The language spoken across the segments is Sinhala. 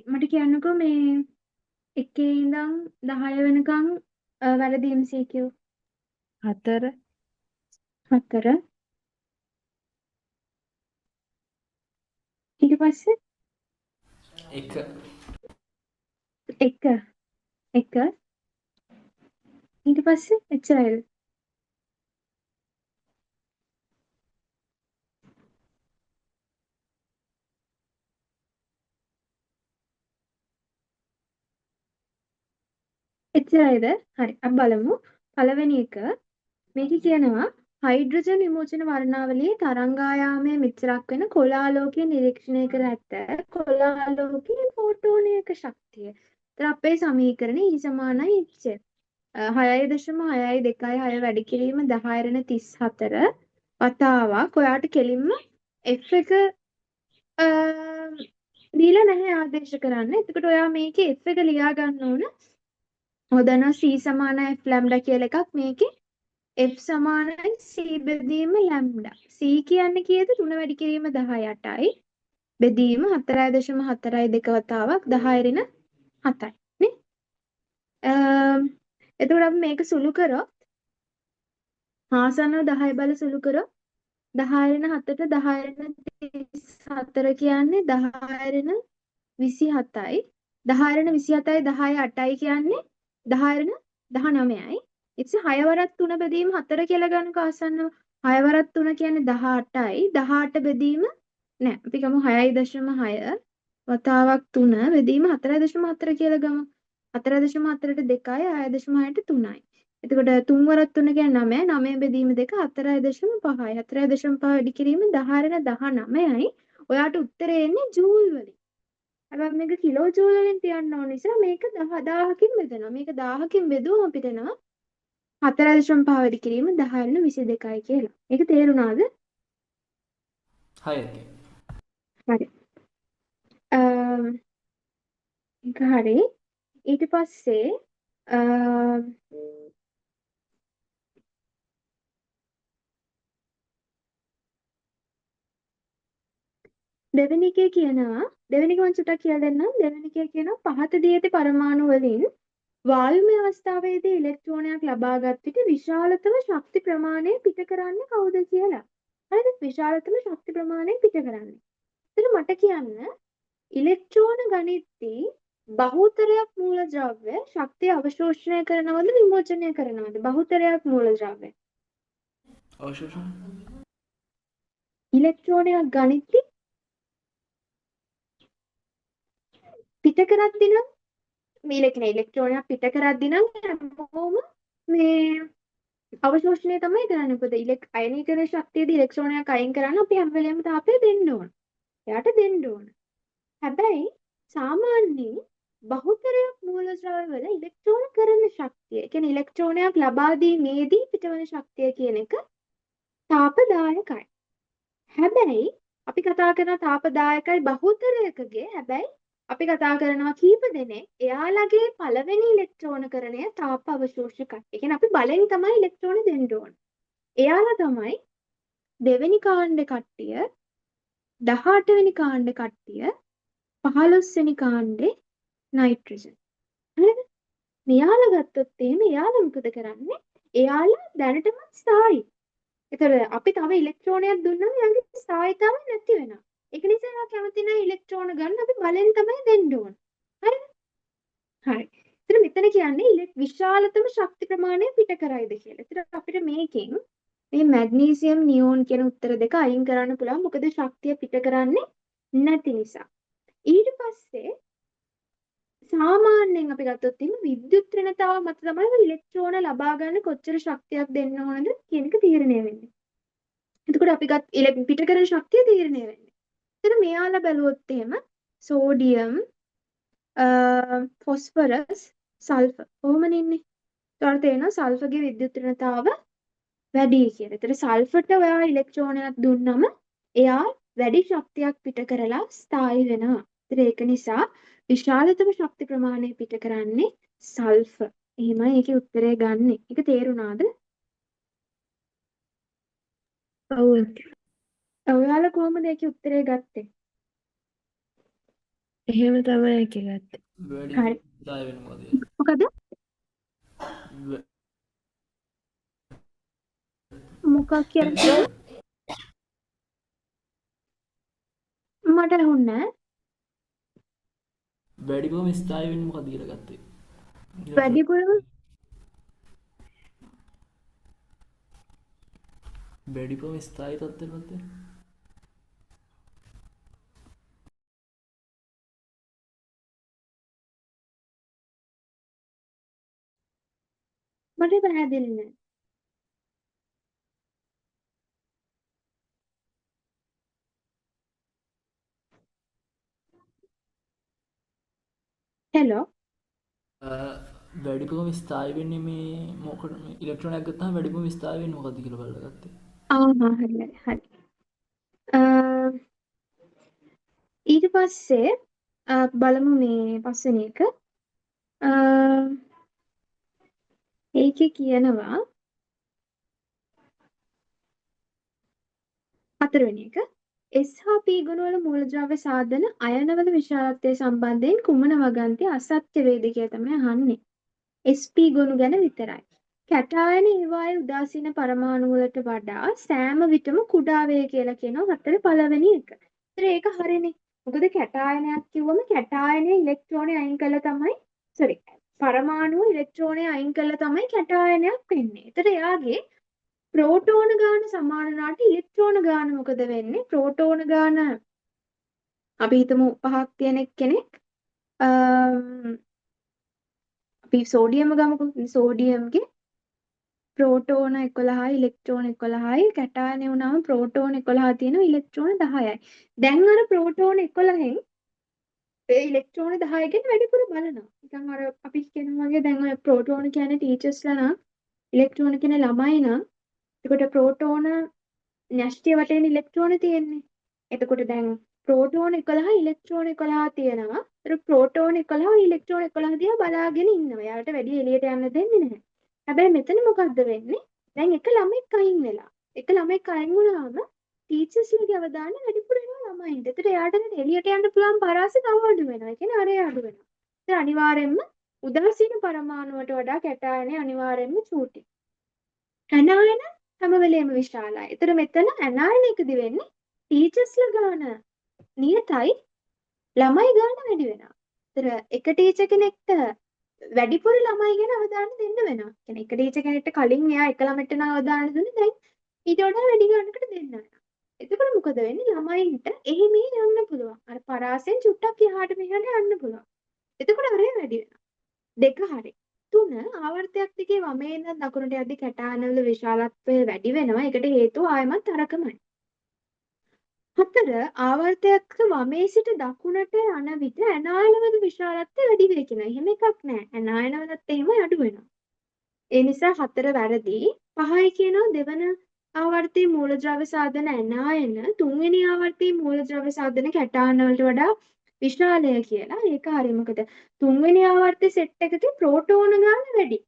මට කියන්නකෝ මේ එකේ ඉඳන් 10 වෙනකන් වැරදි MCQ. 4. 4. ඊට පස්සේ 1. 1 1. ඊට පස්සේ එච්චරයිද? එච්චරයිද? හරි, අපි බලමු. පළවෙනි එක මේකේ කියනවා හයිඩ්‍රජන් විමෝචන වර්ණාවලියේ තරංගායාමය මෙච්චරක් වෙන කොළ ආලෝකය නිරීක්ෂණය කර ඇත. කොළ ආලෝකයේ ෆෝටෝනයක ශක්තිය. ඒතර අපේ සමීකරණය E සමානයි H. 6.6 2 6 වැඩි කිරීම 10 ඍණ 34 වතාවක්. ඔයාට කෙලින්ම F එක දීලා නැහැ ආදේශ කරන්න. එතකොට ඔයා මේකේ F එක ලියා ගන්න ඕන. ඔය දන්නවා C සමානයි F lambda කියලා එකක්. මේකේ F සමානයි C බෙදීම ලැම්ඩා. C කියන්නේ කීයද? 3 වැඩි කිරීම 18යි. බෙදීම 4.42 වතාවක් 10 ඍණ 7යි නේ. එතකොට අපි මේක සුළු කරොත් ආසන්නව 10 බල සුළු කරොත් 10 ඍණ 7ට 10 ඍණ 34 කියන්නේ 10 ඍණ 27යි. 10 ඍණ 27යි 10 8යි කියන්නේ 10 ඍණ 19යි. ඉතින් 6 වරක් 3 බෙදීම 4 කියලා ගන්නකෝ ආසන්නව. 6 වරක් 3 කියන්නේ 18යි. 18 බෙදීම නෑ අපි ගමු 6.6 වතාවක් 3 බෙදීම 4.4 කියලා ගමු. 4.4ට 2යි 6.6ට 3යි. එතකොට 3 වරක් 3 කියන්නේ 9යි. 9 බෙදීම 2 4.5යි. 4.5 වැඩි කිරීම 10 ඍණ 19යි. ඔයාට උත්තරේ එන්නේ ජූල් වලින්. හැබැයි මේක කිලෝ ජූල් වලින් තියන්න ඕන නිසා මේක 1000කින් බෙදෙනවා. මේක 1000කින් බෙදුවම අපිට එනවා 4.5 වැඩි කිරීම 10 ඍණ 22යි කියලා. ඒක තේරුණාද? හරි. හරි. ඒක හරි. ඊට පස්සේ දෙවෙනි එකේ කියනවා, දෙවෙනි එක මම චුට්ටක් කියලා දෙන්නම්. දෙවෙනි එකේ කියනවා පහත දී ඇති පරමාණු වලින් වායුමය අවස්ථාවේදී ඉලෙක්ට්‍රෝනයක් ලබාගත් විට විශාලතම ශක්ති ප්‍රමාණය පිට කරන්නේ කවුද කියලා. හරිද? විශාලතම ශක්ති ප්‍රමාණය පිට කරන්නේ. එතන මට කියන්න ඉලෙක්ට්‍රෝන ගණිතී බහුතරයක් මූලද්‍රව්‍ය ශක්තිය අවශෝෂණය කරනවද විමෝචනය කරනවද? බහුතරයක් මූලද්‍රව්‍ය. අවශෝෂණ. ඉලෙක්ට්‍රෝනයක් ගණිතී පිට කරද්දි නම් මේ ඉලෙක්ට්‍රෝනයක් පිට කරද්දි නම් හැමෝම මේ අවශෝෂණය තමයි කරන්නේ. මොකද අයනීකරණ ශක්තියදී ඉලෙක්ට්‍රෝනයක් අයින් කරන්න අපි හැම වෙලේම තාපය දෙන්න ඕන. එයාට දෙන්න ඕන. හැබැයි සාමාන්‍යයෙන් බහුතරයක් මූලද්‍රව්‍ය වල ඉලෙක්ට්‍රෝන කරන ශක්තිය, ඒ කියන්නේ ඉලෙක්ට්‍රෝනයක් ලබා දීමේදී පිටවන ශක්තිය කියන එක තාපදායකයි. හැබැයි අපි කතා කරන තාපදායකයි බහුතරයකගේ, හැබැයි අපි කතා කරනවා කීප දෙනෙක් එයාලගේ පළවෙනි ඉලෙක්ට්‍රෝනකරණය තාප අවශෝෂකයි. ඒ කියන්නේ අපි බලෙන් තමයි ඉලෙක්ට්‍රෝන දෙන්න ඕන. එයාලා තමයි දෙවෙනි කාණ්ඩේ කට්ටිය, 18 වෙනි කාණ්ඩේ කට්ටිය, 15 වෙනි කාණ්ඩේ නයිට්‍රජන්. හරිද? මෙයාලා ගත්තොත් එහෙම එයාලා මොකද කරන්නේ? එයාලා දැනටමත් ස්ථායි. ඒතර අපි තව ඉලෙක්ට්‍රෝනයක් දුන්නම එයාගේ ස්ථායීතාවය නැති වෙනවා. ඒක නිසා එයා කැමති නැහැ ඉලෙක්ට්‍රෝන ගන්න, අපි බලෙන් තමයි දෙන්න ඕන. හරිද? හරි. ඒතර මෙතන කියන්නේ විශාලතම ශක්ති ප්‍රමාණය පිට කරයිද කියලා. ඒතර අපිට මේකෙන් මේ මැග්නීසියම් නියෝන් කියන උත්තර දෙක අයින් කරන්න පුළුවන්. මොකද ශක්තිය පිට කරන්නේ නැති නිසා. ඊට පස්සේ සාමාන්‍යයෙන් අපි ගත්තොත් එහෙම විද්‍යුත් ඍණතාව මත තමයි ඉලෙක්ට්‍රෝන ලබා ගන්න කොච්චර ශක්තියක් දෙන්න ඕනද කියන එක තීරණය වෙන්නේ. එතකොට අපි ගත් පිට කරන ශක්තිය තීරණය වෙන්නේ. එතන මෙයාලා බැලුවොත් එහෙම සෝඩියම්, ෆොස්ෆරස්, සල්ෆර් කොහොමද ඉන්නේ? ඒතකොට තේරෙනවා සල්ෆර්ගේ විද්‍යුත් ඍණතාව වැඩි කියලා. ඒතර සල්ෆර්ට ඔයා ඉලෙක්ට්‍රෝනයක් දුන්නම එයා වැඩි ශක්තියක් පිට කරලා ස්ථායි වෙනවා. ඒතර ඒක නිසා විශාලතම ශක්ති ප්‍රමාණය පිට කරන්නේ සල්ෆර්. එහෙමයි ඒකේ උත්තරය ගන්නෙ. ඒක තේරුණාද? ඔව්. ඔයාලා කොහොමද ඒකේ උත්තරය ගත්තේ? එහෙම තමයි ඒකේ ගත්තේ. වැඩිපුර හරි. ස්ථායි වෙන්නේ මොකද කියලා. මොකද? මොකක් කියලා කිව්වේ? මට ඇහුන්නේ නෑ. වැඩිපුරම ස්ථායි වෙන්නේ මොකද කියලා ගත්තේ. වැඩිපුරම වැඩිපුරම ස්ථායි තත්ත්වයට පත් වෙන්නේ. මට පැහැදිලි නෑ. හෙලෝ. වැඩිපුරම ස්ථායි වෙන්නේ මේ මොකද මේ ඉලෙක්ට්‍රෝනයක් ගත්තාම වැඩිපුරම ස්ථායි වෙන්නේ මොකද්ද කියලා බලලා ගත්තේ. ආ හරි හරි හරි. ඊට පස්සේ බලමු මේ පස්වෙනි එක. ඒකේ කියනවා හතරවෙනි එක S හා P ගුණවල මූලද්‍රව්‍ය සාධන අයනවල විශාලත්වය සම්බන්ධයෙන් කුමන වගන්ති අසත්‍ය වේද කියලා තමයි අහන්නේ. SP ගුණ ගැන විතරයි. කැටායන ඒවායේ උදාසීන පරමාණු වලට වඩා සෑම විටම කුඩා වේ කියලා කියනවා හතර පළවෙනි එක. ඒතර ඒක හරිනේ. මොකද කැටායනයක් කිව්වම කැටායනයේ ඉලෙක්ට්‍රෝනය අයින් කළා තමයි සෝරි පරමාණුව ඉලෙක්ට්‍රෝනය අයින් කළා තමයි කැටායනයක් වෙන්නේ. ඒතර එයාගේ ප්‍රෝටෝන ගාන සමාන වුණාට ඉලෙක්ට්‍රෝන ගාන මොකද වෙන්නේ? ප්‍රෝටෝන ගාන අපි හිතමු පහක් තියෙන කෙනෙක් අපි සෝඩියම් ගමුකෝ. සෝඩියම්ගේ ප්‍රෝටෝන 11යි ඉලෙක්ට්‍රෝන 11යි කැටායන වුණාම ප්‍රෝටෝන 11 තියෙනවා ඉලෙක්ට්‍රෝන 10යි. දැන් අර ප්‍රෝටෝන 11න් ඒ ඉලෙක්ට්‍රෝන 10 ගැන වැඩිපුර බලනවා. නිකන් අර අපි කියනවා වගේ දැන් ඔය ප්‍රෝටෝන කියන්නේ ටීචර්ස්ලා නම් ඉලෙක්ට්‍රෝන කියන්නේ ළමයි නම් එතකොට ප්‍රෝටෝන න්‍යෂ්ටිය වටේන ඉලෙක්ට්‍රෝන තියෙන්නේ. එතකොට දැන් ප්‍රෝටෝන 11 ඉලෙක්ට්‍රෝන 11 තියෙනවා. ඒතර ප්‍රෝටෝන 11 ඉලෙක්ට්‍රෝන 11 දිහා බලාගෙන ඉන්නවා. එයාලට වැඩි එළියට යන්න දෙන්නේ නැහැ. හැබැයි මෙතන මොකද්ද වෙන්නේ? දැන් එක ළමෙක් අයින් වෙලා. එක ළමෙක් අයින් වුණාම ටීචර්ස්ලගේ අවධානය වැඩිපුර එනවා ළමයින්ට. ඒතර එයාට එළියට යන්න පුළුවන් පරාසය තව අඩු වෙනවා. ඒ කියන්නේ අරය අඩු වෙනවා. ඒතර අනිවාර්යෙන්ම උදාසීන පරමාණුවට වඩා කැටායනය අනිවාර්යෙන්ම චූටි. ඇනායන හැම වෙලේම විශාලයි. ඒතර මෙතන ඇනායන එකදි වෙන්නේ ටීචර්ස්ලා ගාන නියතයි ළමයි ගාන වැඩි වෙනවා. ඒතර එක ටීචර් කෙනෙක්ට වැඩිපුර ළමයි ගැන අවධානය දෙන්න වෙනවා. කියන්නේ එක ටීචර් කෙනෙක්ට කලින් එයා එක ළමෙක්ට නම් අවධානය දුන්නේ දැන් ඊට වඩා වැඩි ගානකට දෙන්න වෙනවා. එතකොට මොකද වෙන්නේ? ළමයින්ට එහි මෙහි යන්න පුළුවන්. අර පරාසෙන් චුට්ටක් එහාට මෙහාට යන්න පුළුවන්. එතකොට අරය වැඩි වෙනවා. දෙක හරි. තුන ආවර්තයක් දිගේ වමේ ඉඳන් දකුණට යද්දි කැටානවල විශාලත්වය වැඩි වෙනවා. ඒකට හේතුව ආයමත් අරකමයි. හතර ආවර්තයක වමේ සිට දකුණට යන විට ඇනායනවල විශාලත්වය වැඩි වෙයි කියනවා. එහෙම එකක් නෑ. ඇනායනවලත් එහෙම අඩු වෙනවා. ඒ නිසා හතර වැරදි. පහයි කියනවා දෙවන ආවර්තයේ මූලද්‍රව්‍ය සාධන ඇනායන තුන්වෙනි ආවර්තයේ මූලද්‍රව්‍ය සාධන කැටාන වලට වඩා විශාලය කියලා. ඒක හරි. මොකද තුන්වෙනි ආවර්තයේ සෙට් එකකේ ප්‍රෝටෝන ගාන වැඩි.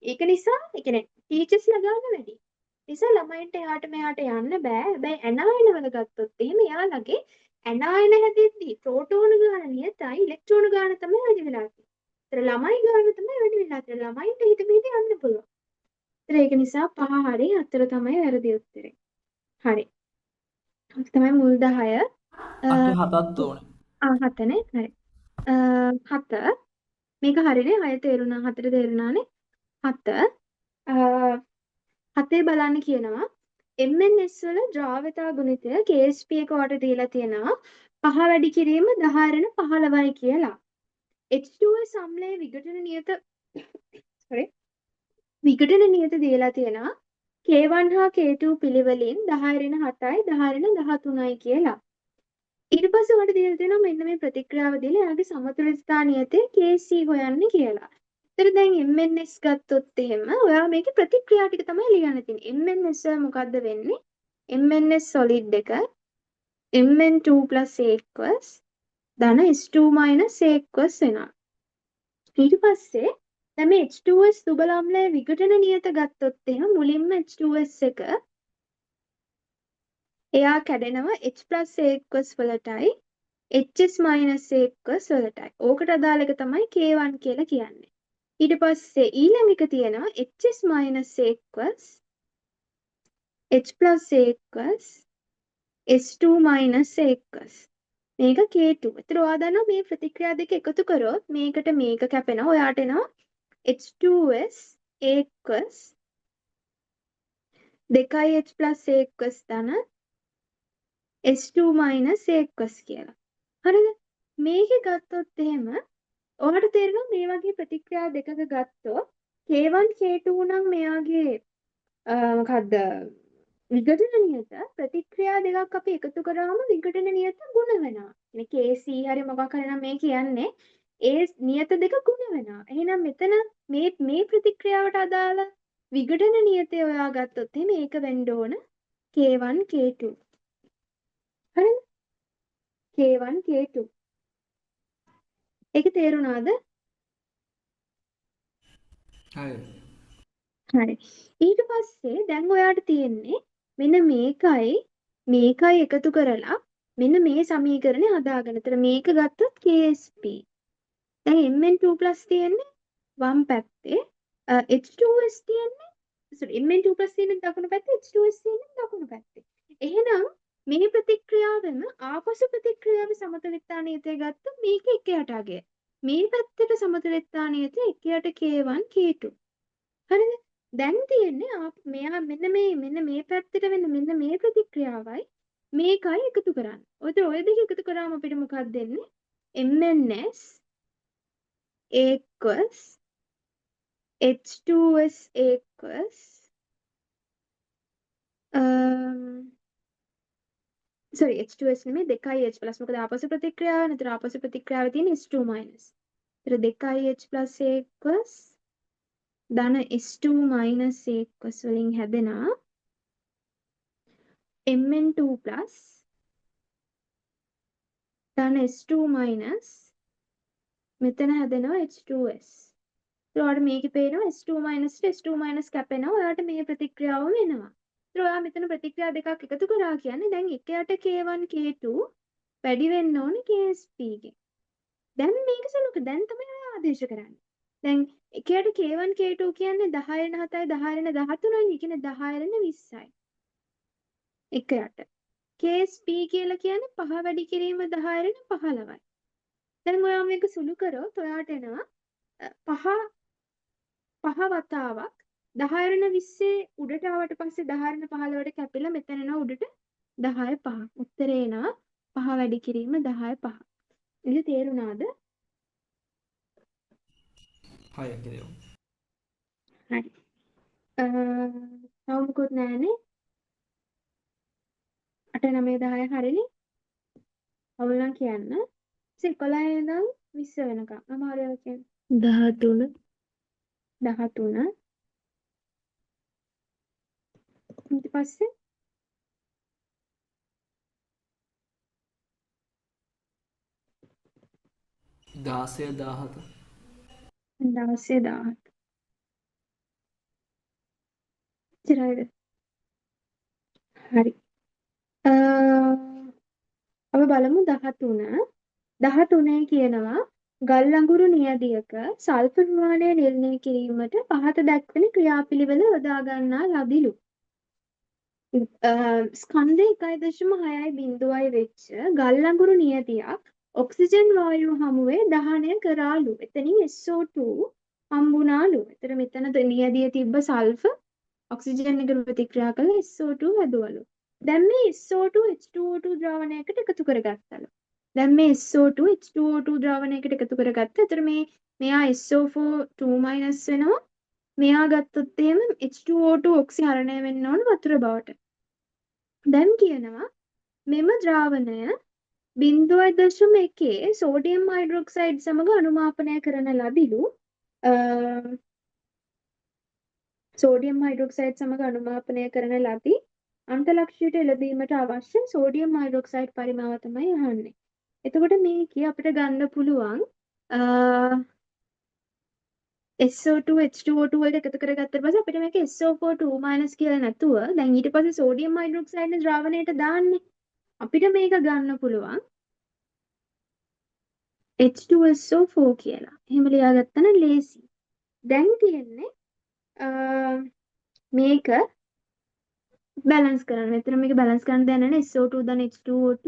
ඒක නිසා ඒ කියන්නේ ටීචර්ස්ලා ගාන වැඩි. නිසා ළමයින්ට එහාට මෙහාට යන්න බෑ. හැබැයි ඇනායන වල ගත්තොත් එහෙම එයාලගේ ඇනායන හැදෙද්දි ප්‍රෝටෝන ගාන නියතයි ඉලෙක්ට්‍රෝන ගාන තමයි වැඩි වෙලා තියෙන්නේ. ඒතර ළමයි ගාන තමයි වැඩි වෙලා තියෙන්නේ. ළමයින්ට හිත මෙහෙට යන්න පුළුවන්. ඒතර ඒක නිසා පහ හරි හතර තමයි වැරදි උත්තරේ. හරි. ඔක තමයි මුල් 10. අපි හතත් ඕනේ. ආ හතනේ. හරි. හත මේක හරිනේ. හය තේරුණා. හතර තේරුණානේ. හත හතේ බලන්න කියනවා MNS වල ද්‍රාව්‍යතා ගුණිතය KSP එක වට දීලා තියෙනවා පහ වැඩි කිරීම 10 ඍණ 15යි කියලා. H2S අම්ලයේ විඝටන නියත sorry විඝටන නියත දීලා තියෙනවා K1 හා K2 පිළිවෙලින් 10 ඍණ 7යි 10 ඍණ 13යි කියලා. ඊට පස්සේ වට දීලා තියෙනවා මෙන්න මේ ප්‍රතික්‍රියාව දීලා එයාගේ සමතුලිතතා නියතය KC හොයන්න කියලා. ඒතර දැන් MNS ගත්තොත් එහෙම ඔයා මේකේ ප්‍රතික්‍රියා ටික තමයි ලියන්න තියෙන්නේ. MNS වල මොකද්ද වෙන්නේ? MNS solid එක MN2 plus A equals ධන S2 minus A equals වෙනවා. ඊට පස්සේ දැන් මේ H2S දුබල අම්ලයේ විඝටන නියත ගත්තොත් එහෙම මුලින්ම H2S එක එයා කැඩෙනවා H plus A equals වලටයි HS minus aqueous වලටයි. ඕකට අදාළ එක තමයි K1 කියලා කියන්නේ. ඊට පස්සේ ඊළඟ එක තියෙනවා HS minus aqueous H plus aqueous S2 minus aqueous. මේක K2. ඒතර ඔයා දන්නවා මේ ප්‍රතික්‍රියා දෙක එකතු කරොත් මේකට මේක කැපෙනවා. ඔයාට එනවා H2S aqueous 2H plus aqueous ධන S2 minus aqueous කියලා. හරිද? මේකේ ගත්තොත් එහෙම ඔයාලට තේරෙනවා මේ වගේ ප්‍රතික්‍රියා දෙකක ගත්තොත් K1 K2 නම් මෙයාගේ මොකද්ද විඝටන නියත ප්‍රතික්‍රියා දෙකක් අපි එකතු කරාම විඝටන නියත ගුණ වෙනවා. يعني KC හරි මොකක් හරි නම් මේ කියන්නේ ඒ නියත දෙක ගුණ වෙනවා. එහෙනම් මෙතන මේ මේ ප්‍රතික්‍රියාවට අදාළ විඝටන නියතය ඔයා ගත්තොත් එහෙම ඒක වෙන්න ඕන K1 K2. හරිද? K1 K2. ඒක තේරුණාද? හරි. හරි. ඊට පස්සේ දැන් ඔයාට තියෙන්නේ මෙන්න මේකයි මේකයි එකතු කරලා මෙන්න මේ සමීකරණය හදාගන්න. ඒතර මේක ගත්තොත් KSP. දැන් Mn2+ තියෙන්නේ වම් පැත්තේ, H2S තියෙන්නේ sorry Mn2+ තියෙන්නේ දකුණු පැත්තේ, H2S තියෙන්නේ දකුණු පැත්තේ. එහෙනම් මේ ප්‍රතික්‍රියාවෙම ආපසු ප්‍රතික්‍රියාවේ සමතුලිතතා නියතය ගත්තොත් මේක එක යට අගය. මේ පැත්තට සමතුලිතතා නියතය එක යට K1 K2. හරිද? දැන් තියෙන්නේ මෙයා මෙන්න මේ පැත්තට වෙන මෙන්න මේ ප්‍රතික්‍රියාවයි මේකයි එකතු කරන්න. ඔය දෙක එකතු කරාම අපිට මොකක්ද දෙන්නේ? MnS aqueous H2S aqueous sorry H2S නෙමෙයි 2H plus, මොකද ආපසු ප්‍රතික්‍රියාව නේද? ආපසු ප්‍රතික්‍රියාවේ තියෙන S2 minus. ඒතර 2H plus aqueous ධන S2 minus aqueous වලින් හැදෙනා Mn2 plus ධන S2 minus මෙතන හැදෙනවා H2S. ඒතර ඔයාලට මේකේ පේනවා S2 minus S2 minus කැපෙනවා. ඔයාලට මේ ප්‍රතික්‍රියාවම එනවා. ඒතර ඔයා මෙතන ප්‍රතික්‍රියා දෙකක් එකතු කරා කියන්නේ දැන් එක යට K1 K2 වැඩි වෙන්න ඕනේ KSP ගෙන්. දැන් මේක සුළුක දැන් තමයි ඔයා ආදේශ කරන්නේ. දැන් එක යට K1 K2 කියන්නේ 10 ඍණ 7යි 10 ඍණ 13යි. ඒ කියන්නේ 10 ඍණ 20යි. එක යට. KSP කියලා කියන්නේ 5 වැඩි කිරීම 10 ඍණ 15යි. දැන් ඔයා මේක සුළු කරොත් ඔයාට එනවා පහ වතාවක් 10 ඍණ 20 උඩට ආවට පස්සේ 10 ඍණ 15ට කැපිලා මෙතන එනවා උඩට 10 5. උත්තරේ එනවා 5 වැඩි කිරීම 10 5. ඉතින් තේරුණාද? හරි අක්කේ. හරි. තව මොකුත් නෑනේ. 8 9 10 හරිනේ. අවුල් නම් කියන්න. 11 ඉඳන් 20 වෙනකම්. අමාරු ඒවා කියන්න. 13 13. ඊට පස්සේ 16 17. 16 17. ඉතරයිද? හරි. අපි බලමු 13. 13 කියනවා ගල් අඟුරු නියදියක සල්ෆර් ප්‍රමාණය නිර්ණය කිරීමට පහත දක්වන ක්‍රියාපිළිවෙල යොදා ගන්නා ලදිලු. ස්කන්ධ 1.6යි බිඳුවයි වෙච්ච ගල් අඟුරු නියදියක් ඔක්සිජන් වායුව හමුවේ දහනය කරාලු. එතනින් SO2 හම්බුණාලු. එතන මෙතන නියදිය තිබ්බ සල්ෆර් ඔක්සිජන් එකට ප්‍රතික්‍රියා කරලා SO2 හැදුවලු. දැන් මේ SO2 H2O2 ද්‍රාවණයකට එකතු කරගත්තලු. දැන් මේ SO2 H2O2 ද්‍රාවණයකට එකතු කරගත්තා. එතන මෙයා SO4 2 minus වෙනවා. මෙයා ගත්තොත් එහෙම H2O2 ඔක්සිහරණය වෙන්න ඕන වතුර බවට. දැන් කියනවා මෙම ද්‍රාවණය 0.1 සෝඩියම් හයිඩ්‍රොක්සයිඩ් සමග අනුමාපනය කරන ලදිලු. සෝඩියම් හයිඩ්‍රොක්සයිඩ් සමග අනුමාපනය කරන ලදී අන්තලක්ෂයට එළඹීමට අවශ්‍ය සෝඩියම් හයිඩ්‍රොක්සයිඩ් පරිමාව තමයි අහන්නේ. එතකොට මේකේ අපිට ගන්න පුළුවන් SO2 H2O2 වලට එකතු කරගත්තට පස්සේ අපිට මේක SO4 2 minus කියලා නැතුව දැන් ඊට පස්සේ සෝඩියම් හයිඩ්‍රොක්සයිඩ් ද්‍රාවණයට දාන්නේ. අපිට මේක ගන්න පුළුවන් H2SO4 කියලා. එහෙම ලියාගත්තා නම් ලේසි. දැන් තියෙන්නේ මේක බැලන්ස් කරන්න. මෙතන මේක බැලන්ස් කරන්න දෙයක් නැහැ SO2 ධන H2O2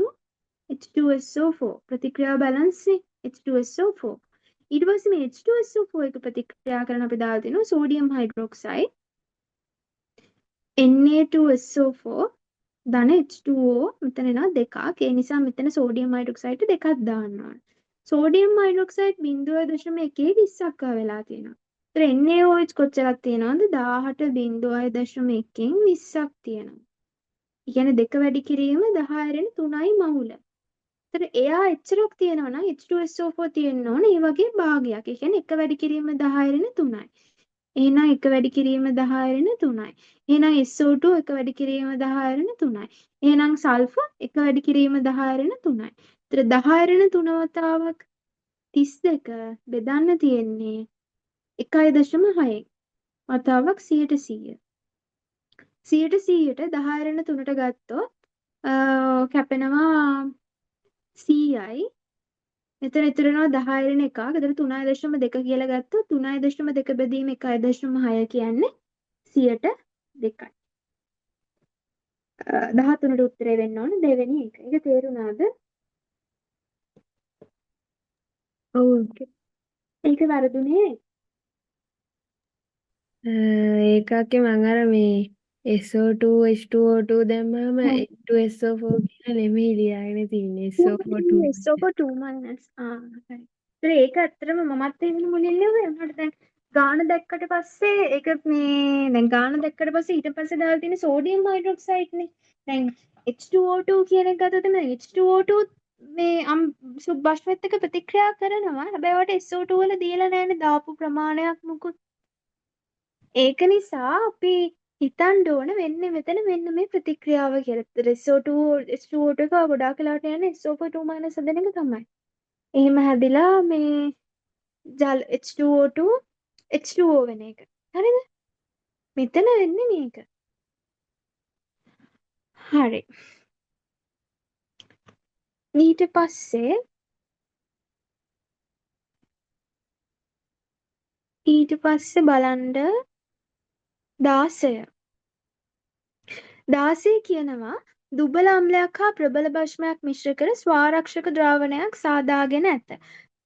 H2SO4 ප්‍රතික්‍රියාව බැලන්ස් නේ H2SO4. ඊට පස්සේ මේ H2SO4 එක ප්‍රතික්‍රියා කරන අපි දාලා තිනවා සෝඩියම් හයිඩ්‍රොක්සයිඩ් Na2SO4 ධන H2O මෙතන එනවා දෙකක්. ඒ නිසා මෙතන සෝඩියම් හයිඩ්‍රොක්සයිඩ් දෙකක් දාන්න ඕන. සෝඩියම් හයිඩ්‍රොක්සයිඩ් 0.1 20ක් වෙලා තියෙනවා. ඒතර NaOH කොච්චරක් තියෙනවද? 18.1න් 20ක් තියෙනවා. ඒ කියන්නේ දෙක වැඩි කිරීම 10 ඍණ 3යි මහුල. ඒතර එයා එච්චරක් තියෙනවා නම් H2SO4 තියෙන්න ඕන ඒ වගේ භාගයක්. ඒ කියන්නේ එක වැඩි කිරීම 10 ඍණ 3යි. එහෙනම් එක වැඩි කිරීම 10 ඍණ 3යි. එහෙනම් SO2 එක වැඩි කිරීම 10 ඍණ 3යි. එහෙනම් සල්ෆර් එක වැඩි කිරීම 10 ඍණ 3යි. ඒතර 10 ඍණ 3 වතාවක් 32 බෙදන්න තියෙන්නේ 1.6න්. වතාවක් 100ට 100. 100ට 100ට 10 ඍණ 3ට ගත්තොත් කැපෙනවා 100යි. මෙතන ඉතුරු වෙනවා 10 ඍණ 1ක්. එතකොට 3.2 කියලා ගත්තොත් 3.2 බෙදීම 1.6 කියන්නේ 100ට 2යි. 13ට උත්තරේ වෙන්න ඕන දෙවෙනි එක. ඒක තේරුණාද? ඔව්. ඒක වැරදුනේ. ඒක අක්කේ මං අර මේ SO2 H2O2 දැම්මම H2SO4 කියලා නෙමෙයි ලියාගෙන තින්නේ SO4 2. SO4 2 minus. ආ හරි. ඒතර ඒක ඇත්තටම මමත් එහෙම මුලින් ලියුවේ. උනාට දැන් ගාන දැක්කට පස්සේ ඒක මේ දැන් ගාන දැක්කට පස්සේ ඊට පස්සේ දාලා තියෙන සෝඩියම් හයිඩ්‍රොක්සයිඩ් නේ. දැන් H2O2 කියන එක ගත්තොත් එimhe H2O2 මේ භෂ්මත් එක්ක ප්‍රතික්‍රියා කරනවා. හැබැයි ඔයාලට SO2 වල දීලා නැහැනේ දාපු ප්‍රමාණයක් මුකුත්. ඒක නිසා අපි හිතන්න ඕන වෙන්නේ මෙතන මෙන්න මේ ප්‍රතික්‍රියාව කියලා. ඒතර SO2 H2O2 එක ගොඩාක් වෙලාවට යන්නේ SO4 2 minus හදන එක තමයි. එහෙම හැදිලා මේ ජල H2O2 H2O වෙන එක. හරිද? මෙතන වෙන්නේ මේක. හරි. ඊට පස්සේ බලන්න 16. 16 කියනවා දුබල අම්ලයක් හා ප්‍රබල භස්මයක් මිශ්‍ර කර ස්වාරක්ෂක ද්‍රාවණයක් සාදාගෙන ඇත.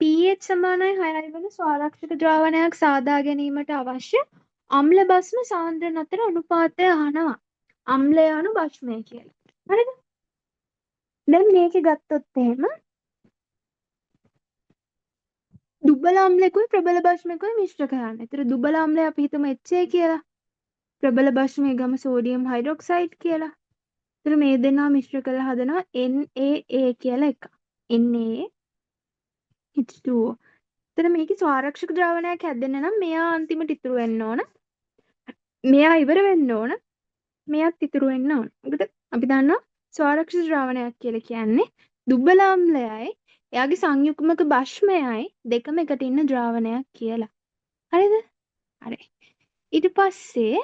pH සමානයි 6යි වන ස්වාරක්ෂක ද්‍රාවණයක් සාදා ගැනීමට අවශ්‍ය අම්ල භස්ම සාන්ද්‍රණ අතර අනුපාතය අහනවා. අම්ලය අනු භස්මය කියලා. හරිද? දැන් මේකේ ගත්තොත් එහෙම දුබල අම්ලයකුයි ප්‍රබල භස්මයකුයි මිශ්‍ර කරන්න. ඒතර දුබල අම්ලය අපි හිතමු HA කියලා. ප්‍රබල භස්මය ගම සෝඩියම් හයිඩ්‍රොක්සයිඩ් කියලා. ඒතර මේ දෙන්නා මිශ්‍ර කරලා හදනවා NaA කියලා එකක්. NaH2O. ඒතර මේකේ ස්වාරක්ෂක ද්‍රාවණයක් හැදෙන්න නම් මෙයා අන්තිමට ඉතුරු වෙන්න ඕන. මෙයා ඉවර වෙන්න ඕන. මෙයාත් ඉතුරු වෙන්න ඕන. මොකද අපි දන්නවා ස්වාරක්ෂක ද්‍රාවණයක් කියලා කියන්නේ දුබල අම්ලයයි එයාගේ සංයුග්මක භස්මයයි දෙකම එකට ඉන්න ද්‍රාවණයක් කියලා. හරිද? හරි. ඊට පස්සේ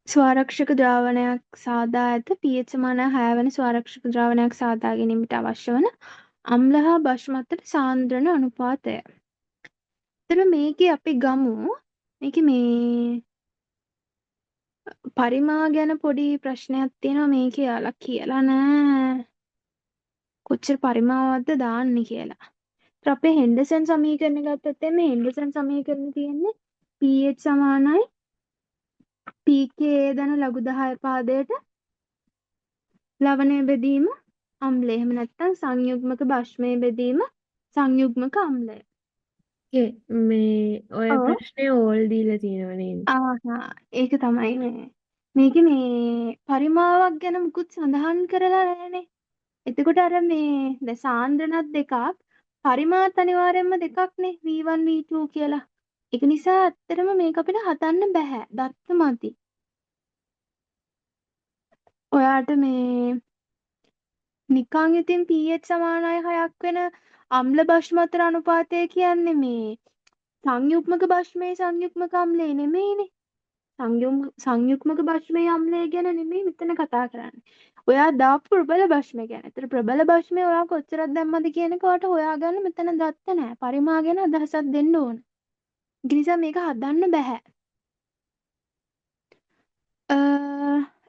ස්වාරක්ෂක ද්‍රාවණයක් සාදා ඇත. pH සමාන 6 වන ස්වාරක්ෂක ද්‍රාවණයක් සාදා ගැනීමට අවශ්‍ය වන අම්ල හා භස්ම අතර සාන්ද්‍රණ අනුපාතය. එතන මේකේ අපි ගමු. මේකේ මේ පරිමා ගැන පොඩි ප්‍රශ්නයක් තියෙනවා. මේකේ යාලා කියලා නෑ කොච්චර පරිමාවක්ද දාන්නේ කියලා. ඒතර අපේ හෙන්ඩර්සන් සමීකරණ ගත්තොත් එimhe හෙන්ඩර්සන් සමීකරණ තියෙන්නේ pH සමානයි pKa ධන ලඝු 10 පාදයට ලවණය බෙදීම අම්ලය. එහෙම නැත්නම් සංයුග්මක භස්මය බෙදීම සංයුග්මක අම්ලය. මේ ඔය ප්‍රශ්නේ ඕල් දීලා තියෙනව නේද? ආහා ඒක තමයි මේ. මේකේ මේ පරිමාවක් ගැන මුකුත් සඳහන් කරලා නෑනේ. එතකොට අර මේ දැන් සාන්ද්‍රණත් දෙකක් පරිමාත් අනිවාර්යයෙන්ම දෙකක්නේ V1 V2 කියලා. ඒක නිසා ඇත්තටම මේක අපිට හදන්න බෑ. දත්ත මදි. ඔයාට මේ නිකන් ඉතින් pH සමානයි 6ක් වෙන අම්ල භස්ම අතර අනුපාතය කියන්නේ මේ සංයුග්මක භස්මයේ සංයුග්මක අම්ලේ නෙමෙයිනේ. සංයුක්මක භස්මයේ අම්ලය ගැන නෙමෙයි මෙතන කතා කරන්නේ. ඔයා දාපු ප්‍රබල භස්මය ගැන. ඒතර ප්‍රබල භස්මය ඔයා කොච්චරක් දැම්මද කියන එක ඔයාට හොයාගන්න මෙතන දත්ත නෑ. පරිමා ගැන අදහසක් දෙන්න ඕන. ඒ නිසා මේක හදන්න බැහැ.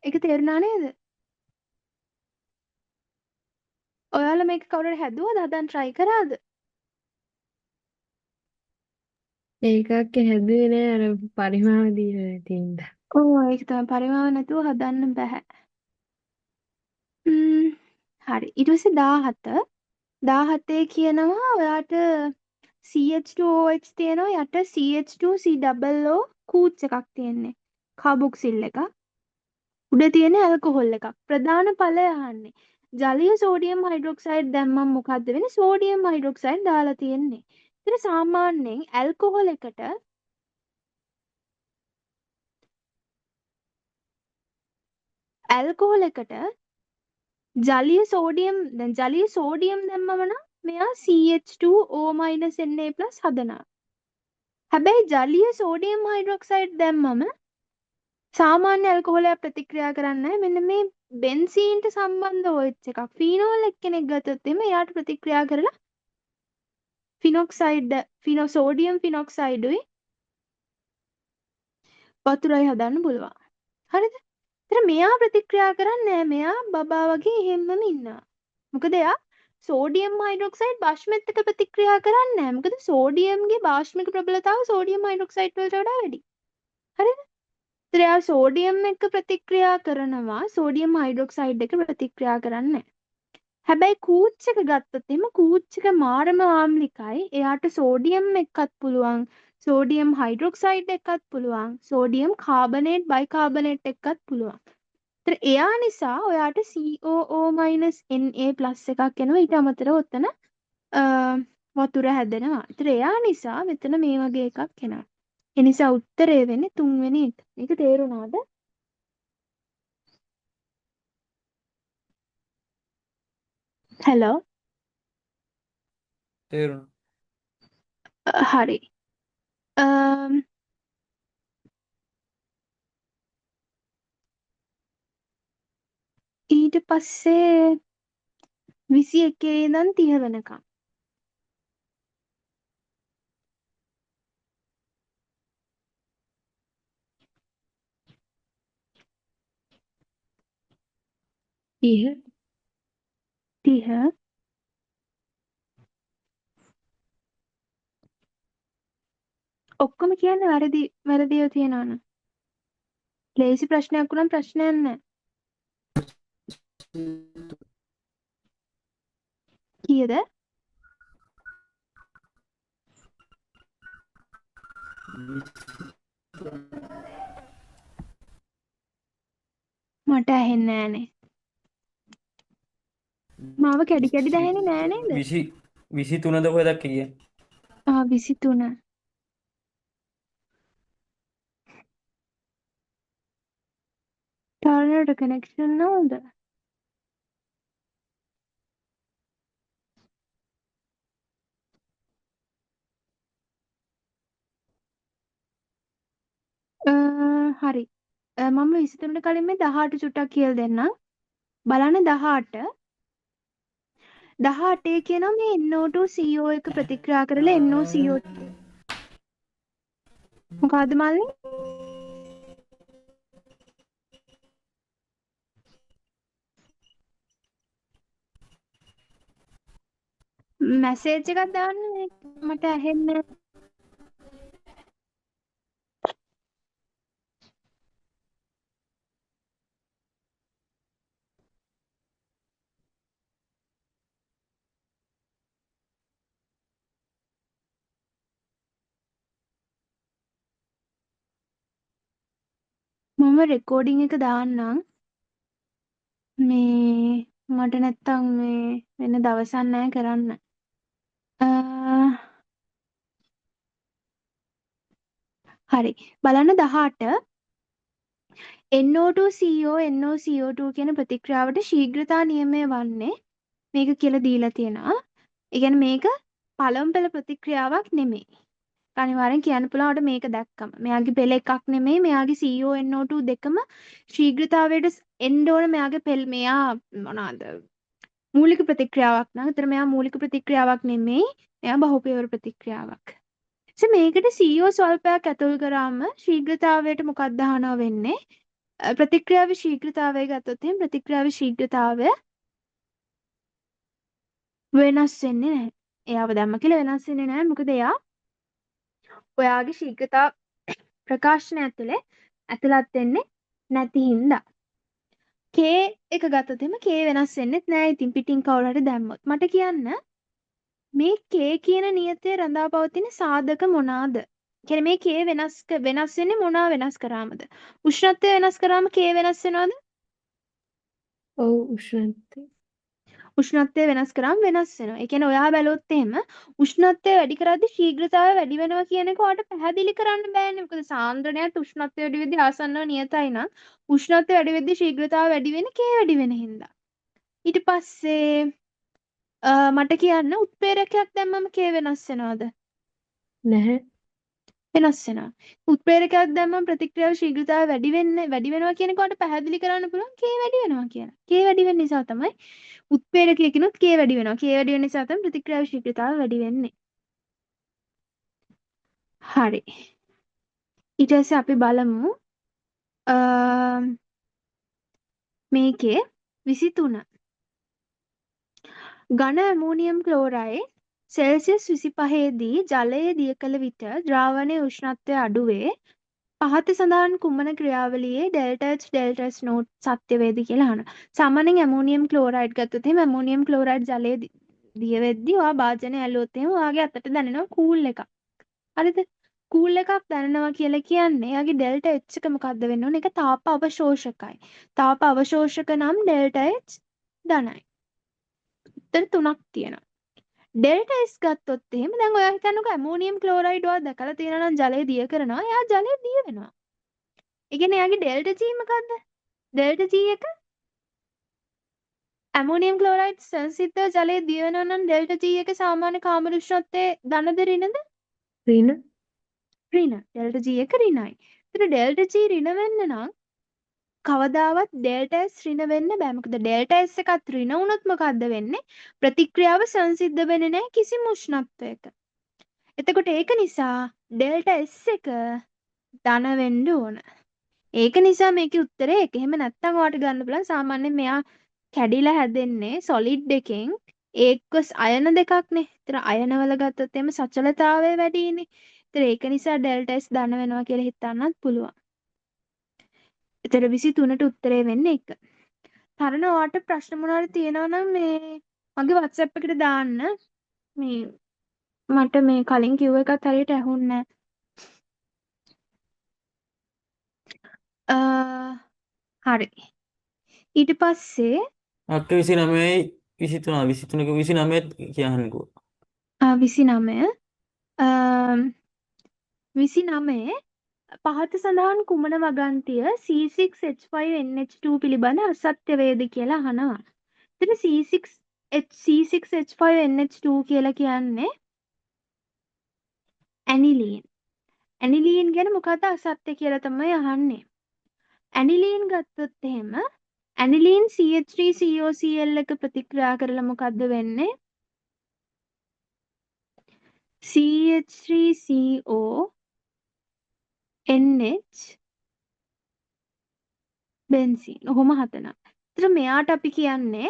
ඒක තේරුණා නේද? ඔයාලා මේක කවුරු හරි හැදුවද? හදන්න try කරාද? ඒකක් හැදුවේ නෑ අර පරිමාව දීලා නැති හින්දා. ඔව් ඒක තමයි පරිමාව නැතුව හදන්න බැහැ. හරි. ඊට පස්සේ 17 17 කියනවා ඔයාට CH2OH තියෙනවා යට CH2COO කූච් එකක් තියෙන්නේ. කාබොක්සිල් එකක්. උඩ තියෙන ඇල්කොහොල් එකක්. ප්‍රධාන ඵලය අහන්නේ. ජලීය සෝඩියම් හයිඩ්‍රොක්සයිඩ් දැම්මම මොකද්ද වෙන්නේ? සෝඩියම් හයිඩ්‍රොක්සයිඩ් දාලා තියෙන්නේ. ඒතර සාමාන්‍යයෙන් ඇල්කොහොල් එකට ජලීය සෝඩියම් දැන් ජලීය සෝඩියම් දැම්මම නම් මෙයා CH2O- Na+ හදනවා. හැබැයි ජලීය සෝඩියම් හයිඩ්‍රොක්සයිඩ් දැම්මම සාමාන්‍ය ඇල්කොහොලයක් ප්‍රතික්‍රියා කරන්නේ නැහැ. මෙන්න මේ බෙන්සීන්ට සම්බන්ධ OH එකක් ෆිනෝල් එක්කෙනෙක් ගත්තොත් එහෙම එයාට ප්‍රතික්‍රියා කරලා ෆිනොක්සයිඩ් සෝඩියම් ෆිනොක්සයිඩුයි වතුරයි හදන්න පුළුවන්. හරිද? ඒතර මෙයා ප්‍රතික්‍රියා කරන්නේ නැහැ. මෙයා බබා වගේ එහෙම්මම ඉන්නවා. මොකද එයා සෝඩියම් හයිඩ්‍රොක්සයිඩ් භස්මෙත් එක්ක ප්‍රතික්‍රියා කරන්නේ නැහැ. මොකද සෝඩියම්ගේ භාෂ්මික ප්‍රබලතාව සෝඩියම් හයිඩ්‍රොක්සයිඩ් වලට වඩා වැඩි. හරිද? ඒතර එයා සෝඩියම් එක්ක ප්‍රතික්‍රියා කරනවා සෝඩියම් හයිඩ්‍රොක්සයිඩ් එක්ක ප්‍රතික්‍රියා කරන්නේ නැහැ. හැබැයි කූච් එක ගත්තොත් එහෙම කූච් එක මාරම ආම්ලිකයි. එයාට සෝඩියම් එක්කත් පුළුවන්, සෝඩියම් හයිඩ්‍රොක්සයිඩ් එක්කත් පුළුවන්, සෝඩියම් කාබනේට් බයිකාබනේට් එක්කත් පුළුවන්. ඒතර එයා නිසා ඔයාට COO- Na+ එකක් එනවා. ඊට අමතරව ඔතන වතුර හැදෙනවා. ඒතර එයා නිසා මෙතන මේ වගේ එකක් එනවා. ඒ නිසා උත්තරය වෙන්නේ තුන්වෙනි එක. මේක තේරුණාද? හැලෝ. තේරුණා. හරි. ඊට පස්සේ 21 ඉඳන් 30 වෙනකම්. 30 30 ඔක්කොම කියන්න වැරදිව තියෙනවනම්. ලේසි ප්‍රශ්නයක් වුණා ප්‍රශ්නයක් නෑ. කීයද? මට ඇහෙන්නේ නෑනේ. මාව කැඩි කැඩි දැහෙන්නේ නෑ නේද? 23ද කොහෙද කියේ? 23. ටර්නර් කනෙක්ෂන් නෝද? හරි. මම 23ට කලින් මේ 18 චුට්ටක් කියලා දෙන්නම්. බලන්න 18. 18 කියනවා මේ NO2CO එක ප්‍රතික්‍රියා කරලා NOCO මොකද්ද මල්ලි? මැසේජ් එකක් දාන්න මට ඇහෙන්නේ නැහැ. මම රෙකෝඩින් එක දාන්නම්. මේ මට නැත්තම් මේ වෙන දවසක් නෑ කරන්න. හරි. බලන්න 18 NO2CO NOCO2 කියන ප්‍රතික්‍රියාවට ශීඝ්‍රතා නියමය වන්නේ මේක කියලා දීලා තියෙනවා. ඒ කියන්නේ මේක පළමු පෙළ ප්‍රතික්‍රියාවක් නෙමෙයි. අනිවාර්යෙන් කියන්න පුළුවන් ඔයාලට මේක දැක්කම. මෙයාගේ පෙළ එකක් නෙමෙයි මෙයාගේ CONO2 දෙකම ශීඝ්‍රතාවයට එන්න ඕන මෙයාගේ පෙළ මෙයා මොනවාද මූලික ප්‍රතික්‍රියාවක් නම්. ඒතර මෙයා මූලික ප්‍රතික්‍රියාවක් නෙමෙයි මෙයා බහුපියවර ප්‍රතික්‍රියාවක්. ඉතින් මේකට CO ස්වල්පයක් ඇතුල් කරාම ශීඝ්‍රතාවයට මොකක්ද අහනවා වෙන්නේ? ප්‍රතික්‍රියාවේ ශීඝ්‍රතාවය ගත්තොත් එහෙනම් ප්‍රතික්‍රියාවේ ශීඝ්‍රතාවය වෙනස් වෙන්නේ නැහැ. එයාව දැම්ම කියලා වෙනස් වෙන්නේ නැහැ. මොකද එයා ඔයාගේ ශීඝ්‍රතා ප්‍රකාශනය ඇතුලේ ඇතුළත් වෙන්නේ නැති හින්දා. K එක ගත්තොත් එහෙම K වෙනස් වෙන්නෙත් නෑ. ඉතින් පිටින් කවුරු හරි දැම්මොත්. මට කියන්න මේ K කියන නියතය රඳා පවතින සාධක මොනවාද? කියන්නේ මේ K වෙනස් වෙනස් වෙන්නේ මොනවා වෙනස් කරාමද? උෂ්ණත්වය වෙනස් කරාම K වෙනස් වෙනවද? ඔව් උෂ්ණත්වය. උෂ්ණත්වය වෙනස් කරාම වෙනස් වෙනවා. ඒ කියන්නේ ඔයා බැලුවොත් එහෙම උෂ්ණත්වය වැඩි කරද්දි ශීඝ්‍රතාවය වැඩි වෙනවා කියන එක ඔයාට පැහැදිලි කරන්න බෑනේ. මොකද සාන්ද්‍රණයත් උෂ්ණත්වය වැඩි වෙද්දි ආසන්නව නියතයි නම් උෂ්ණත්වය වැඩි වෙද්දි ශීඝ්‍රතාවය වැඩි වෙන්නේ K වැඩි වෙන හින්දා. ඊට පස්සේ මට කියන්න උත්ප්‍රේරකයක් දැම්මම K වෙනස් වෙනවද? නැහැ. වෙනස් වෙනවා. උත්ප්‍රේරකයක් දැම්මම ප්‍රතික්‍රියාව ශීඝ්‍රතාවය වැඩි වෙන්නේ වැඩි වෙනවා කියන එක ඔයාලට පැහැදිලි කරන්න පුළුවන් K වැඩි වෙනවා කියලා. K වැඩි වෙන නිසා තමයි උත්ප්‍රේරකයකිනුත් K වැඩි වෙනවා. K වැඩි වෙන නිසා තමයි ප්‍රතික්‍රියාව ශීඝ්‍රතාවය වැඩි වෙන්නේ. හරි. ඊට පස්සේ අපි බලමු මේකේ 23 ඝන ඇමෝනියම් ක්ලෝරයිඩ් සෙල්සියස් 25 දී ජලයේ දිය කළ විට ද්‍රාවණයේ උෂ්ණත්වය අඩු වේ. පහත සඳහන් කුමන ක්‍රියාවලියේ delta H delta S naught සත්‍ය වේද කියලා අහනවා. සාමාන්‍යයෙන් ඇමෝනියම් ක්ලෝරයිඩ් ගත්තොත් එහෙම ඇමෝනියම් ක්ලෝරයිඩ් ජලයේ දිය වෙද්දී ඔයා භාජනය ඇල්ලුවොත් එහෙම ඔයාගේ අතට දැනෙනවා කූල් එකක්. හරිද? කූල් එකක් දැනෙනවා කියලා කියන්නේ එයාගේ ඩෙල්ටා H එක මොකද්ද වෙන්න ඕනේ? ඒක තාප අවශෝෂකයි. තාප අවශෝෂක නම් ඩෙල්ටා H ධනයි. උත්තර තුනක් තියෙනවා. ඩෙල්ටා S ගත්තොත් එහෙම දැන් ඔයා හිතන්නකෝ ඇමෝනියම් ක්ලෝරයිඩ් ඔයා දැකලා තියෙනවා නම් ජලය දිය කරනවා. එයා ජලය දිය වෙනවා. ඒ කියන්නේ එයාගේ ඩෙල්ටා G මොකද්ද? ඩෙල්ටා G එක ඇමෝනියම් ක්ලෝරයිඩ් සංසිද්ධ ජලය දිය වෙනවා නම් ඩෙල්ටා G එක සාමාන්‍ය කාමර උෂ්ණත්වයේ ධනද ඍණද? ඍණ. ඍණ. ඩෙල්ටා G එක ඍණයි. ඒතර ඩෙල්ටා G ඍණ වෙන්න නම් කවදාවත් ඩෙල්ටා S ඍණ වෙන්න බෑ. මොකද ඩෙල්ටා S එකත් ඍණ වුණොත් මොකද්ද වෙන්නේ? ප්‍රතික්‍රියාව සංසිද්ධ වෙන්නේ නෑ කිසිම උෂ්ණත්වයක. එතකොට ඒක නිසා ඩෙල්ටා S එක ධන වෙන්න ඕන. ඒක නිසා මේකේ උත්තරේ ඒක. එහෙම නැත්නම් ඔයාලට ගන්න පුළුවන් සාමාන්‍යයෙන් මෙයා කැඩිලා හැදෙන්නේ සොලිඩ් එකෙන් ඒක්වස් අයන දෙකක්නේ. ඒතර අයනවල ගත්තොත් එහෙම සචලතාවය වැඩිනේ. ඒතර ඒක නිසා ඩෙල්ටා S ධන වෙනවා කියලා හිතන්නත් පුළුවන්. ඒතර 23ට උත්තරේ වෙන්නේ 1. තරණ ඔයාට ප්‍රශ්න මොනවාරි තියෙනවා නම් මේ මගේ WhatsApp එකට දාන්න. මේ මට මේ කලින් කිව්ව එකත් හරියට ඇහුන්නේ නැහැ. හරි. ඊට පස්සේ අක්ක 29යි 23 23 29 කියන්නකෝ. 29 29 පහත සඳහන් කුමන වගන්තිය C6H5NH2 පිළිබඳ අසත්‍ය වේද කියලා අහනවා. එතන C6H5NH2 කියලා කියන්නේ ඇනිලීන්. ඇනිලීන් ගැන මොකද්ද අසත්‍ය කියලා තමයි අහන්නේ. ඇනිලීන් ගත්තොත් එහෙම ඇනිලීන් CH3COCl එක ප්‍රතික්‍රියා කරලා මොකද්ද වෙන්නේ? CH3CO NH benzene. ඔහොම හදනවා. ඒතර මෙයාට අපි කියන්නේ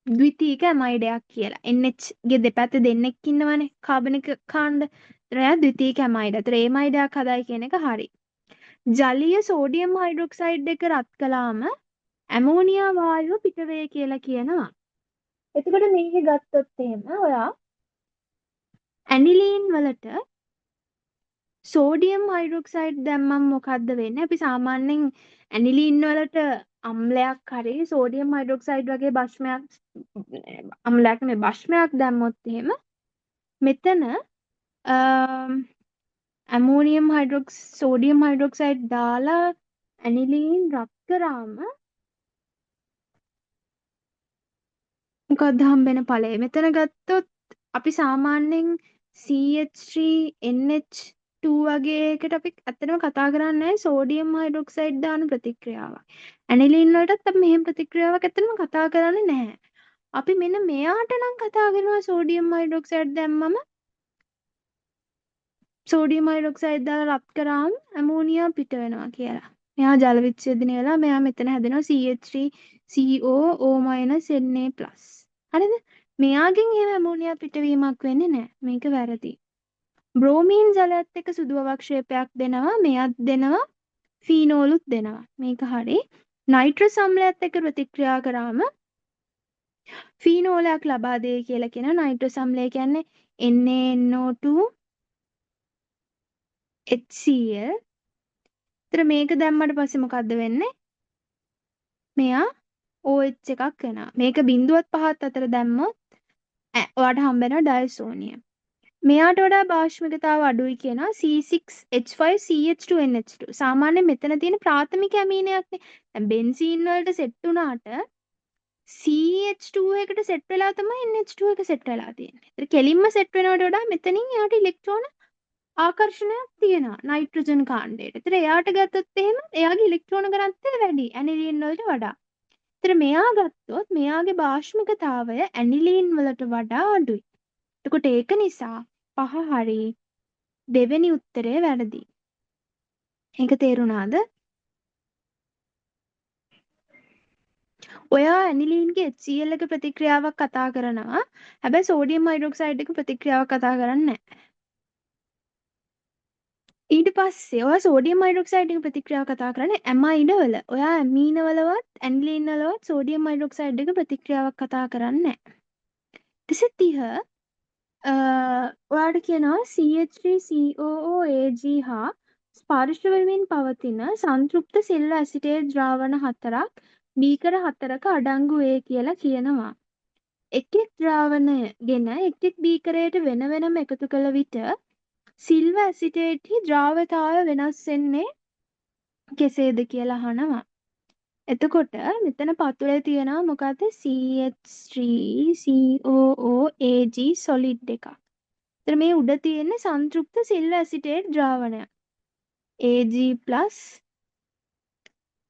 ද්විතීක ඇමයිඩයක් කියලා. NH ගේ දෙපැත්තේ දෙන්නෙක් ඉන්නවනේ කාබනික කාණ්ඩ. ඒතර එයා ද්විතීක ඇමයිඩ. ඒතර ඇමයිඩයක් හදයි කියන එක හරි. ජලීය සෝඩියම් හයිඩ්‍රොක්සයිඩ් එක රත් කළාම ඇමෝනියා වායුව පිට වේ කියලා කියනවා. එතකොට මේක ගත්තොත් එහෙම ඔයා ඇනිලීන් වලට සෝඩියම් හයිඩ්‍රොක්සයිඩ් දැම්මම මොකද්ද වෙන්නේ? අපි සාමාන්‍යයෙන් ඇනිලීන් වලට අම්ලයක් හරි සෝඩියම් හයිඩ්‍රොක්සයිඩ් වගේ භස්මයක් අම්ලයක් නෙමෙයි භස්මයක් දැම්මොත් එහෙම මෙතන ඇමෝනියම් සෝඩියම් හයිඩ්‍රොක්සයිඩ් දාලා ඇනිලීන් රත් කරාම මොකක්ද හම්බෙන ඵලය? මෙතන ගත්තොත් අපි සාමාන්‍යයෙන් CH3NH2 වගේ එකට අපි ඇත්තටම කතා කරන්නේ නැහැ සෝඩියම් හයිඩ්‍රොක්සයිඩ් දාන ප්‍රතික්‍රියාවක්. ඇනිලින් වලටත් අපි මෙහෙම ප්‍රතික්‍රියාවක් ඇත්තටම කතා කරන්නේ නැහැ. අපි මෙන්න මෙයාට නම් කතා කරනවා සෝඩියම් හයිඩ්‍රොක්සයිඩ් දැම්මම සෝඩියම් හයිඩ්‍රොක්සයිඩ් දාලා රත් කරාම ඇමෝනියා පිට වෙනවා කියලා. මෙයා ජල විච්ඡේදනය වෙලා මෙයා මෙතන හැදෙනවා CH3COO- Na+. හරිද? මෙයාගෙන් එහෙම ඇමෝනියා පිටවීමක් වෙන්නේ නැහැ. මේක වැරදි. බ්‍රෝමීන් ජලයත් එක්ක සුදු අවක්ෂේපයක් දෙනවා. මෙයත් දෙනවා. ෆීනෝලුත් දෙනවා. මේක හරි. නයිට්‍රස් අම්ලයත් එක්ක ප්‍රතික්‍රියා කරාම ෆීනෝලයක් ලබා දෙයි කියලා කියනවා. නයිට්‍රස් අම්ලය කියන්නේ NaNO2 HCl. ඒතර මේක දැම්මට පස්සේ මොකද්ද වෙන්නේ? මෙයා OH එකක් වෙනවා. මේක බිඳුවත් පහත් අතර දැම්මොත් ඔයාට හම්බ වෙනවා ඩයසෝනියම්. මෙයාට වඩා භාෂ්මිකතාව අඩුයි කියනවා C6H5CH2NH2. සාමාන්‍යයෙන් මෙතන තියෙන ප්‍රාථමික ඇමීනයක්නේ. දැන් බෙන්සීන් වලට සෙට් වුණාට CH2 එකට සෙට් වෙලා තමයි NH2 එක සෙට් වෙලා තියෙන්නේ. ඒතර කෙලින්ම සෙට් වෙනවට වඩා මෙතනින් එයාට ඉලෙක්ට්‍රෝන ආකර්ෂණයක් තියෙනවා නයිට්‍රජන් කාණ්ඩයට. ඒතර එයාට ගත්තොත් එහෙම එයාගේ ඉලෙක්ට්‍රෝන ඝනත්වය වැඩි ඇනිලින් වලට වඩා. ඒතර මෙයා ගත්තොත් මෙයාගේ භාෂ්මිකතාවය ඇනිලින් වලට වඩා අඩුයි. එතකොට ඒක නිසා පහ හරි දෙවෙනි උත්තරය වැරදි. ඒක තේරුණාද? ඔයා ඇනිලීන්ගේ HCl එක ප්‍රතික්‍රියාවක් කතා කරනවා. හැබැයි සෝඩියම් හයිඩ්‍රොක්සයිඩ් එක ප්‍රතික්‍රියාවක් කතා කරන්නේ නැහැ. ඊට පස්සේ ඔයා සෝඩියම් හයිඩ්‍රොක්සයිඩ් එක ප්‍රතික්‍රියාව කතා කරන්නේ ඇමයිඩ වල. ඔයා ඇමීන වලවත් ඇනිලීන් වලවත් සෝඩියම් හයිඩ්‍රොක්සයිඩ් එක ප්‍රතික්‍රියාවක් කතා කරන්නේ නැහැ. ඊට පස්සේ 30 ඔයාට කියනවා CH3COOAG හා ස්පර්ශ වෙමින් පවතින සංතෘප්ත සිල්ව ඇසිටේට් ද්‍රාවණ හතරක් බීකර හතරක අඩංගු වේ කියලා කියනවා. එක් එක් ද්‍රාවණය ගෙන එක් එක් බීකරයට වෙන වෙනම එකතු කළ විට සිල්ව ඇසිටේට්හි ද්‍රාවතාවය වෙනස් වෙන්නේ කෙසේද කියලා අහනවා. එතකොට මෙතන පතුලේ තියෙනවා මොකද්ද CH3COOAG solid එකක්. එතන මේ උඩ තියෙන සංතෘප්ත සිල්ව ඇසිටේට් ද්‍රාවණයක්. Ag+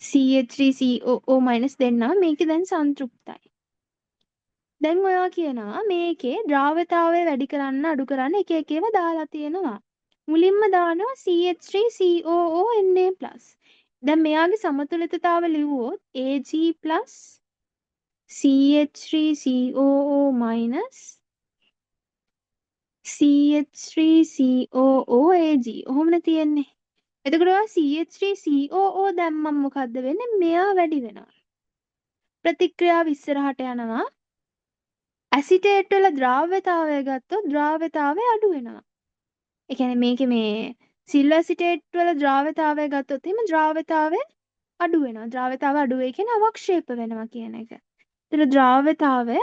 CH3COO- දෙන්නා මේකේ දැන් සංතෘප්තයි. දැන් ඔයා කියනවා මේකේ ද්‍රාවතාවය වැඩි කරන්න අඩු කරන්න එක එක ඒවා දාලා තියෙනවා. මුලින්ම දානවා CH3COONA+. දැන් මෙයාගේ සමතුලිතතාව ලිව්වොත් Ag+ CH3COO- CH3COOAg ඔහොමනේ තියෙන්නේ. එතකොට ඔයා CH3COO දැම්මම මොකද්ද වෙන්නේ? මෙයා වැඩි වෙනවා. ප්‍රතික්‍රියාව ඉස්සරහට යනවා. ඇසිටේට් වල ද්‍රාව්‍යතාවය ගත්තොත් ද්‍රාව්‍යතාවය අඩු වෙනවා. ඒ කියන්නේ මේකේ මේ සිල්වර් ඇසිටේට් වල ද්‍රාව්‍යතාවය ගත්තොත් එහෙම ද්‍රාව්‍යතාවය අඩු වෙනවා. ද්‍රාව්‍යතාවය අඩු වෙයි කියන්නේ අවක්ෂේප වෙනවා කියන එක. එතන ද්‍රාව්‍යතාවය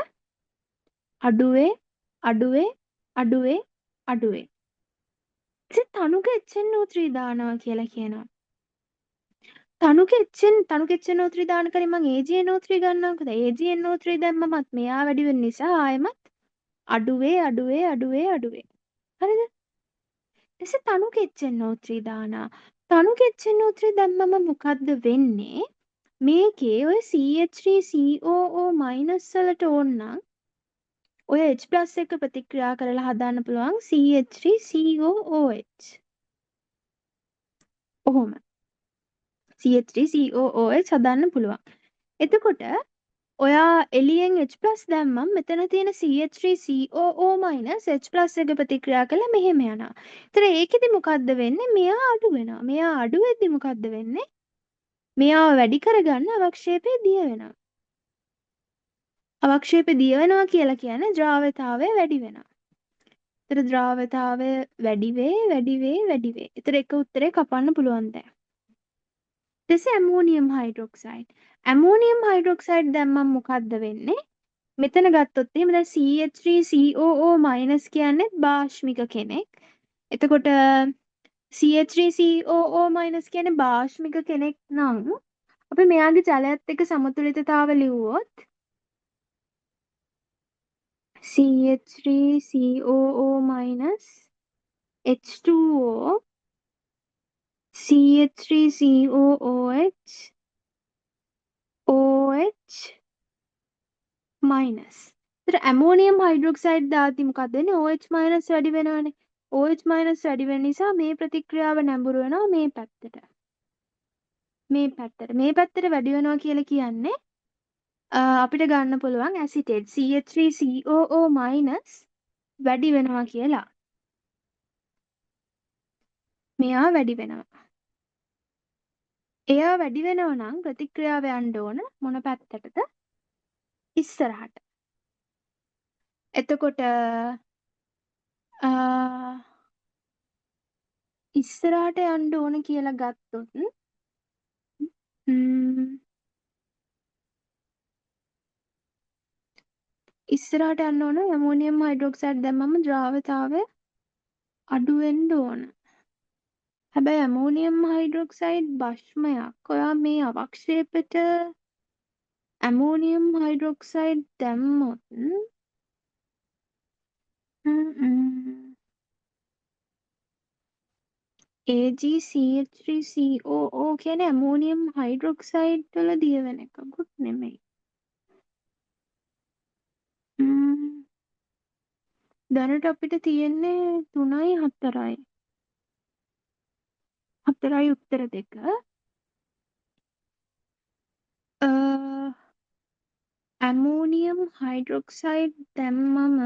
අඩු වේ, අඩු වේ, අඩු වේ, අඩු වේ. ඉතින් තනුක HNO3 දානවා කියලා කියනවා. තනුක HNO3 දාන කලින් මං AgNO3 ගන්නවකද? AgNO3 දැම්මමත් මෙයා වැඩි වෙන නිසා ආයෙමත් අඩු වේ, අඩු වේ, අඩු වේ, අඩු වේ. හරිද? ඊට තනුක HNO3 දානවා. තනුක HNO3 දැම්මම මොකද්ද වෙන්නේ? මේකේ ඔය CH3COO- වලට ඕන නම් ඔය H+ එක ප්‍රතික්‍රියා කරලා හදන්න පුළුවන් CH3COOH. ඔහොම. CH3COOH හදන්න පුළුවන්. එතකොට ඔයා එළියෙන් H+ දැම්මම මෙතන තියෙන CH3COO- H+ එක ප්‍රතික්‍රියා කරලා මෙහෙම යනවා. ඒතර ඒකෙදි මොකද්ද වෙන්නේ? මෙයා අඩු වෙනවා. මෙයා අඩු වෙද්දි මොකද්ද වෙන්නේ? මෙයාව වැඩි කරගන්න අවක්ෂේපය දිය වෙනවා. අවක්ෂේපය දිය වෙනවා කියලා කියන්නේ ද්‍රාව්‍යතාවය වැඩි වෙනවා. ඒතර ද්‍රාව්‍යතාවය වැඩි වේ, වැඩි වේ, වැඩි වේ. ඒතර එක උත්තරේ කපන්න පුළුවන් දැන්. ඊට පස්සේ ඇමෝනියම් හයිඩ්‍රොක්සයිඩ්. ඇමෝනියම් හයිඩ්‍රොක්සයිඩ් දැම්මම මොකද්ද වෙන්නේ? මෙතන ගත්තොත් එහෙම දැන් CH3COO- කියන්නේ භාෂ්මික කෙනෙක්. එතකොට CH3COO- කියන්නේ භාෂ්මික කෙනෙක් නම් අපි මෙයාගේ ජලයත් එක්ක සමතුලිතතාව ලිව්වොත් CH3COO minus H2O CH3COOH OH minus. ඒතර ඇමෝනියම් හයිඩ්‍රොක්සයිඩ් දාද්දි මොකක්ද වෙන්නේ? OH මයිනස් වැඩි වෙනවනේ. OH මයිනස් වැඩි වෙන නිසා මේ ප්‍රතික්‍රියාව නැඹුරු වෙනවා මේ පැත්තට. මේ පැත්තට. මේ පැත්තට වැඩි වෙනවා කියලා කියන්නේ අපිට ගන්න පුළුවන් ඇසිටේට් CH3COO minus වැඩි වෙනවා කියලා. මෙයා වැඩි වෙනවා. එයා වැඩි වෙනවා නම් ප්‍රතික්‍රියාව යන්න ඕන මොන පැත්තටද? ඉස්සරහට. එතකොට ඉස්සරහට යන්න ඕන කියලා ගත්තොත් ඉස්සරහට යන්න ඕන ඇමෝනියම් හයිඩ්‍රොක්සයිඩ් දැම්මම ද්‍රාවතාවය අඩු වෙන්න ඕන. හැබැයි ඇමෝනියම් හයිඩ්‍රොක්සයිඩ් භස්මයක්. ඔයා මේ අවක්ෂේපෙට ඇමෝනියම් හයිඩ්‍රොක්සයිඩ් දැම්මොත් AgCH3COO කියන්නේ ඇමෝනියම් හයිඩ්‍රොක්සයිඩ් වල දිය වෙන එකකුත් නෙමෙයි. දැනට අපිට තියෙන්නේ 3යි 4යි. 4යි උත්තර දෙක. ඇමෝනියම් හයිඩ්‍රොක්සයිඩ් දැම්මම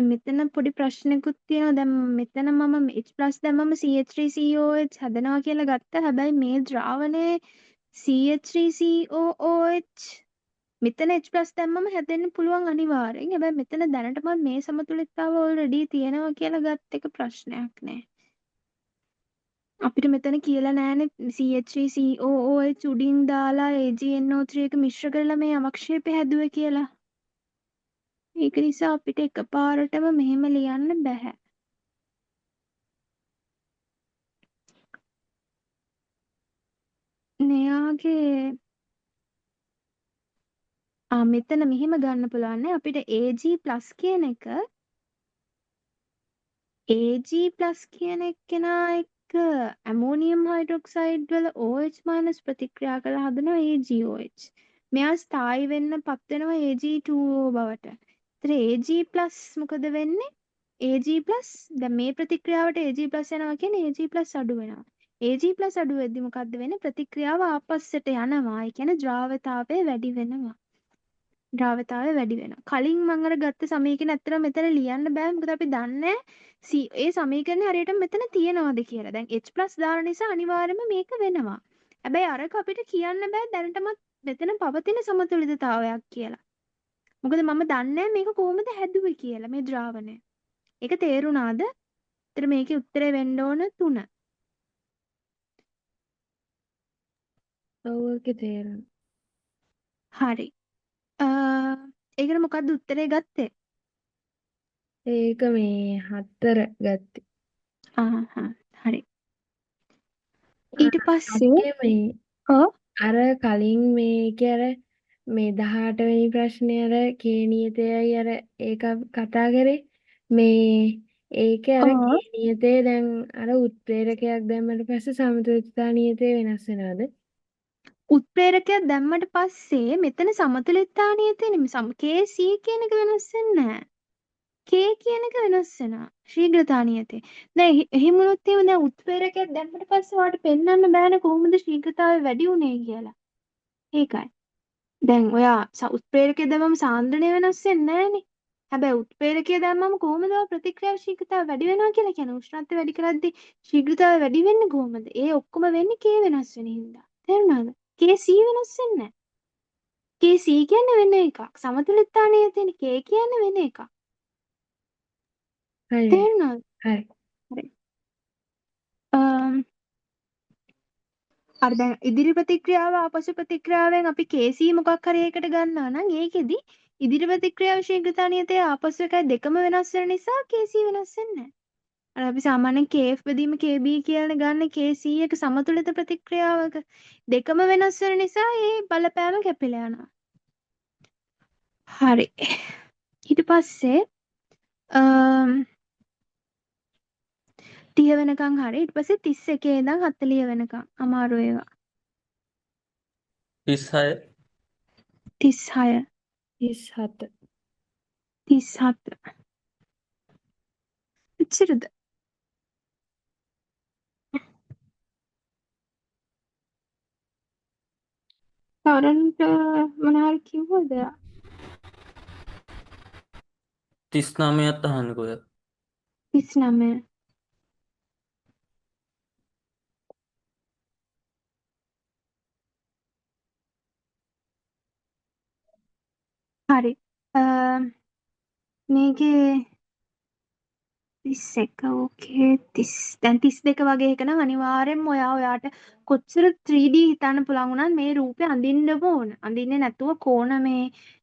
මෙතන පොඩි ප්‍රශ්නකුත් තියෙනවා. දැන් මෙතන මම H+ දැම්මම CH3COH හදනවා කියලා ගත්තා. හැබැයි මේ ද්‍රාවණයේ CH3COOH මෙතන H+ දැම්මම හැදෙන්න පුළුවන් අනිවාර්යෙන්. හැබැයි මෙතන දැනටමත් මේ සමතුලිතතාව ඔල්රෙඩි තියෙනවා කියලා ගත්ත එක ප්‍රශ්නයක් නෑ. අපිට මෙතන කියලා නෑනේ CH3COOH උඩින් දාලා AgNO3 එක මිශ්‍ර කරලා මේ අවක්ෂේපය හැදුවේ කියලා. ඒක නිසා අපිට එකපාරටම මෙහෙම ලියන්න බැහැ. මෙයාගේ මෙතන මෙහෙම ගන්න පුළුවන් නේ අපිට Ag+ කියන එක Ag+ කියන එක්කෙනා එක්ක ඇමෝනියම් හයිඩ්‍රොක්සයිඩ් වල OH- ප්‍රතික්‍රියා කරලා හදනවා AgOH. මෙයා ස්ථායි වෙන්න පත් වෙනවා Ag2O බවට. ඒතර Ag+ මොකද වෙන්නේ? Ag+ දැන් මේ ප්‍රතික්‍රියාවට Ag+ යනවා කියන්නේ Ag+ අඩු වෙනවා. Ag+ අඩු වෙද්දි මොකද්ද වෙන්නේ? ප්‍රතික්‍රියාව ආපස්සට යනවා. ඒ කියන්නේ ද්‍රාවතාවය වැඩි වෙනවා. ද්‍රාවතාවය වැඩි වෙනවා. කලින් මං අර ගත්ත සමීකරණ ඇත්තටම මෙතන ලියන්න බෑ. මොකද අපි දන්නේ ඒ සමීකරණේ හරියටම මෙතන තියෙනවද කියලා. දැන් H+ දාන නිසා අනිවාර්යයෙන්ම මේක වෙනවා. හැබැයි අරක අපිට කියන්න බෑ දැනටමත් මෙතන පවතින සමතුලිතතාවයක් කියලා. මොකද මම දන්නේ මේක කොහොමද හැදුවේ කියලා මේ ද්‍රාවණය. ඒක තේරුණාද? ඒතර මේකේ උත්තරේ වෙන්න ඕන 3. ඔව් ඒකේ තේරුණා. හරි. ඒකට මොකද්ද උත්තරේ ගත්තේ? ඒක මේ 4 ගත්තේ. ආහා හරි. ඊට පස්සේ අක්කේ මේ ඔව් අර කලින් මේකේ අර මේ 18 වෙනි ප්‍රශ්නේ අර කේ නියතයයි අර ඒක කතා කරේ මේ ඒකේ අර ඔව් කේ නියතේ දැන් අර උත්ප්‍රේරකයක් දැම්මට පස්සේ සමතුලිතතා නියතේ වෙනස් වෙනවද? උත්ප්‍රේරකයක් දැම්මට පස්සේ මෙතන සමතුලිතතා නියතේ නෙමෙයි KC කියන එක වෙනස් වෙන්නේ නැහැ. K කියන එක වෙනස් වෙනවා. ශීඝ්‍රතා නියතේ. දැන් එහෙම වුණොත් එහෙම දැන් උත්ප්‍රේරකයක් දැම්මට පස්සේ ඔයාලට පෙන්වන්න බෑනේ කොහොමද ශීඝ්‍රතාවය වැඩි වුනේ කියලා. ඒකයි. දැන් ඔයා උත්ප්‍රේරකය දැම්මම සාන්ද්‍රණය වෙනස් වෙන්නේ නැහනේ. හැබැයි උත්ප්‍රේරකය දැම්මම කොහොමද ඔයා ප්‍රතික්‍රියාව ශීඝ්‍රතාවය වැඩි වෙනවා කියලා කියන්නේ? උෂ්ණත්වය වැඩි කරද්දි ශීඝ්‍රතාවය වැඩි වෙන්නේ කොහොමද? ඒ ඔක්කොම වෙන්නේ K වෙනස් වෙන හින්දා. තේරුණාද? KC වෙනස් වෙන්නේ නැහැ. KC කියන්නේ වෙන එකක්. සමතුලිතතා නියතේනේ K කියන්නේ වෙන එකක්. හරි. තේරුණාද? හරි. හරි. අර දැන් ඉදිරි ප්‍රතික්‍රියාව ආපසු ප්‍රතික්‍රියාවෙන් අපි KC මොකක් හරි එකකට ගන්නවා නම් ඒකෙදි ඉදිරි ප්‍රතික්‍රියාව ශීඝ්‍රතා නියතය ආපසු එකයි දෙකම වෙනස් වෙන නිසා KC වෙනස් වෙන්නේ නැහැ. අර අපි සාමාන්‍යයෙන් KF බෙදීම KB කියලානේ ගන්න KC එක සමතුලිත ප්‍රතික්‍රියාවක දෙකම වෙනස් වෙන නිසා ඒ බලපෑම කැපිලා යනවා. හරි. ඊට පස්සේ 30 වෙනකන් හරි. ඊට පස්සේ 31 ඉඳන් 40 වෙනකන් අමාරු ඒවා. 36. 36. 37. 37. එච්චරද? තරන්ට මොන හරි කිව්වද? 39ත් අහන්නකෝ ඔයා. 39. හරි. මේකේ 31 ඕකේ 30 දැන් 32 වගේ එක නම් අනිවාර්යෙන්ම ඔයාට කොච්චර 3D හිතන්න පුළුවන් වුණත් මේ රූපේ අඳින්නම ඕන. අඳින්නේ නැතුව කෝණ මේ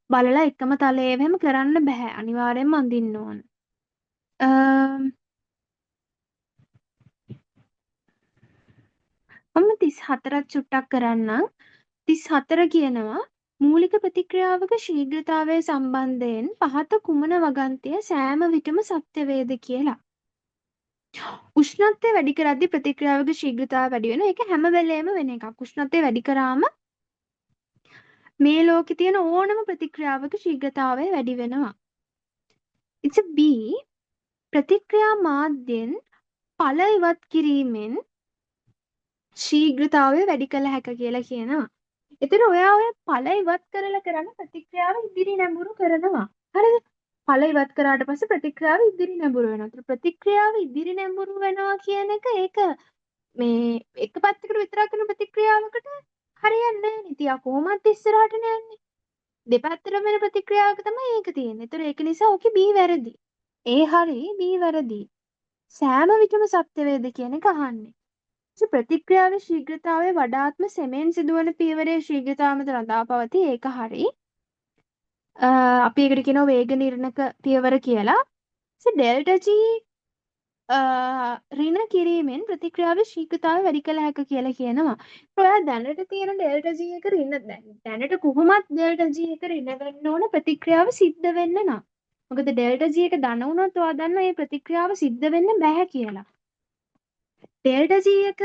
බලලා එකම තලයේ එහෙම කරන්න බෑ. අනිවාර්යෙන්ම අඳින්න ඕන. මම 34ක් චුට්ටක් කරන්නම්. 34 කියනවා මූලික ප්‍රතික්‍රියාවක ශීඝ්‍රතාවය සම්බන්ධයෙන් පහත කුමන වගන්තිය සෑම විටම සත්‍ය වේද කියලා. උෂ්ණත්වය වැඩි කරද්දී ප්‍රතික්‍රියාවක ශීඝ්‍රතාවය වැඩි වෙනවා. ඒක හැම වෙලේම වෙන එකක්. උෂ්ණත්වය වැඩි කරාම මේ ලෝකේ තියෙන ඕනම ප්‍රතික්‍රියාවක ශීඝ්‍රතාවය වැඩි වෙනවා. It's a B. ප්‍රතික්‍රියා මාධ්‍යෙන් ඵල ඉවත් කිරීමෙන් ශීඝ්‍රතාවය වැඩි කළ හැක කියලා කියනවා. එතන ඔයා ඔය ඵල ඉවත් කරලා කරන ප්‍රතික්‍රියාව ඉදිරි නැඹුරු කරනවා. හරිද? ඵල ඉවත් කරාට පස්සේ ප්‍රතික්‍රියාව ඉදිරි නැඹුරු වෙනවා. ඒතර ප්‍රතික්‍රියාව ඉදිරි නැඹුරු වෙනවා කියන එක ඒක මේ එක පැත්තකට විතරක් කරන ප්‍රතික්‍රියාවකට හරියන්නේ නැහැ නේ. ඉතින් කොහොමත් ඉස්සරහටනේ යන්නේ. දෙපැත්තටම වෙන ප්‍රතික්‍රියාවක තමයි ඒක තියෙන්නේ. ඒතර ඒක නිසා ඕකේ B වැරදි. A හරි B වැරදි. සෑම විටම සත්‍ය වේද කියන එක අහන්නේ. ප්‍රතික්‍රියාවේ ශීඝ්‍රතාවය වඩාත්ම සෙමෙන් සිදුවන පියවරේ ශීඝ්‍රතාව මත රඳා පවතී. ඒක හරි. අපි ඒකට කියනවා වේග නිර්ණක පියවර කියලා. ඩෙල්ටා G ඍණ කිරීමෙන් ප්‍රතික්‍රියාවේ ශීඝ්‍රතාවය වැඩි කළ හැක කියලා කියනවා. ඔයා දැනට තියෙන ඩෙල්ටා G එක ඍණ දැනට කොහොමත් ඩෙල්ටා G එක ඍණ වෙන්න ඕන ප්‍රතික්‍රියාව සිද්ධ වෙන්න නම්. මොකද ඩෙල්ටා G එක ධන වුණොත් ඔයා දන්නවා මේ ප්‍රතික්‍රියාව සිද්ධ වෙන්න බෑ කියලා. ඩෙල්ටා G එක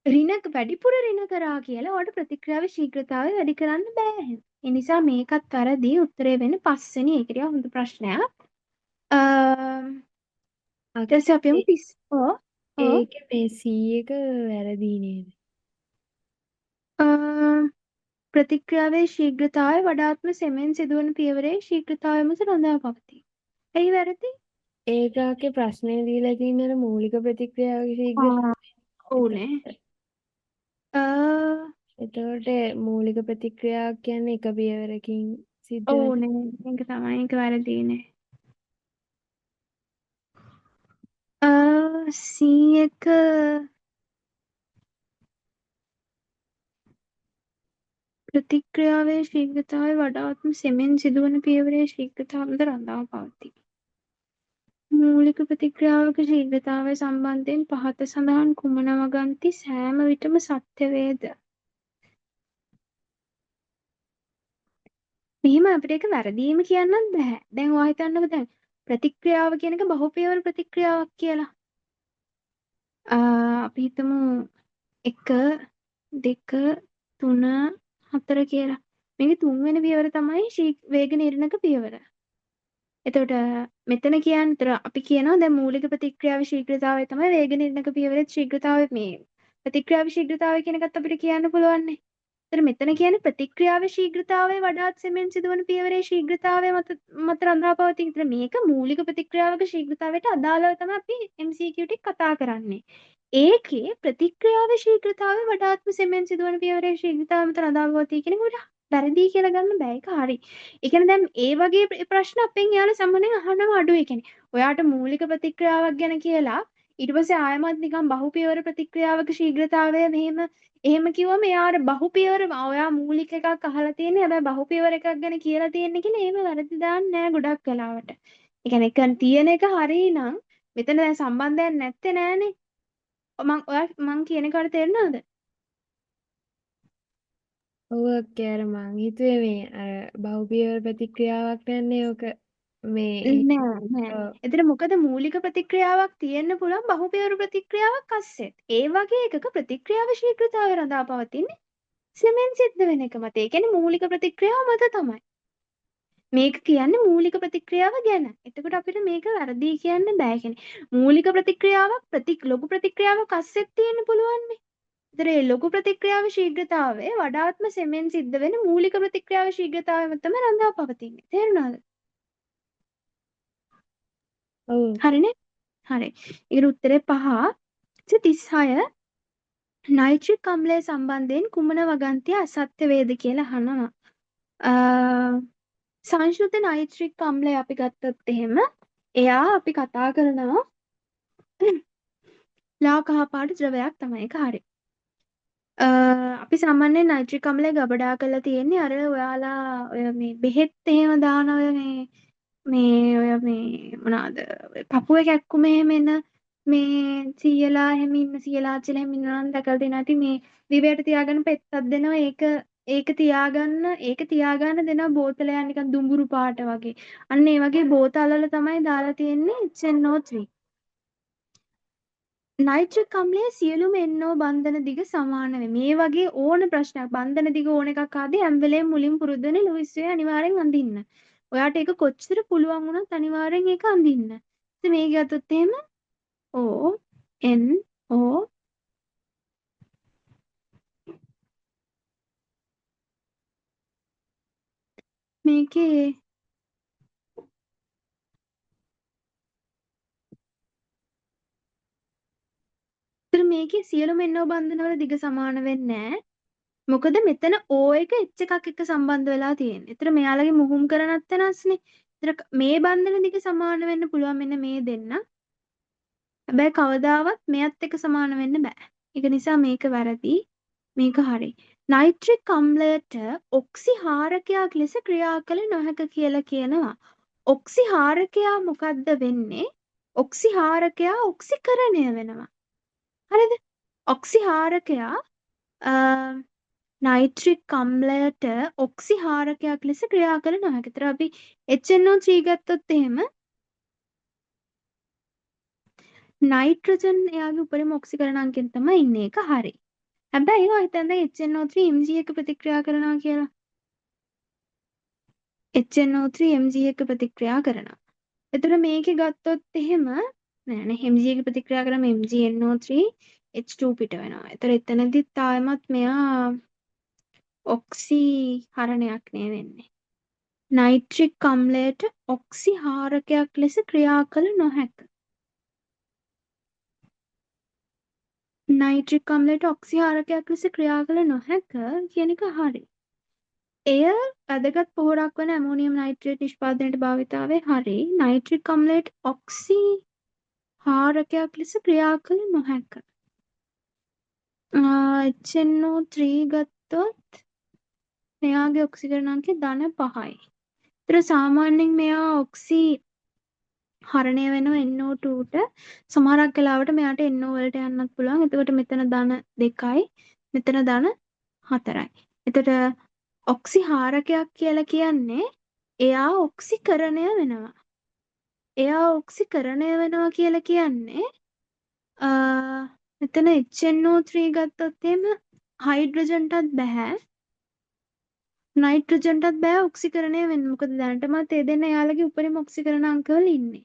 ඍණ වැඩිපුර ඍණ කරා කියලා ඔයාට ප්‍රතික්‍රියාවේ ශීඝ්‍රතාවය වැඩි කරන්න බෑ එහෙම. ඒ නිසා මේකත් වැරදි. උත්තරේ වෙන්නේ පස්වෙනි. ඒක ටිකක් හොඳ ප්‍රශ්නයක්. ඊට පස්සේ අපි යමු 30. ඔව්. ඔව්. ඒකේ මේ C එක වැරදි නේද? ප්‍රතික්‍රියාවේ ශීඝ්‍රතාවය වඩාත්ම සෙමෙන් සිදුවන පියවරේ ශීඝ්‍රතාවය මත රඳා පවතී. ඇයි වැරදි? ඒකාගේ ප්‍රශ්නේ දීලා තියෙන අර මූලික ප්‍රතික්‍රියාවක ශීඝ්‍රතාවය. ඔව්නේ. එතකොට මූලික ප්‍රතික්‍රියාවක් කියන්නේ එක පියවරකින් සිද්ධ වෙන. ඔව්නේ. ඒක තමයි ඒක වැරදිනේ. C එක ප්‍රතික්‍රියාවේ ශීඝ්‍රතාවය වඩාත්ම සෙමෙන් සිදුවන පියවරේ ශීඝ්‍රතාව මත රඳා පවතී. මූලික ප්‍රතික්‍රියාවක ශීඝ්‍රතාවය සම්බන්ධයෙන් පහත සඳහන් කුමන වගන්ති සෑම විටම සත්‍ය වේද? මෙහෙම අපිට ඒක වැරදීම කියන්නත් බෑ. දැන් ඔයා හිතන්නකෝ දැන් ප්‍රතික්‍රියාව කියන එක බහුපියවර ප්‍රතික්‍රියාවක් කියලා. අපි හිතමු 1 2 3 4 කියලා. මේකේ තුන්වෙනි පියවර තමයි වේග නිර්ණක පියවර. එතකොට මෙතන කියන්නේ එතකොට අපි කියනවා දැන් මූලික ප්‍රතික්‍රියාවේ ශීඝ්‍රතාවය තමයි වේග නිර්ණක පියවරේ ශීඝ්‍රතාවය මේ ප්‍රතික්‍රියාවේ ශීඝ්‍රතාවය කියන එකත් අපිට කියන්න පුළුවන් නේ. එතකොට මෙතන කියන්නේ ප්‍රතික්‍රියාවේ ශීඝ්‍රතාවය වඩාත් සෙමෙන් සිදුවන පියවරේ ශීඝ්‍රතාවය මත මත රඳා පවතින. එතකොට මේක මූලික ප්‍රතික්‍රියාවක ශීඝ්‍රතාවයට අදාළව තමයි අපි MCQ ටික කතා කරන්නේ. ඒකේ ප්‍රතික්‍රියාවේ ශීඝ්‍රතාවය වඩාත්ම සෙමෙන් සිදුවන පියවරේ ශීඝ්‍රතාවය මත රඳා පවතී කියන එක අපිට වැරදි කියලා ගන්න බෑ. ඒක හරි. ඒ කියන්නේ දැන් ඒ වගේ ප්‍රශ්න අපෙන් යාළුවා සාමාන්‍යයෙන් අහනවා අඩුයි. ඒ කියන්නේ ඔයාට මූලික ප්‍රතික්‍රියාවක් ගැන කියලා ඊට පස්සේ ආයෙමත් නිකන් බහුපියවර ප්‍රතික්‍රියාවක ශීඝ්‍රතාවය මෙහෙම එහෙම කිව්වම එයා අර බහුපියවර ඔයා මූලික එකක් අහලා තියෙන්නේ හැබැයි බහුපියවර එකක් ගැන කියලා තියෙන්නේ කියලා එහෙම වැරදි දාන්නේ නෑ ගොඩක් වෙලාවට. ඒ කියන්නේ එක තියෙන එක හරි නම් මෙතන දැන් සම්බන්ධයක් නැත්තේ නෑනේ. මං ඔයා මං කියන එකට තේරෙනවද? ඔව් අක්කේ, අර මං හිතුවේ මේ අර බහුපියවර ප්‍රතික්‍රියාවක් නෑනේ ඔක මේ. නෑ නෑ. ඔව්. එතන මොකද මූලික ප්‍රතික්‍රියාවක් තියෙන්න පුළුවන් බහුපියවර ප්‍රතික්‍රියාවක් අස්සෙත්. ඒ වගේ එකක ප්‍රතික්‍රියාව ශීඝ්‍රතාවය රඳා පවතින්නේ සෙමෙන් සිද්ධ වෙන එක මත. ඒ කියන්නේ මූලික ප්‍රතික්‍රියාව මත තමයි. මේක කියන්නේ මූලික ප්‍රතික්‍රියාව ගැන. එතකොට අපිට මේක වැරදි කියන්න බෑ. කියන්නේ මූලික ප්‍රතික්‍රියාවක් ලොකු ප්‍රතික්‍රියාවක් අස්සෙත් තියෙන්න පුළුවන්නේ. ඒතර ඒ ලොකු ප්‍රතික්‍රියාව ශීඝ්‍රතාවය වඩාත්ම සෙමෙන් සිද්ධ වෙන මූලික ප්‍රතික්‍රියාව ශීඝ්‍රතාවය මත තමයි රඳා පවතින්නේ. තේරුණාද? ඔව්. හරිනේ? හරි. ඒකට උත්තරේ 5. 36 නයිට්‍රික් අම්ලය සම්බන්ධයෙන් කුමන වගන්තිය අසත්‍ය වේද කියලා අහනවා. සංශුද්ධ නයිට්‍රික් අම්ලය අපි ගත්තොත් එහෙම එයා අපි කතා කරනවා ලා කහ පාට ද්‍රවයක් තමයි. ඒක හරි. අපි සාමාන්‍යයෙන් නයිට්‍රික් අම්ලය ගබඩා කරලා තියෙන්නේ අර ඔයාලා ඔය මේ බෙහෙත් එහෙම දාන ඔය මේ මේ ඔය මේ මොනවාද ඔය පපුවේ කැක්කුම එහෙම එන මේ සීයලා එහෙම ඉන්න සීයලා ආච්චිලා එහෙම ඉන්නවා නම් දැකලා තියෙනවා ඇති. මේ දිවයට තියාගන්න පෙත්තක් දෙනවා. ඒක ඒක තියාගන්න ඒක තියාගන්න දෙනවා බෝතලයක් නිකන් දුඹුරු පාට වගේ. අන්න ඒ වගේ බෝතල් වල තමයි දාලා තියෙන්නේ HNO3. නයිට්‍රික් අම්ලයේ සියලුම NO බන්ධන දිග සමාන වේ. මේ වගේ ඕන ප්‍රශ්නයක් බන්ධන දිග ඕන එකක් ආදී හැම වෙලේම මුලින් පුරුදු වෙන ලුයිස් වේ අනිවාර්යෙන් අඳින්න. ඔයාට ඒක කොච්චර පුළුවන් වුණත් අනිවාර්යෙන් ඒක අඳින්න. ඉතින් මේක ගත්තොත් එහෙම O N O මේකේ ඒතර මේකේ සියලුම NO බන්ධනවල දිග සමාන වෙන්නේ නැහැ. මොකද මෙතන O එක H එකක් එක්ක සම්බන්ධ වෙලා තියෙන්නේ. ඒතර මෙයාලගේ මුහුම් කරණත් වෙනස්නේ. ඒතර මේ බන්ධන දිග සමාන වෙන්න පුළුවන් මෙන්න මේ දෙන්න. හැබැයි කවදාවත් මෙයත් එක්ක සමාන වෙන්න බෑ. ඒක නිසා මේක වැරදි. මේක හරි. නයිට්‍රික් අම්ලයට ඔක්සිහාරකයක් ලෙස ක්‍රියා කළ නොහැක කියලා කියනවා. ඔක්සිහාරකයා මොකද්ද වෙන්නේ? ඔක්සිහාරකයා ඔක්සිකරණය වෙනවා. හරිද? ඔක්සිහාරකයා නයිට්‍රික් අම්ලයට ඔක්සිහාරකයක් ලෙස ක්‍රියා කළ නොහැක. ඒතර අපි HNO3 ගත්තොත් එහෙම නයිට්‍රජන් එයාගේ උපරිම ඔක්සිකරණ අංකෙන් තමයි ඉන්නේ. ඒක හරි. හැබැයි ඔය හිතන්න දැන් HNO3 Mg එක ප්‍රතික්‍රියා කරනවා කියලා. HNO3 Mg එක ප්‍රතික්‍රියා කරනවා. එතකොට මේකේ ගත්තොත් එහෙම නෑ නෑ Mg එක ප්‍රතික්‍රියා කරාම MgNO3 H2 පිට වෙනවා. එතකොට එතනදිත් ආයෙමත් මෙයා ඔක්සිහරණයක් නේ වෙන්නේ. නයිට්‍රික් අම්ලයට ඔක්සිහාරකයක් ලෙස ක්‍රියා කළ නොහැක. නයිට්‍රික් අම්ලයට ඔක්සිහාරකයක් ලෙස ක්‍රියා කළ නොහැක කියන එක හරි. එය වැදගත් පොහොරක් වන ඇමෝනියම් නයිට්‍රේට් නිෂ්පාදනයට භාවිතා වේ. හරි. නයිට්‍රික් අම්ලයට ඔක්සිහාරකයක් ලෙස ක්‍රියා කළ නොහැක. HNO3 ගත්තොත් මෙයාගේ ඔක්සිකරණ අංකය ධන 5යි. ඒතර සාමාන්‍යයෙන් මෙයා ඔක්සි හරණය වෙනවා NO2 ට. සමහරක් වෙලාවට මෙයාට NO වලට යන්නත් පුළුවන්. එතකොට මෙතන ධන 2යි මෙතන ධන 4යි. එතකොට ඔක්සිහාරකයක් කියලා කියන්නේ එයා ඔක්සිකරණය වෙනවා. එයා ඔක්සිකරණය වෙනවා කියලා කියන්නේ මෙතන HNO3 ගත්තොත් එහෙම හයිඩ්‍රජන්ටත් බෑ නයිට්‍රජන්ටත් බෑ ඔක්සිකරණය වෙන්න. මොකද දැනටමත් ඒ දෙන්න එයාලගේ උපරිම ඔක්සිකරණ අංකවල ඉන්නේ.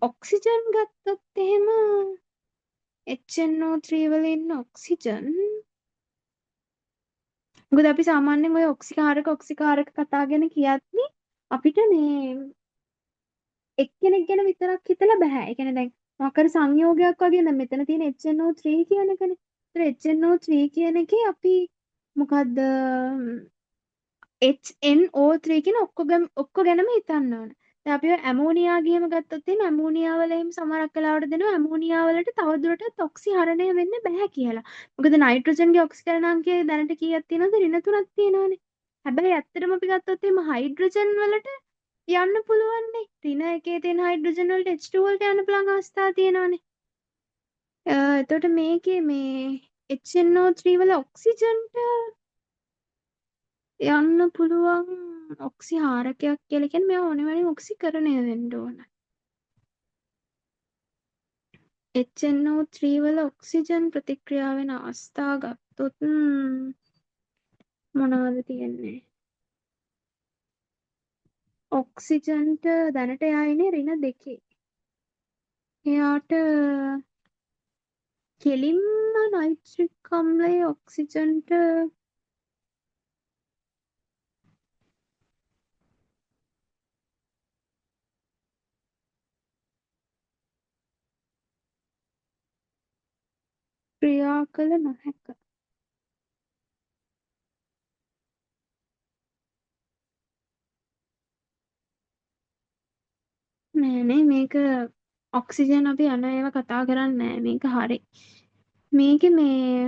ඔක්සිජන් ගත්තොත් එහෙම HNO3 වල ඉන්න ඔක්සිජන්, මොකද අපි සාමාන්‍යයෙන් ඔය ඔක්සිකාරක ඔක්සිකාරක කතා ගැන කියද්දි අපිට මේ එක්කෙනෙක් ගැන විතරක් හිතලා බෑ. ඒ කියන්නේ දැන් මොකක් හරි සංයෝගයක් වගේ නම් මෙතන තියෙන HNO3 කියන එකනේ. ඒතර HNO3 කියන එකේ අපි මොකද්ද HNO3 කියන ඔක්කො ගැනම හිතන්න ඕන. දැන් අපි ඔය ඇමෝනියා ගියම ගත්තොත් එහෙම ඇමෝනියා වල එහෙම සමහරක් වෙලාවට දෙනවා ඇමෝනියා වලට තවදුරටත් ඔක්සිහරණය වෙන්න බෑ කියලා. මොකද නයිට්‍රජන්ගේ ඔක්සිකරණ අංකය දැනට කීයක් තියෙනවද? ඍණ 3ක් තියෙනවනේ. හැබැයි ඇත්තටම අපි ගත්තොත් එහෙම හයිඩ්‍රජන් වලට යන්න පුළුවන්නේ. ඍණ එකේ තියෙන හයිඩ්‍රජන් වලට H2 වලට යන්න පුළුවන් අවස්ථා තියෙනවනේ. එතකොට මේකේ මේ HNO3 වල ඔක්සිජන්ට යන්න පුළුවන් ඔක්සිහාරකයක් කියලා කියන්නේ මෙයා අනිවාර්යෙන් ඔක්සිකරණය වෙන්න ඕන. HNO3 වල ඔක්සිජන් ප්‍රතික්‍රියා වෙන අවස්ථා ගත්තොත් මොනවද තියෙන්නේ? ඔක්සිජන්ට දැනට එයා ඉන්නේ ඍණ 2. එයාට කෙලින්ම නයිට්‍රික් අම්ලයේ ඔක්සිජන්ට ක්‍රියා කළ නොහැක. නෑ නේ, මේක ඔක්සිජන් අපි යන ඒවා කතා කරන්නේ නෑ. මේක හරි. මේකේ මේ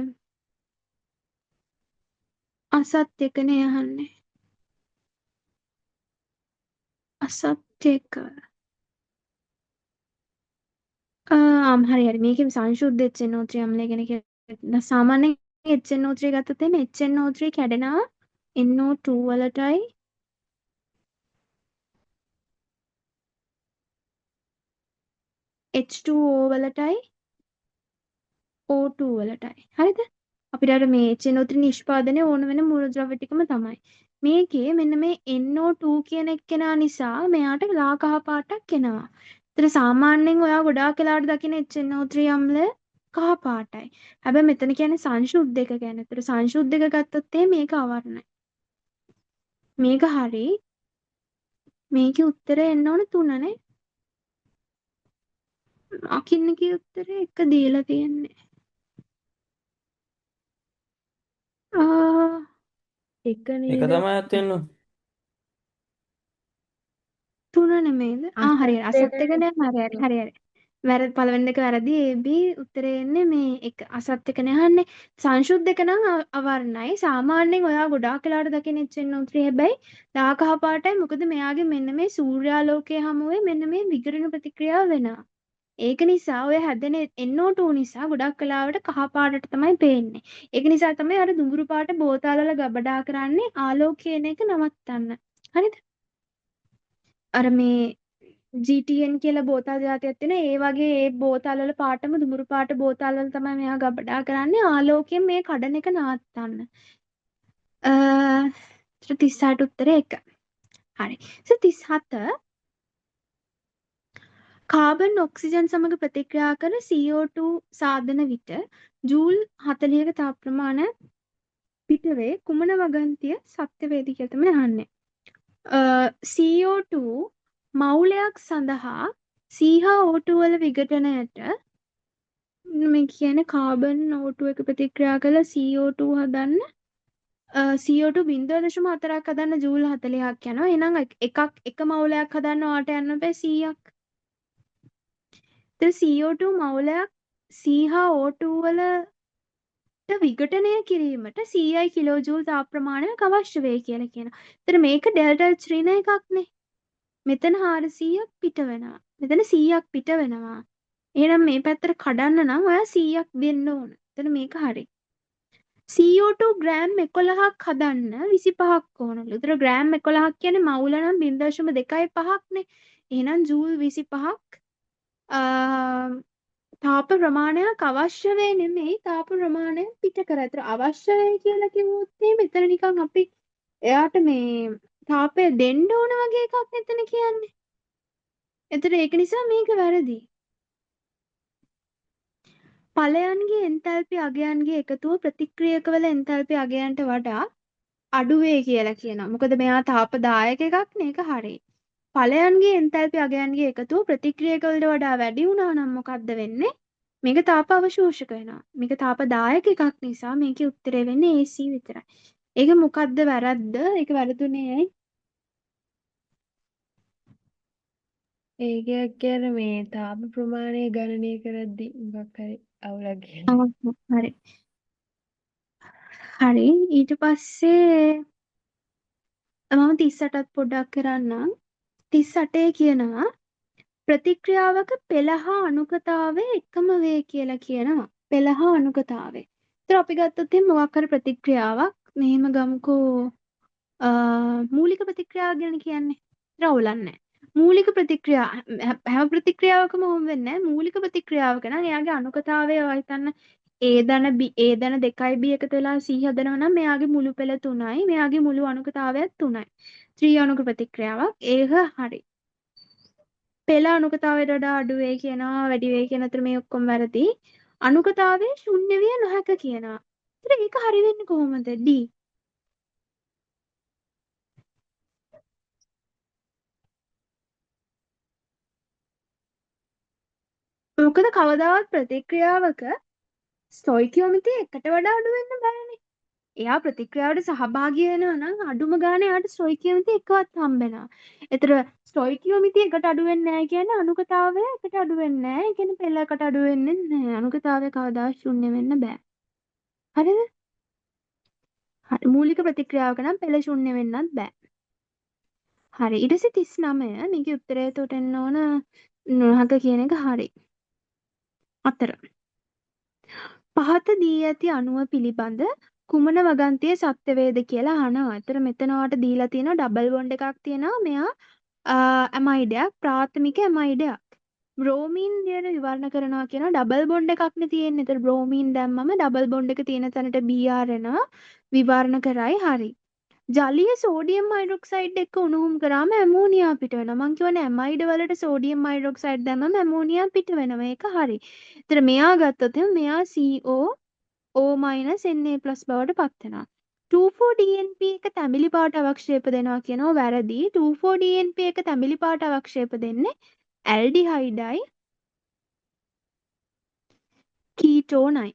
අසත්‍ය එකනේ අහන්නේ. අසත්‍ය එක. හරි හරි. මේකේ සංශුද්ධ HNO3 අම්ලය ගැන කියලා සාමාන්‍යයෙන් HNO3 ගත්තොත් එහෙම HNO3 කැඩෙනවා NO2 වලටයි H2O වලටයි O2 වලටයි. හරිද? අපිට අර මේ HNO3 නිෂ්පාදනය ඕන වෙන මූලද්‍රව්‍ය ටිකම තමයි. මේකේ මෙන්න මේ NO2 කියන එක්කෙනා නිසා මෙයාට ලා කහ පාටක් එනවා. ඒතර සාමාන්‍යයෙන් ඔයා ගොඩාක් වෙලාවට දකින HNO3 අම්ලය කහ පාටයි. හැබැයි මෙතන කියන්නේ සංශුද්ධ එක ගැන. ඒතර සංශුද්ධ එක ගත්තොත් එහෙම මේක අවර්ණයි. මේක හරි. මේකේ උත්තරය එන්න ඕන 3 නේ. අකින්න එකේ උත්තරේ 1 දීලා තියෙන්නේ. එක එක නේද? තමයි ඇත්ත වෙන්න ඕන. 3 නෙමෙයිද? හරි හරි. අසත්‍ය අසත් එක නෑ. හරි හරි හරි හරි. වැරදි පළවෙනි දෙක වැරදි. AB උත්තරේ එන්නේ මේ එක අසත් එක නේ අහන්නේ. සංශුද්ධ එක නම් අවර්ණයි. සාමාන්‍යයෙන් ඔයා ගොඩාක් වෙලාවට දකින HNO3 හැබැයි ලා කහ පාටයි. මොකද මෙයාගේ මෙන්න මේ සූර්යාලෝකයේ හමුවේ මෙන්න මේ විගණන ප්‍රතික්‍රියාව වෙනවා. ඒක නිසා ඔය හැදෙන NO2 නිසා ගොඩක් වෙලාවට කහ පාටට තමයි පේන්නේ. ඒක නිසා තමයි අර දුඹුරු පාට බෝතල් වල ගබඩා කරන්නේ ආලෝකය එන එක නවත්තන්න. හරිද? අර මේ GTN කියලා බෝතල් ජාතියක් තියෙනවා. ඒ වගේ ඒ බෝතල් වල පාටම දුඹුරු පාට බෝතල් වල තමයි මෙයා ගබඩා කරන්නේ ආලෝකයෙන් මේ කඩන එක නවත්තන්න. 38 උත්තරේ 1. හරි. 37 කාබන් ඔක්සිජන් සමග ප්‍රතික්‍රියා කර CO2 සාදන විට ජූල් 40ක තාප ප්‍රමාණය පිටවේ කුමන වගන්තිය සත්‍ය වේද කියලා තමයි අහන්නේ. CO2 මවුලයක් සඳහා C හා O2 වල විඝටනයට මේ කියන්නේ කාබන් O2 එක ප්‍රතික්‍රියා කරලා CO2 හදන්න CO2 0.4ක් හදන්න ජූල් 40ක් යනවා. එහෙනම් එකක් එක මවුලයක් හදන්න ඔයාට යන්න බෑ 100ක්. ඉතින් CO2 මවුලයක් C හා O2 වලට විඝටනය කිරීමට 100යි කිලෝ ජූල් තාප ප්‍රමාණයක් අවශ්‍ය වේ කියලා කියනවා. ඒතර මේක ඩෙල්ටා H ඍණ එකක්නේ. මෙතන 400ක් පිට වෙනවා. මෙතන 100ක් පිට වෙනවා. එහෙනම් මේ පැත්තට කඩන්න නම් ඔයා 100ක් දෙන්න ඕන. එතන මේක හරි. CO2 gram 11ක් හදන්න 25ක් ඕනලු. ඒතර ග්‍රෑම් 11ක් කියන්නේ මවුල නම් 0.25ක් නේ. එහෙනම් ජූල් 25ක් තාප ප්‍රමාණයක් අවශ්‍ය වේ නෙමෙයි තාප ප්‍රමාණය පිට කර. ඒතර අවශ්‍ය වේ කියලා කිව්වොත් එහෙම එතන නිකන් අපි එයාට මේ තාපය දෙන්න ඕන වගේ එකක් මෙතන කියන්නේ. ඒතර ඒක නිසා මේක වැරදි. ඵලයන්ගේ එන්තල්පි අගයන්ගේ එකතුව ප්‍රතික්‍රියකවල එන්තල්පි අගයන්ට වඩා අඩු වේ කියලා කියනවා. මොකද මෙයා තාපදායක එකක් නේ, ඒක හරි. ඵලයන්ගේ එන්තල්පි අගයන්ගේ එකතුව ප්‍රතික්‍රියකවලට වඩා වැඩි වුණා නම් මොකද්ද වෙන්නේ? මේක තාප අවශෝෂක වෙනවා. මේක තාපදායක එකක් නිසා මේකේ උත්තරේ වෙන්නේ AC විතරයි. ඒක මොකද්ද වැරද්ද? ඒක වැරදුනේ ඇයි? ඒකයක් කියන මේ තාප ප්‍රමාණය ගණනය කරද්දි මොකක් හරි අවුලක් කියලා. හරි. හරි. ඊට පස්සේ මම 38ත් පොඩ්ඩක් කරන්නම්. 38 කියනවා ප්‍රතික්‍රියාවක පෙළ හා අනුකතාවය එකම වේ කියලා කියනවා. පෙළ හා අනුකතාවය. ඒතර අපි ගත්තොත් එහෙනම් මොකක් හරි ප්‍රතික්‍රියාවක් මෙහෙම ගමුකෝ. මූලික ප්‍රතික්‍රියාව ගැන කියන්නේ. ඒතර අවුලක් නැහැ. මූලික ප්‍රතික්‍රියා හැම ප්‍රතික්‍රියාවකම ඔහොම වෙන්නේ නැහැ. මූලික ප්‍රතික්‍රියාවක නම් එයාගේ අනුකතාවය ඔයා හිතන්න A ධන B A ධන 2යි B එකතු වෙලා C හදනවා නම් මෙයාගේ මුළු පෙළ 3යි, මෙයාගේ මුළු අනුකතාවයත් 3යි. ත්‍රි අණුක ප්‍රතික්‍රියාවක්. ඒක හරි. පෙළ අනුකතාවයට වඩා අඩු වෙයි කියනවා, වැඩි වෙයි කියන අතර මේ ඔක්කොම වැරදි. අනුකතාවය ශුන්‍ය විය නොහැක කියනවා. ඒතර ඒක හරි වෙන්නේ කොහොමද? D. මොකද කවදාවත් ප්‍රතික්‍රියාවක ස්ටොයිකියෝමෙට්‍රි එකට වඩා අඩු වෙන්න බෑනේ. එයා ප්‍රතික්‍රියාවට සහභාගී වෙනවා නම් අඩුම ගානේ එයාට ස්ටොයිකියෝමෙට්‍රි එකවත් හම්බ වෙනවා. ඒතර ස්ටොයිකියෝමෙට්‍රි එකට අඩු වෙන්නේ නැහැ කියන්නේ අනුකතාවය එකට අඩු වෙන්නේ නැහැ. ඒ කියන්නේ පෙළ එකට අඩු වෙන්නේ නැහැ. අනුකතාවය කවදාවත් ශුන්‍ය වෙන්න බෑ. හරිද? හරි. මූලික ප්‍රතික්‍රියාවක නම් පෙළ ශුන්‍ය වෙන්නත් බෑ. හරි. ඊට පස්සේ 39 මේකේ උත්තරය එතකොට එන්න ඕන නොහක කියන එක හරි. 4. පහත දී ඇති අණුව පිළිබඳ කුමන වගන්තිය සත්‍ය වේද කියලා අහනවා. ඒතර මෙතන ඔයාලට දීලා තියෙනවා ඩබල් බොන්ඩ් එකක් තියෙනවා. මෙයා ඇමයිඩයක්, ප්‍රාථමික ඇමයිඩයක්. බ්‍රෝමීන් දියර විවරණ කරනවා කියනවා ඩබල් බොන්ඩ් එකක් නේ තියෙන්නේ. ඒතර බ්‍රෝමීන් දැම්මම ඩබල් බොන්ඩ් එක තියෙන තැනට Br එනවා. විවරණ කරයි. හරි. ජලීය සෝඩියම් හයිඩ්‍රොක්සයිඩ් එක්ක උණුහුම් කරාම ඇමෝනියා පිට වෙනවා. මං කියවනේ ඇමයිඩ් වලට සෝඩියම් හයිඩ්‍රොක්සයිඩ් දැම්මම ඇමෝනියා පිට වෙනවා. ඒක හරි. ඒතර මෙයා ගත්තොත් එහෙම මෙයා CO O- Na+ බවට පත් වෙනවා. 24DNP එක තැඹිලි පාට අවක්ෂේප දෙනවා කියනවා වැරදි. 24DNP එක තැඹිලි පාට අවක්ෂේප දෙන්නේ ඇල්ඩිහයිඩයි කීටෝනයි.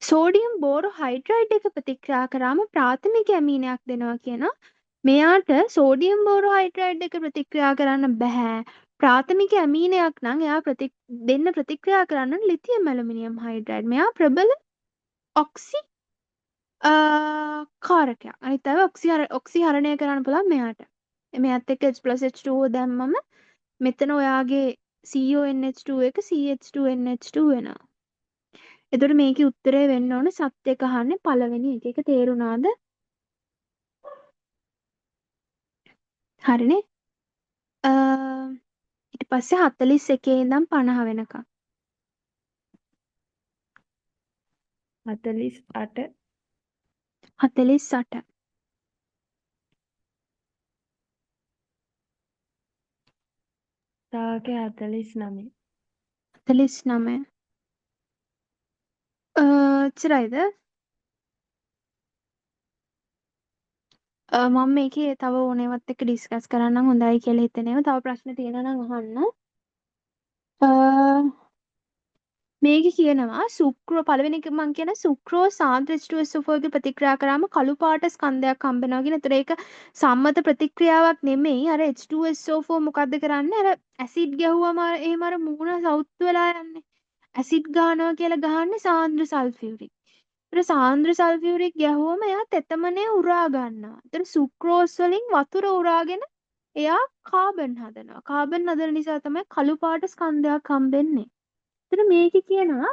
සෝඩියම් බෝරෝ හයිඩ්‍රයිඩ් එක ප්‍රතික්‍රියා කරාම ප්‍රාථමික ඇමීනයක් දෙනවා කියනවා. මෙයාට සෝඩියම් බෝරෝ හයිඩ්‍රයිඩ් එක ප්‍රතික්‍රියා කරන්න බෑ. ප්‍රාථමික ඇමීනයක් නම් එයා දෙන්න ප්‍රතික්‍රියා කරන්න ඕන ලිතියම් ඇලුමිනියම් හයිඩ්‍රයිඩ්. මෙයා ප්‍රබල ඔක්සි කාරකයක්. අනිත් අය ඔක්සිහරණය කරන්න පුළුවන් මෙයාට. මෙයාත් එක්ක H+ H2O දැම්මම මෙතන ඔයාගේ CONH2 එක CH2NH2 වෙනවා. එතකොට මේකේ උත්තරේ වෙන්න ඕන සත්‍ය එක අහන්නේ පළවෙනි එක. ඒක තේරුණාද? හරිනේ. ඊට පස්සේ 41 ඉඳන් 50 වෙනකම්. 48. 48. තව එකේ 49. 49. එච්චරයිද? මම මේකේ තව ඕනේවත් එක්ක ඩිස්කස් කරන්නම් හොඳයි කියලා හිතෙනවා. තව ප්‍රශ්න තියෙනවා නම් අහන්න. මේකේ කියනවා සුක්‍රෝ පළවෙනි එක මං කියන සුක්‍රෝ සාන්ද්‍ර H2SO4 එක ප්‍රතික්‍රියා කරාම කළු පාට ස්කන්ධයක් හම්බ වෙනවා කියන. ඒතර ඒක සම්මත ප්‍රතික්‍රියාවක් නෙමෙයි. අර H2SO4 මොකද්ද කරන්නේ? අර ඇසිඩ් ගැහුවම එහෙම අර මූණ සවුත් වෙලා යන්නේ. ඇසිඩ් ගහනවා කියලා ගහන්නේ සාන්ද්‍ර සල්ෆියුරික්. ඒතර සාන්ද්‍ර සල්ෆියුරික් ගැහුවම එයා තෙතමනේ උරා ගන්නවා. ඒතර සුක්‍රෝස් වලින් වතුර උරාගෙන එයා කාබන් හදනවා. කාබන් හදන නිසා තමයි කළු පාට ස්කන්ධයක් හම්බෙන්නේ. ඒතර මේකේ කියනවා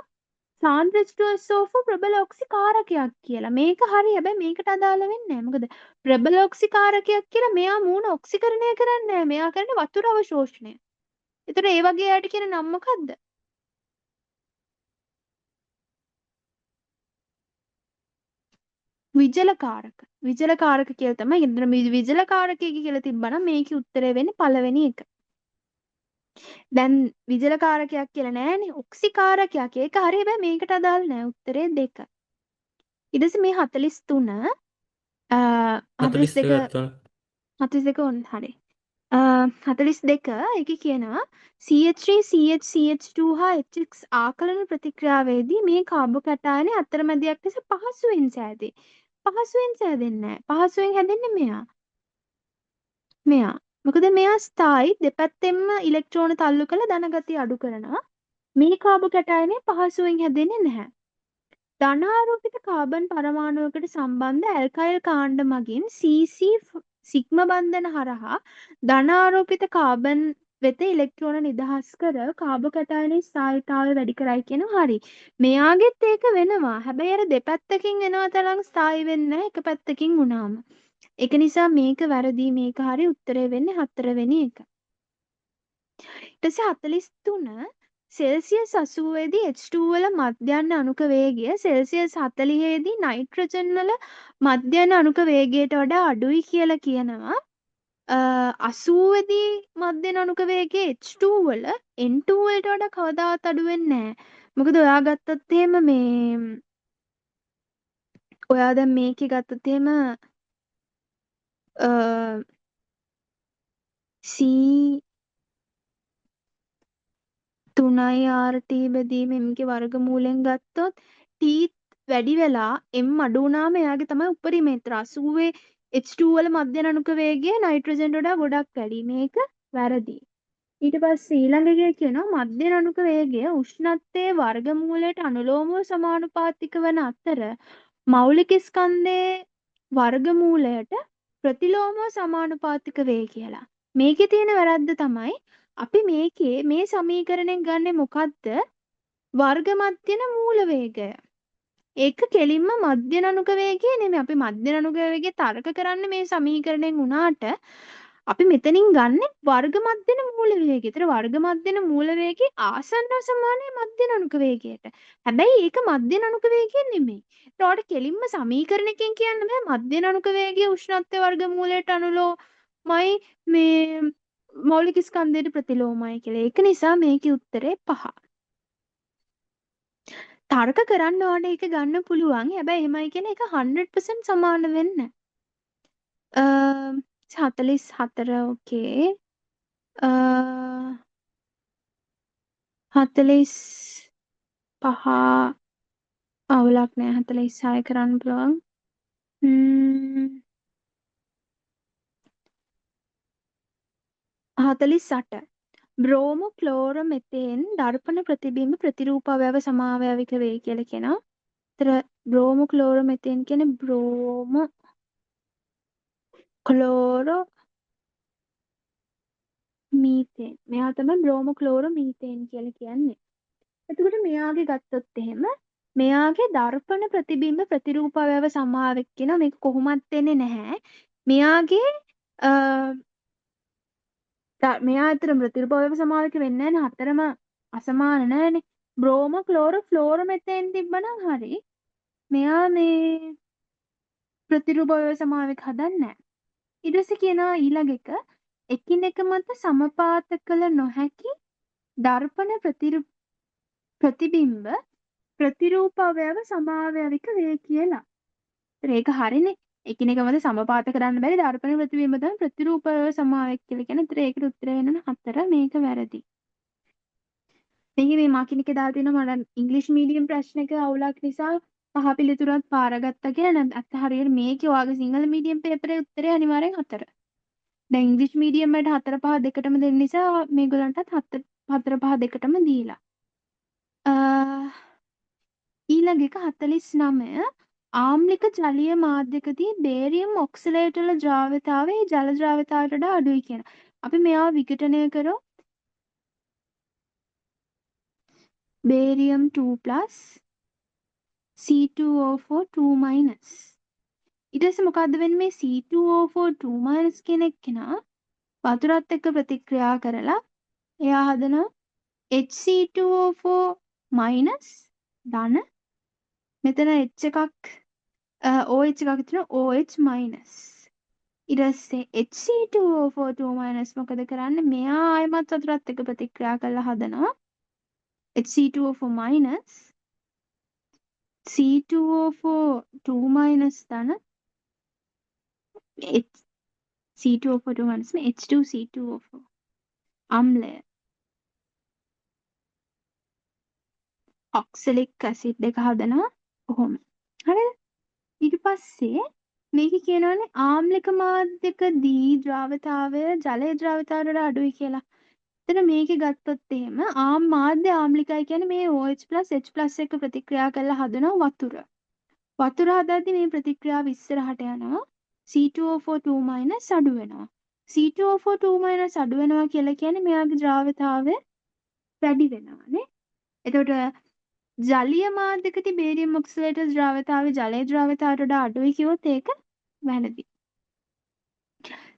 සාන්ද්‍ර H2SO4 ප්‍රබල ඔක්සිකාරකයක් කියලා. මේක හරි. හැබැයි මේකට අදාළ වෙන්නේ නැහැ. මොකද ප්‍රබල ඔක්සිකාරකයක් කියලා මෙයා මූණ ඔක්සිකරණය කරන්නේ නැහැ. මෙයා කරන්නේ වතුර අවශෝෂණය. ඒතර ඒ වගේ අයට කියන නම මොකද්ද? විජලකාරක. විජලකාරක කියලා තමයි. එතන මේ විජලකාරකය කියලා තිබ්බනම් මේකේ උත්තරේ වෙන්නේ පළවෙනි එක. දැන් විජලකාරකයක් කියලා නෑනේ. ඔක්සිකාරකයක්. ඒක හරි. හැබැයි මේකට අදාළ නෑ. උත්තරේ 2. ඊට පස්සේ මේ 43, 42 42 42 ඔන්න හරි. 42 ඒකේ කියනවා CH3 CH CH2 හා HX ආකලන ප්‍රතික්‍රියාවේදී මේ කාබෝකැටයනය අතරමැදියක් ලෙස පහසුවෙන් සෑදේ. පහසුවෙන් සෑදෙන්නේ නෑ. පහසුවෙන් හැදෙන්නේ මෙයා. මෙයා. මොකද මෙයා ස්ථායි දෙපැත්තෙන්ම ඉලෙක්ට්‍රෝන තල්ලු කරලා ධන ගතිය අඩු කරනවා. මේ කාබෝකැටයනය පහසුවෙන් හැදෙන්නේ නැහැ. ධනාරෝපිත කාබන් පරමාණුවකට සම්බන්ධ ඇල්කයිල් කාණ්ඩ මගින් CC සිග්ම බන්ධන හරහා ධනාරෝපිත කාබන් වෙත ඉලෙක්ට්‍රෝන නිදහස් කර කාබෝකැටයනයේ ස්ථායීතාවය වැඩි කරයි කියනවා. හරි. මෙයාගෙත් ඒක වෙනවා. හැබැයි අර දෙපැත්තකින් එනවා තරම් ස්ථායී වෙන්නේ නැහැ එක පැත්තකින් වුණාම. ඒක නිසා මේක වැරදි, මේක හරි. උත්තරේ වෙන්නේ හතරවෙනි එක. ඊට පස්සේ 43 සෙල්සියස් 80 දී H2 වල මධ්‍යන්න අණුක වේගය සෙල්සියස් 40 දී නයිට්‍රජන් වල මධ්‍යන්න අණුක වේගයට වඩා අඩුයි කියලා කියනවා. 80 දී මධ්‍යන්න අණුක වේගය H2 වල N2 වලට වඩා කවදාවත් අඩු වෙන්නේ නැහැ. මොකද ඔයා ගත්තොත් එහෙම මේ ඔයා දැන් මේකේ ගත්තොත් එහෙම C 3 RT බෙදීම M ගේ වර්ගමූලයෙන් ගත්තොත් T වැඩි වෙලා M අඩු වුණාම එයාගේ තමයි උපරිම ඒතර 80 H2 වල මධ්‍යන අණුක වේගය නයිට්‍රජන්ට වඩා ගොඩක් වැඩි. මේක වැරදි. ඊට පස්සේ ඊළඟ එක කියනවා මධ්‍යන අණුක වේගය උෂ්ණත්වයේ වර්ගමූලයට අනුලෝමව සමානුපාතික වන අතර මෞලික ස්කන්ධයේ වර්ගමූලයට ප්‍රතිලෝමව සමානුපාතික වේ කියලා. මේකේ තියෙන වැරද්ද තමයි අපි මේකේ මේ සමීකරණයෙන් ගන්නෙ මොකද්ද? වර්ග මධ්‍යන මූල වේගය. ඒක කෙලින්ම මධ්‍යන අණුක වේගය නෙමෙයි. අපි මධ්‍යන අණුක වේගය තර්ක කරන්නේ මේ සමීකරණයෙන් වුණාට අපි මෙතනින් ගන්නෙ වර්ග මධ්‍යන මූල වේගය. ඒතර වර්ග මධ්‍යන මූල වේගය ආසන්නව සමානයි මධ්‍යන අණුක වේගයට. හැබැයි ඒක මධ්‍යන අණුක වේගය නෙමෙයි. ඒතර ඔයාලට කෙලින්ම සමීකරණයකින් කියන්න බෑ මධ්‍යන අණුක වේගය උෂ්ණත්වයේ වර්ග මූලයට අනුලෝමයි මේ මෞලික ස්කන්ධයට ප්‍රතිලෝමයි කියලා. ඒක නිසා මේකේ උත්තරේ 5. තර්ක කරන්න ඕනේ ඒක ගන්න පුළුවන්. හැබැයි එහෙමයි කියලා ඒක 100% සමාන වෙන්නේ නැහැ. 44 ඕකේ. 45 අවුලක් නෑ. 46 කරන්න පුළුවන්. 48 බ්‍රෝමෝ ක්ලෝරෝමෙතේන් දර්පණ ප්‍රතිබිම්බ ප්‍රතිරූප අවයව සමාවයවික වේ කියලා කියනවා. ඒතර බ්‍රෝමෝ ක්ලෝරෝමෙතේන් කියන්නේ බ්‍රෝමෝ ක්ලෝරෝ මීතේන්. මෙයා තමයි බ්‍රෝමෝ ක්ලෝරෝමීතේන් කියලා කියන්නේ. එතකොට මෙයාගේ ගත්තොත් එහෙම මෙයාගේ දර්පණ ප්‍රතිබිම්බ ප්‍රතිරූප අවයව සමාවයක කියනවා. මේක කොහොමත් වෙන්නේ නැහැ. මෙයාගේ මෙයා අතර ප්‍රතිරූප අවයව සමාවයක වෙන්නේ නැහැ නේ. හතරම අසමාන නෑනේ. බ්‍රෝමෝ ක්ලෝරෝ ෆ්ලෝරෝමෙතේන් තිබ්බනම් හරි. මෙයා මේ ප්‍රතිරූප අවයව සමාවයක හදන්නේ නැහැ. ඊට පස්සේ කියනවා ඊළඟ එක එකිනෙක මත සමපාත කළ නොහැකි දර්පණ ප්‍රතිබිම්බ ප්‍රතිරූප අවයව සමාවයවික වේ කියලා. ඒතර ඒක හරිනේ. එකිනෙක මත සමපාත කරන්න බැරි දර්පණ ප්‍රතිබිම්බ තමයි ප්‍රතිරූප අවයව සමාවයක කියලා කියන්නේ. ඒතර ඒකට උත්තරේ වෙන්න 4. මේක වැරදි. මේකේ මේ මාකින් එකේ දාලා තියෙනවා මට ඉංග්‍රීසි මීඩියම් ප්‍රශ්නක අවුලක් නිසා පහ පිළිතුරක් පාරගත්තා කියලා. නැත්නම් ඇත්ත හරියට මේකේ ඔයාගේ සිංහල මීඩියම් පේපරේ උත්තරේ අනිවාර්යෙන් 4. දැන් ඉංග්‍රීසි මීඩියම් වලට 4 5 දෙකටම දෙන්න නිසා මේගොල්ලන්ටත් 4 5 දෙකටම දීලා. ඊළඟ එක 49 ආම්ලික ජලීය මාධ්‍යකදී බේරියම් ඔක්සලේට් වල ද්‍රාව්‍යතාවය ඒ ජල ද්‍රාව්‍යතාවයට වඩා අඩුයි කියනවා. අපි මෙයාව විඝටනය කරොත් බේරියම් 2+ C2O4 2-. ඊට පස්සේ මොකද්ද වෙන්නේ මේ C2O4 2- කියන එක්කෙනා වතුරත් එක්ක ප්‍රතික්‍රියා කරලා එයා හදනවා HC2O4- ධන මෙතන H එකක්, OH එකක් තියෙනවා OH-. ඊට පස්සේ HC2O4 2- මොකද කරන්නේ මෙයා ආයෙමත් වතුරත් එක්ක ප්‍රතික්‍රියා කරලා හදනවා HC2O4- C2O4 2- ධන H C2O4 2- මේ H2C2O4 අම්ලය ඔක්සලික් ඇසිඩ් එක හදනවා ඔහොම. හරිද? ඊට පස්සේ මේක කියනවනේ ආම්ලික මාධ්‍යකදී ද්‍රාවතාවය ජලයේ ද්‍රාවතාවයට වඩා අඩුයි කියලා. එතන මේකේ ගත්තොත් එහෙම මාධ්‍ය ආම්ලිකයි කියන්නේ මේ OH+ H+ එක්ක ප්‍රතික්‍රියා කරලා හදනවා වතුර. වතුර හදද්දි මේ ප්‍රතික්‍රියාව ඉස්සරහට යනවා. C2O4 2- අඩු වෙනවා. C2O4 2- අඩු වෙනවා කියලා කියන්නේ මෙයාගේ ද්‍රාව්‍යතාවය වැඩි වෙනවා නේ. එතකොට ජලීය මාධ්‍යකදී බේරියම් ඔක්සලේට් ද්‍රාව්‍යතාවය ජලයේ ද්‍රාව්‍යතාවයට වඩා අඩුයි කිව්වොත් ඒක වැරදි.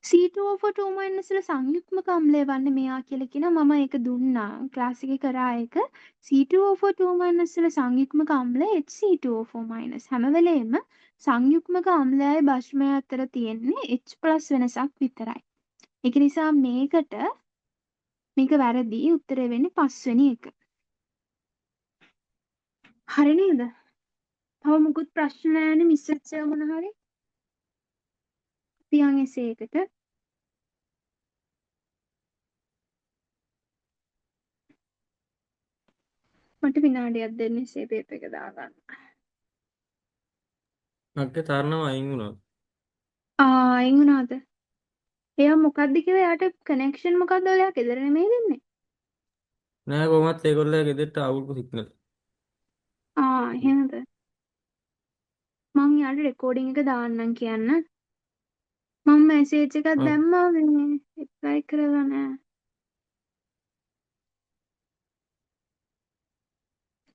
C2O4 2- වල සංයුක්මක අම්ලය වන්නේ මෙයා කියලා කියනවා. මම ඒක දුන්නා ක්ලාස් එකේ කරා ඒක. C2O4 2- වල සංයුක්මක අම්ලය HC2O4-. හැම වෙලේම සංයුක්මක අම්ලයයි භස්මය අතර තියෙන්නේ H+ වෙනසක් විතරයි. ඒක නිසා මේකට මේක වැරදි. උත්තරේ වෙන්නේ පස්වෙනි එක. හරි නේද? තව මුකුත් ප්‍රශ්න නෑනේ මිස් වෙච්ච ඒවා මොන හරි? අපි යන් එසේ එකට. මට විනාඩියක් දෙන්න එසේ පේපර් එක දාගන්න. මගේ තරණව අයින් වුණා. ආ අයින් වුණාද? එයා මොකද්ද කිව්වේ? එයාට කනෙක්ෂන් මොකද්ද ඔයාලා ගෙදර නෙමෙයි දෙන්නේ? නෑ කොහොමත් ඒගොල්ලෝ ගෙදරට ආවුල්කු සිග්නල්. ආ එහෙමද? මං යාට රෙකෝඩින් එක දාන්නම් කියන්න. මං මැසේජ් එකක් දැම්මා මේ රිප්ලයි කරලා නෑ.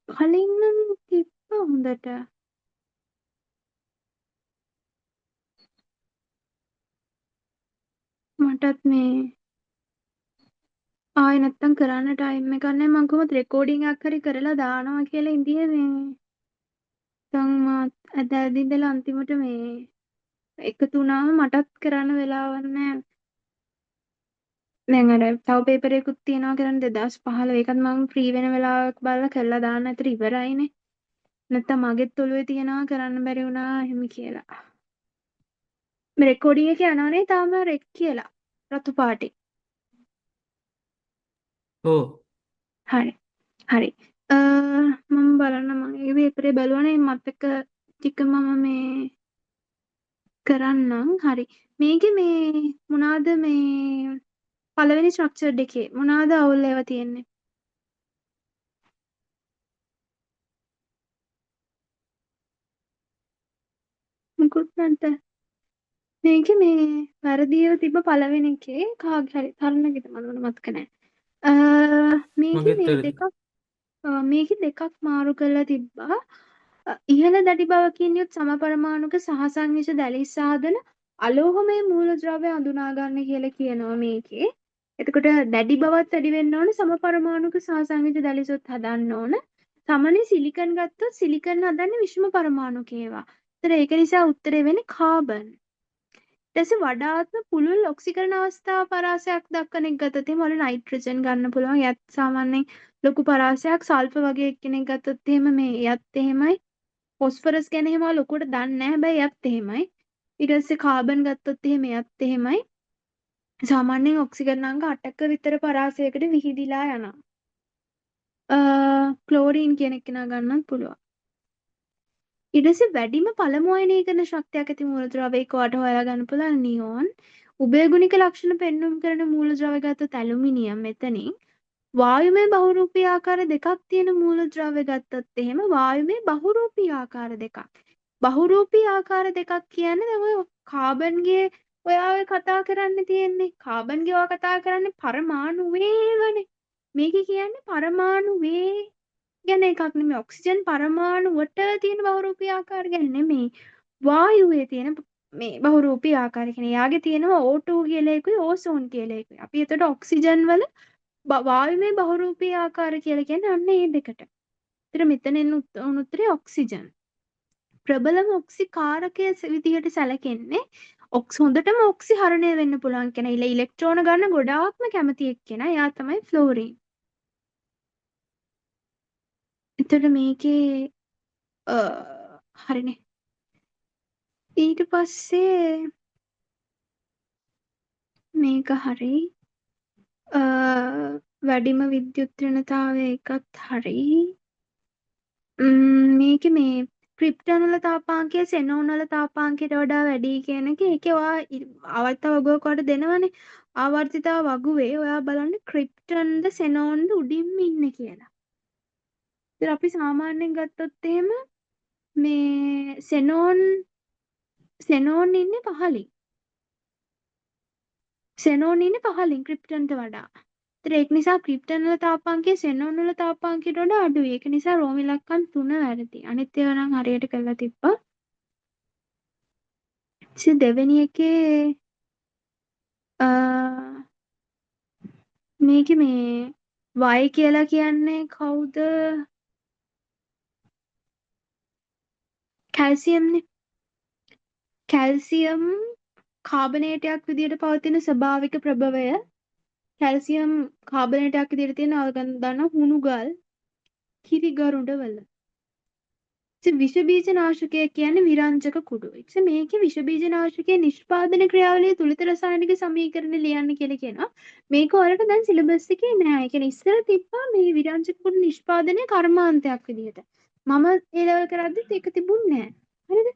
කලින් නම් තිබ්බා හොඳට. මටත් මේ ආයෙ නැත්තම් කරන්න ටයිම් එකක් නෑ. මං කොහොමද රෙකෝඩින් එකක් හරි කරලා දානවා කියලා ඉඳියේ මේ නැත්තම් මාත් ඇද ඇද ඉඳලා අන්තිමට මේ එකතු වුණාම මටත් කරන්න වෙලාවක් නෑ. දැන් අර තව පේපර් එකකුත් තියෙනවා කරන්න 2015 ඒකත් මම ෆ්‍රී වෙන වෙලාවක බලලා කරලා දාන්න අතර ඉවරයිනේ. නැත්තම් මගෙත් ඔළුවේ තියෙනවා කරන්න බැරි වුණා එහෙම කියලා. මේ රෙකෝඩින් එක යනවනේ තාම රෙක් කියලා. රතු පාටින්. ඔව්. හරි. හරි. මම බලන්න මම ඒ පේපරේ බැලුවනේ මත් එක්ක ටික මම මේ කරන්නම්. හරි. මේකේ මේ මොනවාද මේ පළවෙනි ස්ට්‍රක්චර් එකේ මොනවාද අවුල් ඒවා තියෙන්නේ? මුකුත් නැද්ද? මේකේ මේ වැරදි ඒවා තිබ්බ පළවෙනි එකේ කාගේ හරි තරුණගෙද මට මතක නෑ. මේකේ මගෙත් මේ වැරදි. දෙකක් මේකේ දෙකක් මාරු කරලා තිබ්බා. ඉහළ දැඩි බවකින් යුත් සමපරමාණුක සහසංයුජ දැලිස් සාධන අලෝහමය මූලද්‍රව්‍ය හඳුනා ගන්න කියලා කියනවා මේකේ. එතකොට දැඩි බවත් වැඩි වෙන්න ඕන, සමපරමාණුක සහසංයුජ දැලිසොත් හදන්න ඕන. සමනේ සිලිකන් ගත්තොත් සිලිකන් හදන්නේ විෂම පරමාණුක ඒවා. ඒතර ඒක නිසා උත්තරේ වෙන්නේ කාබන්. ඊට පස්සේ වඩාත්ම පුළුල් ඔක්සිකරණ අවස්ථාව පරාසයක් දක්වන එක ගත්තොත් එහෙම ඔයාලා නයිට්‍රජන් ගන්න පුළුවන්. එයත් සාමාන්‍යයෙන් ලොකු පරාසයක්. සල්ෆර් වගේ එක්කෙනෙක් ගත්තොත් එහෙම මේ එයත් එහෙමයි. ෆොස්ෆරස් ගැන එහෙම ඔයාලා ලොකුවට දන්නේ නැහැ. හැබැයි එයත් එහෙමයි. ඊට පස්සේ කාබන් ගත්තොත් එහෙම එයත් එහෙමයි. සාමාන්‍යයෙන් ඔක්සිකරණ අංග 8ක විතර පරාසයකට විහිදිලා යනවා. ක්ලෝරීන් කියන එක නා ගන්නත් පුළුවන්. ඊට පස්සේ වැඩිම පළමු අයනීකරණ ශක්තියක් ඇති මූලද්‍රව්‍ය එක ඔයාලට හොයාලා ගන්න පුළුවන් නියෝන්. උභයගුණික ලක්ෂණ පෙන්නුම් කරන මූලද්‍රව්‍ය ගත්තොත් ඇලුමිනියම් මෙතනින්. වායුමය බහුරූපී ආකාර දෙකක් තියෙන මූලද්‍රව්‍ය ගත්තොත් එහෙම වායුමය බහුරූපී ආකාර දෙකක්. බහුරූපී ආකාර දෙකක් කියන්නේ දැන් ඔය කාබන්ගේ ඔයා ඔය කතා කරන්න තියෙන්නේ. කාබන්ගේ ඔයා කතා කරන්නේ පරමාණුවේවනේ. මේකේ කියන්නේ පරමාණුවේ ගැන එකක් නෙමෙයි. ඔක්සිජන් පරමාණුවට තියෙන බහුරූපී ආකාර ගැන නෙමෙයි. වායුවේ තියෙන මේ බහුරූපී ආකාර කියන්නේ එයාගේ තියෙනවා O2 කියලා එකකුයි ඕසෝන් කියලා එකකුයි. අපි එතකොට ඔක්සිජන් වල වායුමය බහුරූපී ආකාර කියලා කියන්නේ අන්න ඒ දෙකට. ඒතර මෙතන එන උත්තරේ ඔක්සිජන්. ප්‍රබලම ඔක්සිකාරකය විදිහට සැලකෙන්නේ හොඳටම ඔක්සිහරණය වෙන්න පුළුවන් කෙනා. ඉලෙක්ට්‍රෝන ගන්න ගොඩාක්ම කැමති එක්කෙනා. එයා තමයි ෆ්ලෝරින්. එතකොට මේකේ හරිනේ. ඊට පස්සේ මේක හරි. වැඩිම විද්‍යුත් ඍණතාවය එකත් හරි. මේකේ මේ ක්‍රිප්ටන් වල තාපාංකය සෙනෝන් වල තාපාංකයට වඩා වැඩි කියන එක ඒකේ ඔයා ආවර්තිත වගුවක් ඔයාට දෙනවනේ. ආවර්තිත වගුවේ ඔයා බලන්න ක්‍රිප්ටන්ද සෙනෝන්ද උඩින්ම ඉන්නේ කියලා. ඉතින් අපි සාමාන්‍යයෙන් ගත්තොත් එහෙම මේ සෙනෝන් ඉන්නේ පහලින්. සෙනෝන් ඉන්නේ පහළින් ක්‍රිප්ටන්ට වඩා. ඒතර ඒක නිසා ක්‍රිප්ටන් වල තාපාංකය සෙනෝන් වල තාපාංකයට වඩා අඩුයි. ඒක නිසා රෝම ඉලක්කම් 3 වැරදි. අනිත් ඒවා නම් හරියට කරලා තිබ්බා. ඉතින් දෙවෙනි එකේ මේකේ මේ Y කියලා කියන්නේ කවුද? කැල්සියම් නේ. කැල්සියම් කාබනේටයක් විදියට පවතින ස්වභාවික ප්‍රභවය කැල්සියම් කාබනේටයක් විදියට තියෙන ඔයගොල්ලෝ දන්නවා හුණුගල් කිරි ගරුඩ වල. ඉතින් විෂ බීජ නාශකය කියන්නේ විරංජක කුඩු. ඉතින් මේකේ විෂ බීජ නාශකයේ නිෂ්පාදන ක්‍රියාවලිය තුලිත රසායනික සමීකරණ ලියන්න කියලා කියනවා. මේක ඔයාලට දැන් සිලබස් එකේ නෑ. ඒ කියන්නේ ඉස්සර තිබ්බා මේ විරංජක කුඩු නිෂ්පාදනය කර්මාන්තයක් විදියට. මම ඒ ලෙවල් කරද්දිත් ඒක තිබුණේ නෑ. හරිද?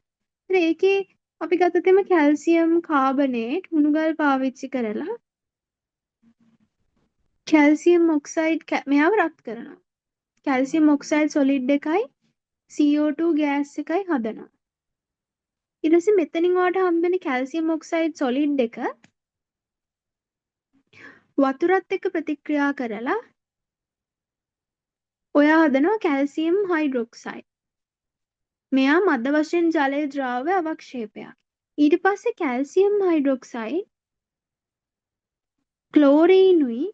ඉතින් ඒකේ අපි ගත්තොත් එimhe කැල්සියම් කාබනේට් හුණුගල් පාවිච්චි කරලා කැල්සියම් ඔක්සයිඩ් මෙයාව රත් කරනවා. කැල්සියම් ඔක්සයිඩ් සොලිඩ් එකයි CO2 gas එකයි හදනවා. ඊට පස්සේ මෙතනින් ඔයාලට හම්බෙන කැල්සියම් ඔක්සයිඩ් සොලිඩ් එක වතුරත් එක්ක ප්‍රතික්‍රියා කරලා ඔයා හදනවා කැල්සියම් හයිඩ්‍රොක්සයිඩ්. මෙයා මද වශයෙන් ජලයේ ද්‍රාව්‍ය අවක්ෂේපයක්. ඊට පස්සේ කැල්සියම් හයිඩ්‍රොක්සයිඩ් ක්ලෝරීනුයි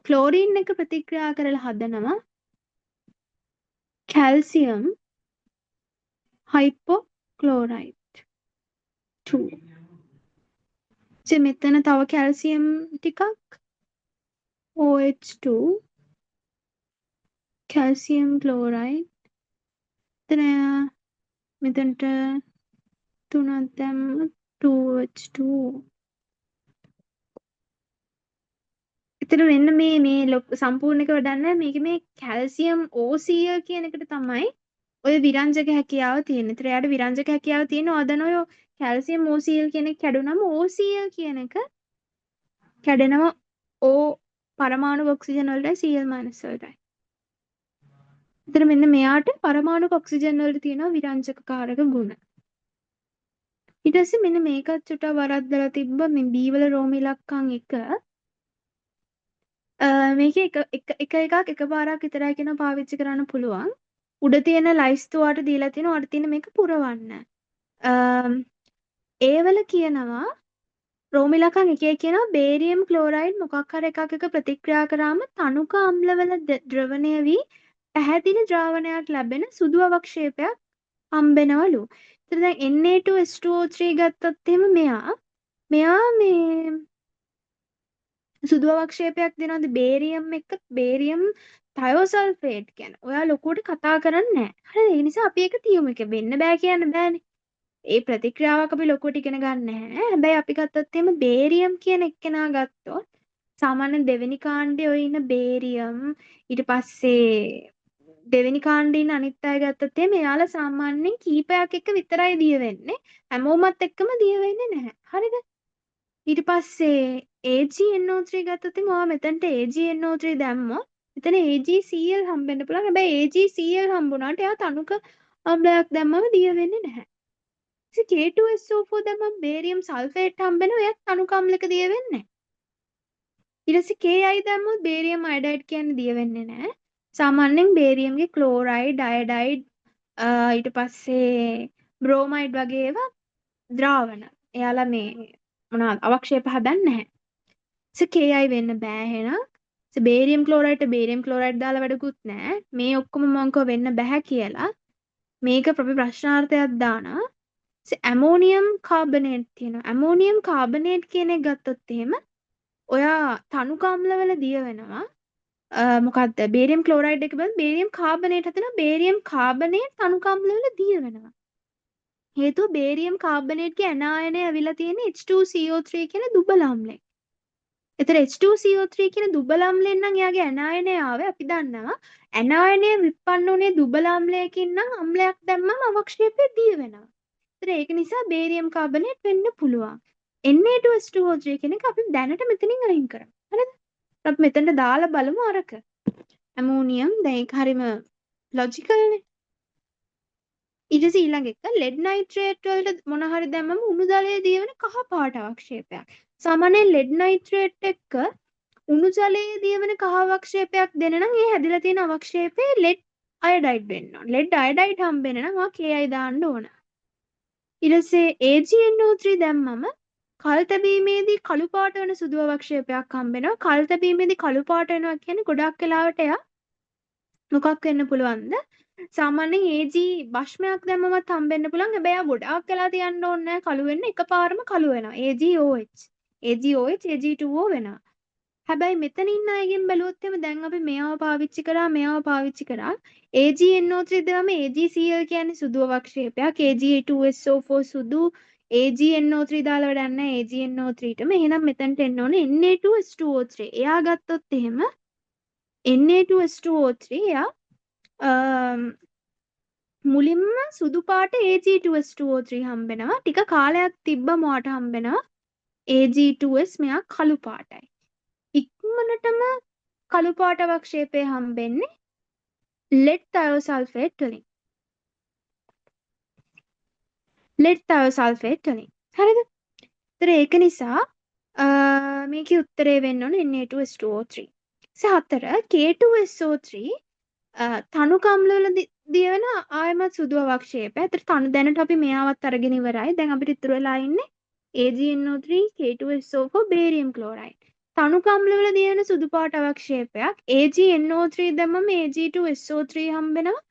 ක්ලෝරීන් එක ප්‍රතික්‍රියා කරලා හදනවා කැල්සියම් හයිපෝක්ලෝරයිට් 2. ඉතින් මෙතන තව කැල්සියම් ටිකක් OH2 කැල්සියම් ක්ලෝරයිඩ්. එතන මෙතනට තුනක් දැම්ම 2H2. එතන මෙන්න මේ මේ සම්පූර්ණ එක වැඩක් නෑ. මේකේ මේ කැල්සියම් OCl කියන එකට තමයි ඔය විරංජක හැකියාව තියෙන්නේ. ඒතර එයාට විරංජක හැකියාව තියෙන ඔය දැන් ඔය කැල්සියම් OCl කියන එක කැඩුනම OCl කියන එක කැඩෙනවා O පරමාණු ඔක්සිජන් වලටයි Cl- වලටයි. එතන මෙන්න මෙයාට පරමාණු ඔක්සිජන් වලට තියෙනවා විරංජක කාරක ගුණ. ඊට පස්සේ මෙන්න මේකත් චුට්ටක් වරද්දලා තිබ්බ මේ B වල රෝම ඉලක්කම් එක මේකේ එක එක එක එකක් එකපාරක් විතරයි කියන පාවිච්චි කරන්න පුළුවන්. උඩ තියෙන ලයිස්තු ඔයාලට දීලා තියෙනවා. ඔයාලට තියෙන මේක පුරවන්න. ඒ වල කියනවා රෝම ඉලක්කම් එකේ කියනවා බේරියම් ක්ලෝරයිඩ් මොකක් හරි එකක් එක ප්‍රතික්‍රියා කරාම තනුක අම්ලවල ද්‍රවණය වී පැහැදිලි ද්‍රාවණයක් ලැබෙන සුදු අවක්ෂේපයක් හම්බෙනවලු. ඒතර දැන් Na2S2O3 ගත්තොත් එහෙම මෙයා මෙයා මේ සුදු අවක්ෂේපයක් දෙනවද බේරියම් එක බේරියම් තයෝසල්ෆේට් ගැන. ඔයා ලොකුවට කතා කරන්නේ නැහැ. හරිද? ඒ නිසා අපි ඒක තියමු. ඒක වෙන්න බෑ කියන්න බෑනේ. ඒ ප්‍රතික්‍රියාවක් අපි ලොකුවට ඉගෙන ගන්න නැහැ. හැබැයි අපි ගත්තොත් එහෙම බේරියම් කියන එක්කෙනා ගත්තොත් සාමාන්‍යයෙන් දෙවෙනි කාණ්ඩේ ඔය ඉන්න බේරියම් ඊට පස්සේ දෙවෙනි කාණ්ඩේ ඉන්න අනිත් අය ගත්තොත් එහෙම එයාලා සාමාන්‍යයෙන් කීපයක් එක්ක විතරයි දිය වෙන්නේ. හැමෝමත් එක්කම දිය වෙන්නේ නැහැ. හරිද? ඊට පස්සේ AgNO3 ගත්තොත් එහෙම ඔයා මෙතනට AgNO3 දැම්මොත් මෙතන AgCl හම්බෙන්න පුළුවන්. හැබැයි AgCl හම්බුණාට එයා තනුක අම්ලයක් දැම්මම දිය වෙන්නේ නැහැ. ඉතින් K2SO4 දැම්මම බේරියම් සල්ෆේට් හම්බෙනවා. එයාත් තනුක අම්ලක දිය වෙන්නේ නැහැ. ඊට පස්සේ Ki දැම්මොත් බේරියම් අයඩයිඩ් කියන්නේ දිය වෙන්නේ නැහැ. සාමාන්‍යයෙන් බේරියම්ගේ ක්ලෝරයිඩ්, අයඩයිඩ් ඊට පස්සේ බ්‍රෝමයිඩ් වගේ ඒවා ද්‍රාවණ. එයාලා මේ මොනවද අවක්ෂේප හදන්නේ නැහැ. ඉතින් Ki වෙන්න බෑ එහෙනම්. ඉතින් බේරියම් ක්ලෝරයිඩ්ට බේරියම් ක්ලෝරයිඩ් දාලා වැඩකුත් නෑ. මේ ඔක්කොම මං කිව්වා වෙන්න බෑ කියලා. මේක අපි ප්‍රශ්නාර්ථයක් දානවා. ඉතින් ඇමෝනියම් කාබනේට් තියෙනවා. ඇමෝනියම් කාබනේට් කියන එක ගත්තොත් එහෙම ඔයා තනුක අම්ලවල දිය වෙනවා. මොකද්ද බේරියම් ක්ලෝරයිඩ් එක බලන්න බේරියම් කාබනේට් හදනවා. බේරියම් කාබනේට් තනුක අම්ලවල දිය වෙනවා. හේතුව බේරියම් කාබනේට්ගේ ඇනායනය ඇවිල්ලා තියෙන්නේ H2CO3 කියන දුබල අම්ලයෙන්. ඒතර H2CO3 කියන දුබල අම්ලයෙන් නම් එයාගේ ඇනායනය ආවේ අපි දන්නවා ඇනායනය විප්පන්න උනේ දුබල අම්ලයකින් නම් අම්ලයක් දැම්මම අවක්ෂේපය දිය වෙනවා. ඒතර ඒක නිසා බේරියම් කාබනේට් වෙන්න පුළුවන්. Na2S2O3 කියන එක අපි දැනට මෙතනින් අයින් කරමු. හරිද? අපි මෙතනට දාලා බලමු අරක. ඇමෝනියම් දැන් ඒක හරිම ලොජිකල්නේ. ඊට පස්සේ ඊළඟ එක ලෙඩ් නයිට්‍රේට් වලට මොන හරි දැම්මම උණු දලයේ දිය වෙන කහ පාට අවක්ෂේපයක්. සාමාන්‍යයෙන් ලෙඩ් නයිට්‍රේට් එක්ක උණු ජලයේ දියවන කහ අවක්ෂේපයක් දෙන නම් ඒ හැදිලා තියෙන අවක්ෂේපේ ලෙඩ් අයඩයිඩ් වෙන්න ඕන. ලෙඩ් අයඩයිඩ් හම්බෙන්න නම් ඔයා KI දාන්න ඕන. ඊට පස්සේ AgNO3 දැම්මම කල් තැබීමේදී කළු පාට වෙන සුදු අවක්ෂේපයක් හම්බෙනවා. කල් තැබීමේදී කළු පාට වෙනවා කියන්නේ ගොඩක් වෙලාවට එයා මොකක් වෙන්න පුළුවන්ද? සාමාන්‍යයෙන් AG භස්මයක් දැම්මමත් හම්බෙන්න පුළුවන්. හැබැයි එයා ගොඩාක් වෙලා තියන්න ඕනේ නෑ කළු වෙන්න. එකපාරම කළු වෙනවා. AgOH. AgOH Ag2O වෙනවා. හැබැයි මෙතන ඉන්න අයගෙන් බැලුවොත් එහෙම දැන් අපි මෙයාව පාවිච්චි කරා මෙයාව පාවිච්චි කරා AgNO3 දැම්මම AgCl කියන්නේ සුදු අවක්ෂේපයක්. Ag2SO4 සුදු AgNO3 දාලා වැඩක් නැහැ AgNO3 ටම. එහෙනම් මෙතනට එන්න ඕනේ Na2S2O3. එයා ගත්තොත් එහෙම Na2S2O3 එයා මුලින්ම සුදු පාට Ag2S2O3 හම්බෙනවා. ටික කාලයක් තිබ්බම ඔයාට හම්බෙනවා Ag2S මෙයා කළු පාටයි. ඉක්මනටම කළු පාට අවක්ෂේපය හම්බෙන්නේ ලෙඩ් තයෝසල්ෆේට් වලින්. ලෙඩ් තයෝසල්ෆේට් වලින්. හරිද? ඒතර ඒක නිසා මේකේ උත්තරේ වෙන්න ඕනේ Na2S2O3. හතර K2SO3 තනුක අම්ල වල දියවෙන ආයමත් සුදු අවක්ෂේපය. ඒතර තනු දැනට අපි මෙයාවත් අරගෙන ඉවරයි. දැන් අපිට ඉතුරු වෙලා ඉන්නේ AgNO3 K2SO4 barium chloride. තනුක අම්ල වල දියවෙන සුදු පාට අවක්ෂේපයක්. AgNO3 දැම්මම Ag2SO3 හම්බෙනවා.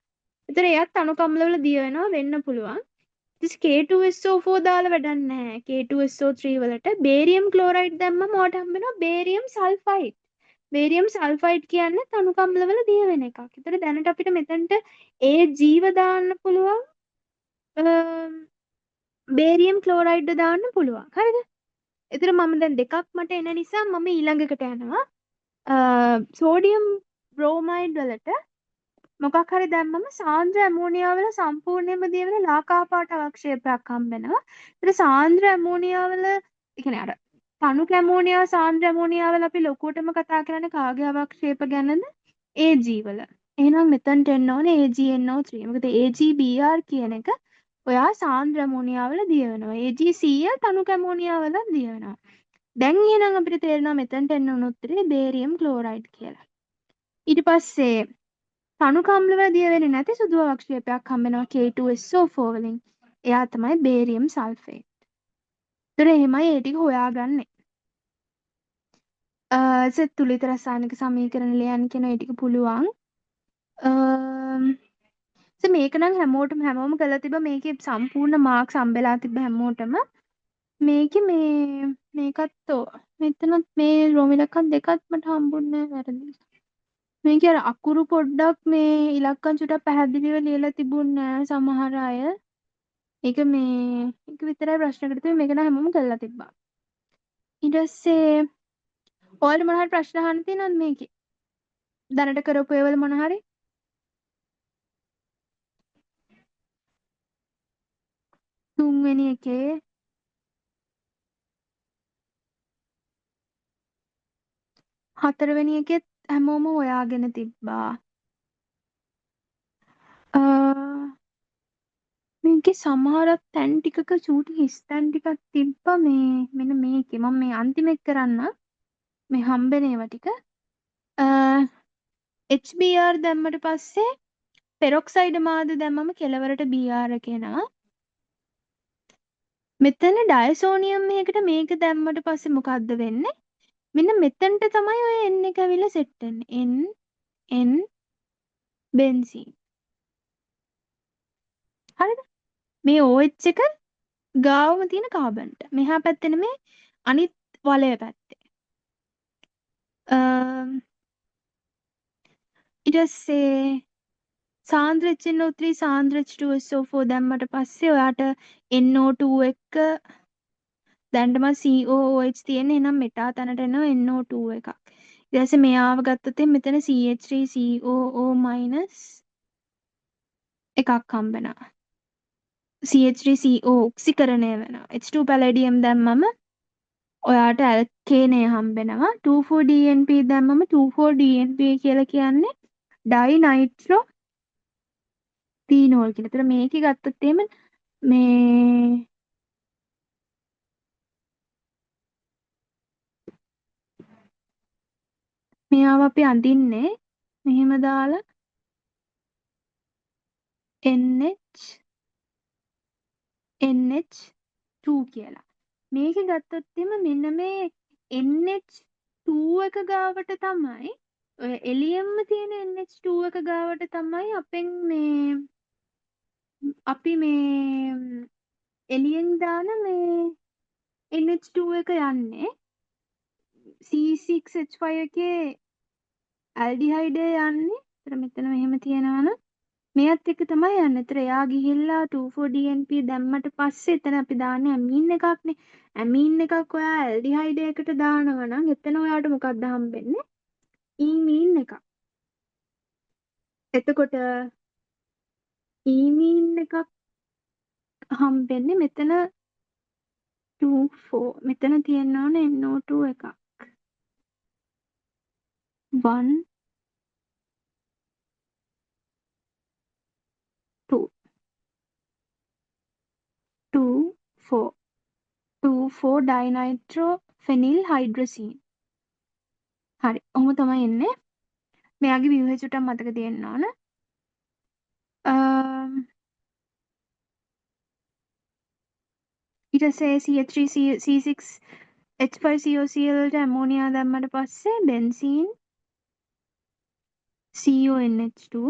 ඒතර එයත් තනුක අම්ල වල දිය වෙනවා වෙන්න පුළුවන්. ඉතින් K2SO4 දාලා වැඩක් නැහැ. K2SO3 වලට බේරියම් ක්ලෝරයිඩ් දැම්මම ඔයාට හම්බෙනවා බේරියම් සල්ෆයිඩ්. බේරියම් සල්ෆයිඩ් කියන්නේ තනුක අම්ල වල දිය වෙන එකක්. ඒතර දැනට අපිට මෙතනට ඒ ජීව දාන්න පුළුවන්, බේරියම් ක්ලෝරයිඩ් දාන්න පුළුවන්. හරිද? ඒතර මම දැන් දෙකක් මට එන නිසා මම ඊළඟකට යනවා. සෝඩියම් බ්‍රෝමයිඩ් වලට මොකක් හරි දැම්මම සාන්ද්‍ර ඇමෝනියා වල සම්පූර්ණයෙන්ම දිය වෙන ලාකා පාට අවක්ෂේපයක් හම්බ වෙනවා. ඒතර සාන්ද්‍ර ඇමෝනියා වල, ඒ කියන්නේ අර තනුක ඇමෝනියා සාන්ද්‍ර ඇමෝනියා වල අපි ලොකුවටම කතා කරන්නේ කාගේ අවක්ෂේප ගැනද? Ag වල. එහෙනම් මෙතනට එන්න ඕනේ AgNO3. මොකද AgBr කියන එක ඔයා සාන්ද්‍ර ඇමෝනියා වල දිය වෙනවා. AgCl තනුක ඇමෝනියා වල දිය වෙනවා. දැන් එහෙනම් අපිට තේරෙනවා මෙතනට එන්න ඕන උත්තරේ බේරියම් ක්ලෝරයිඩ් කියලා. ඊට පස්සේ තනුක අම්ල වල දිය වෙන්නේ නැති සුදු අවක්ෂේපයක් හම්බ වෙනවා K2SO4 වලින්. එයා තමයි බේරියම් සල්ෆේට්. ඒතර එහෙමයි ඒ ටික හොයාගන්නේ. සෙත් තුලිත රසායනික සමීකරණ ලියන්න කියන ඒ ටික පුළුවන්. මේක නම් හැමෝම කරලා තිබ්බ මේකේ සම්පූර්ණ මාක්ස් හම්බෙලා තිබ්බ හැමෝටම. මේකේ මේකත් ඔව්. මෙතනත් මේ රෝම ඉලක්කම් දෙකත් මට හම්බුන්නේ නෑ වැරදි. මේකේ අර අකුරු පොඩ්ඩක් මේ ඉලක්කම් චුට්ටක් පැහැදිලිව ලියලා තිබුණ නෑ සමහර අය. ඒක මේ ඒක විතරයි ප්‍රශ්නකට තිබුණේ. මේක නම් හැමෝම කරලා තිබ්බා. ඊට පස්සේ ඔයාලට මොන හරි ප්‍රශ්න අහන්න තියෙනවද මේකේ? දැනට කරපු ඒවල මොන හරි? තුන්වෙනි එකේ හතරවෙනි එකෙත් හැමෝම හොයාගෙන තිබ්බා. මේකේ සමහර තැන් ටිකක චූටි හිස් තැන් ටිකක් තිබ්බා. මෙන්න මේකේ මම මේ අන්තිම එක කරන්න මේ හම්බෙන ඒවා ටික. HBr දැම්මට පස්සේ පෙරොක්සයිඩ් මාද දැම්මම කෙලවරට Br එක එනවා. මෙතන ඩයසෝනියම් එකකට මේක දැම්මට පස්සේ මොකද්ද වෙන්නේ? මෙන්න මෙතනට තමයි ඔය N එක ඇවිල්ලා සෙට් වෙන්නේ. N, N, benzene. හරිද? මේ OH එක ගාවම තියෙන කාබන්ට. මෙහා පැත්තේ නෙමෙයි අනිත් වලය පැත්තේ. ඊට පස්සේ සාන්ද්‍ර HNO3 සාන්ද්‍ර H2SO4 දැම්මට පස්සේ ඔයාට NO2 එක දැනටම COOH තියෙන. එහෙනම් මෙටා තැනට එනවා NO2 එකක්. ඊට පස්සේ මෙයාව ගත්තොත් එහෙනම් මෙතන CH3COO minus එකක් හම්බ වෙනවා. CH3CO ඔක්සිකරණය වෙනවා. H2 palladium දැම්මම ඔයාට ඇල්කේනය හම්බ වෙනවා. 2,4-DNP දැම්මම 2,4-DNP කියලා කියන්නේ ඩයිනයිට්‍රෝ ෆීනෝල් කියලා. ඒතර මේකේ ගත්තොත් එහෙම මේ මෙයාව අපි අඳින්නේ මෙහෙම දාලා NH NH2 කියලා. මේක ගත්තොත් එහෙම මෙන්න මේ NH2 එක ගාවට තමයි ඔය එළියෙන්ම තියෙන NH2 එක ගාවට තමයි අපෙන් මේ අපි මේ එළියෙන් දාන මේ NH2 එක යන්නේ. C6H5 එකේ ඇල්ඩිහයිඩ් යන්නේ. ඒතර මෙතන මෙහෙම තියෙනවා නම් මෙයත් එක්ක තමයි යන්නේ. ඒතර එයා ගිහිල්ලා 2,4-DNP දැම්මට පස්සේ එතන අපි දාන්නේ ඇමීන් එකක්නේ. ඇමීන් එකක් ඔයා ඇල්ඩිහයිඩ් එකට දානවා නම් එතන ඔයාට මොකක්ද හම්බෙන්නේ? ඊමීන් එකක්. එතකොට ඊමීන් එකක් හම්බෙන්නේ මෙතන 2 4 මෙතන තියෙන්න ඕනේ NO2 එකක්. 1 2 2 4 2 4 ඩයිනයිට්‍රෝෆෙනිල් හයිඩ්‍රසීන්. හරි. ඔහොම තමයි එන්නේ. මෙයාගේ ව්‍යුහය චුට්ටක් මතක තියෙන්න ඕන. ඊට පස්සේ CH3 C6 H5COCl වලට ඇමෝනියා දැම්මට පස්සේ බෙන්සීන් CONH2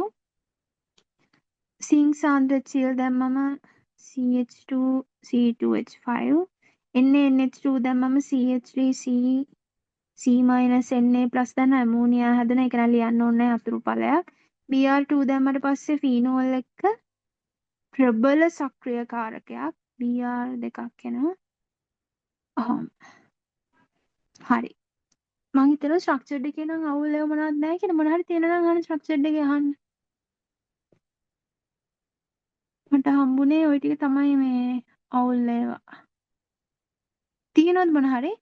සිංක් සාන්ද්‍ර HCl දැම්මම CH2 C2H5 NaNH2 දැම්මම CH3 C C Na plus දැන් ඇමෝනියා හැදෙන එක නම් ලියන්න ඕනේ නැහැ අතුරු ඵලයක්. Br2 දැම්මට පස්සේ ෆීනෝල් එක්ක ප්‍රබල සක්‍රියකාරකයක් Br දෙකක් එනවා. අහම් හරි. මං හිතනවා ස්ට්‍රක්චර්ඩ් එකේ නම් අවුල් ඒවා මොනවද නැහැ කියලා. මොන හරි තියෙනවා නම් අහන්න ස්ට්‍රක්චර්ඩ් එකේ අහන්න. මට හම්බුනේ ওই ටික තමයි මේ අවුල් ඒවා. තියෙනවද මොන හරි?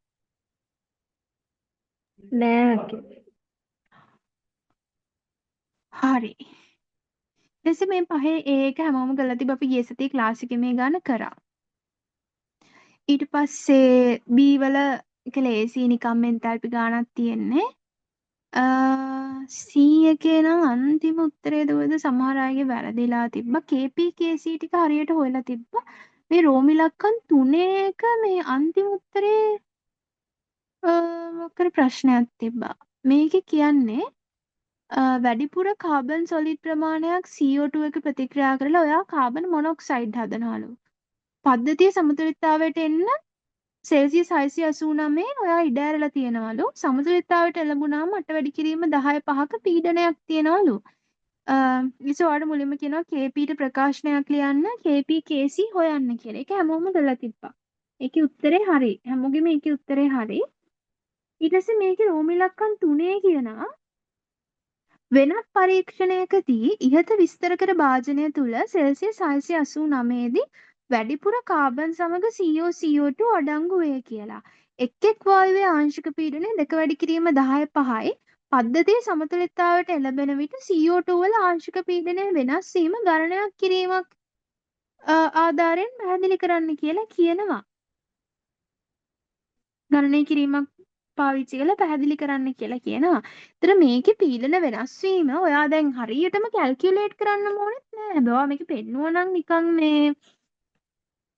නෑ අක්කේ. හරි. ඊට පස්සේ මේ පහේ ඒ එක හැමෝම කරලා තිබ්බ අපි ගිය සතියේ ක්ලාස් එකේ මේ ගාන කරා. ඊට පස්සේ B වල එක ලේසි නිකම් එන්තල්පි ගානක් තියෙන්නේ. C එකේ නම් අන්තිම උත්තරේ දුවද සමහර අයගේ වැරදිලා තිබ්බා. KP KC ටික හරියට හොයලා තිබ්බා. මේ රෝම ඉලක්කම් තුනේ එක මේ අන්තිම උත්තරේ මොකක් හරි ප්‍රශ්නයක් තිබ්බා. මේකේ කියන්නේ වැඩිපුර කාබන් සොලිඩ් ප්‍රමාණයක් CO2 එක ප්‍රතික්‍රියා කරලා ඔයා කාබන් මොනොක්සයිඩ් හදනවලු. පද්ධතිය සමතුලිතතාවයට එන්න සෙල්සියස් 689 ඔයා ඉඩ ඇරලා තියෙනවලු. සමතුලිතතාවයට එළඹුණාම 8 වැඩි කිරීම 10 පහක පීඩනයක් තියෙනවලු. ඊට ඔයාලට මුලින්ම කියනවා KP ට ප්‍රකාශනයක් ලියන්න KP KC හොයන්න කියලා. ඒක හැමෝම කරලා තිබ්බා. ඒකේ උත්තරේ හරි. හැමෝගෙම ඒකේ උත්තරේ හරි. ඊට පස්සේ මේකේ රෝම ඉලක්කම් තුනේ කියනවා වෙනත් පරීක්ෂණයකදී ඉහත විස්තර කර භාජනය තුල සෙල්සියස් 689 දී වැඩිපුර කාබන් සමග CO CO2 අඩංගු වේ කියලා. එක් එක් වායුවේ ආංශික පීඩනය දෙක වැඩි කිරීම 10 පහයි. පද්ධතිය සමතුලිතතාවයට එළඹෙන විට CO2 වල ආංශික පීඩනය වෙනස් වීම ගණනයක් කිරීමක් ආධාරයෙන් පැහැදිලි කරන්න කියලා කියනවා. ගණනය කිරීමක් පාවිච්චි කරලා පැහැදිලි කරන්න කියලා කියනවා. ඒතර මේකේ පීඩන වෙනස් වීම ඔයා දැන් හරියටම කැල්කියුලේට් කරන්න ඕනෙත් නෑ. හැබැයි ඔයා මේක පෙන්නුවා නම් නිකන් මේ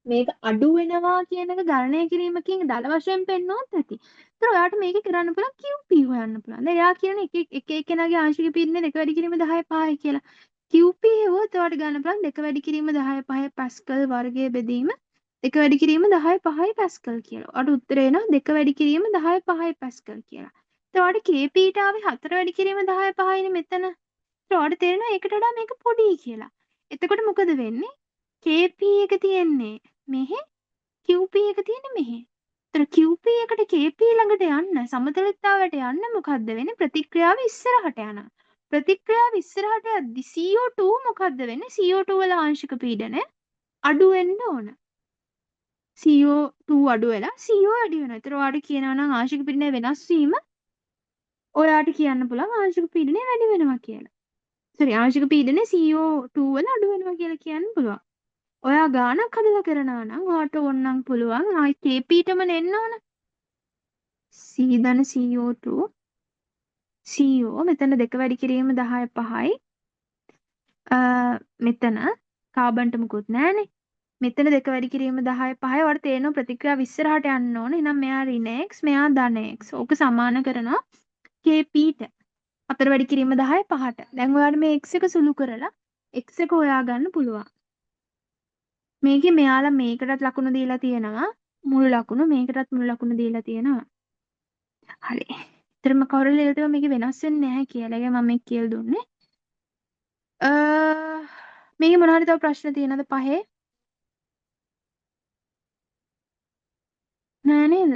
මේක අඩු වෙනවා කියන එක ගණනය කිරීමකින් දල වශයෙන් පෙන්නුවත් ඇති. ඒතර ඔයාට මේක කරන්න පුළුවන් QP හොයන්න පුළුවන්. දැන් එයා කියන එක එක එක්කෙනාගේ ආංශික පීඩනය දෙක වැඩි කිරීම 10 පහයි කියලා. QP හෙව්වොත් ඔයාට ගන්න පුළුවන් දෙක වැඩි කිරීම 10 පහයි පැස්කල් වර්ගය බෙදීම දෙක වැඩි කිරීම 10 පහයි පැස්කල් කියලා. ඔයාට උත්තරේ එනවා දෙක වැඩි කිරීම 10 පහයි පැස්කල් කියලා. ඒතර ඔයාට KP ට ආවේ 4 වැඩි කිරීම 10 පහයිනේ මෙතන. ඒතර ඔයාට තේරෙනවා ඒකට වඩා මේක පොඩි කියලා. එතකොට මොකද වෙන්නේ? KP එක තියෙන්නේ මෙහෙ, QP එක තියෙන්නේ මෙහෙ. ඒතර QP එකට KP ළඟට යන්න සමතුලිතතාවයට යන්න මොකද්ද වෙන්නේ? ප්‍රතික්‍රියාව ඉස්සරහට යනවා. ප්‍රතික්‍රියාව ඉස්සරහට යද්දි CO2 මොකද්ද වෙන්නේ? CO2 වල ආංශික පීඩනය අඩු වෙන්න ඕන. CO2 අඩු වෙලා CO වැඩි වෙනවා. ඒතර ඔයාට කියනවා නම් ආංශික පීඩනය වෙනස් වීම ඔයාට කියන්න පුළුවන් ආංශික පීඩනය වැඩි වෙනවා කියලා. සෝරි ආංශික පීඩනය CO2 වල අඩු වෙනවා කියලා කියන්න පුළුවන්. ඔයා ගාණක් හදලා කරනවා නම් ඔයාට ඕනනම් පුළුවන් ආයි KP ටම එන්න ඕන. C ධන CO2 CO මෙතන දෙක වැඩි කිරීම 10 පහයි. මෙතන කාබන්ට මුකුත් නෑනේ. මෙතන දෙක වැඩි කිරීම 10 පහයි. ඔයාලට තේරෙනවා ප්‍රතික්‍රියාව ඉස්සරහට යන්න ඕන. එහෙනම් මෙයා ඍණ x මෙයා ධන x. ඕක සමාන කරනවා KP ට. හතර වැඩි කිරීම 10 පහට. දැන් ඔයාලට මේ x එක සුළු කරලා x එක හොයාගන්න පුළුවන්. මේකේ මෙයාලා මේකටත් ලකුණු දීලා තියෙනවා. මුළු ලකුණු මේකටත් මුළු ලකුණු දීලා තියෙනවා. හරි. ඊතරම කවුරු ලියලා තිබ්බා මේකේ වෙනස් වෙන්නේ නැහැ කියලා. ඒක මම මේ කියලා දුන්නේ. මේකේ මොන හරි තව ප්‍රශ්න තියෙනවද පහේ? නෑ නේද?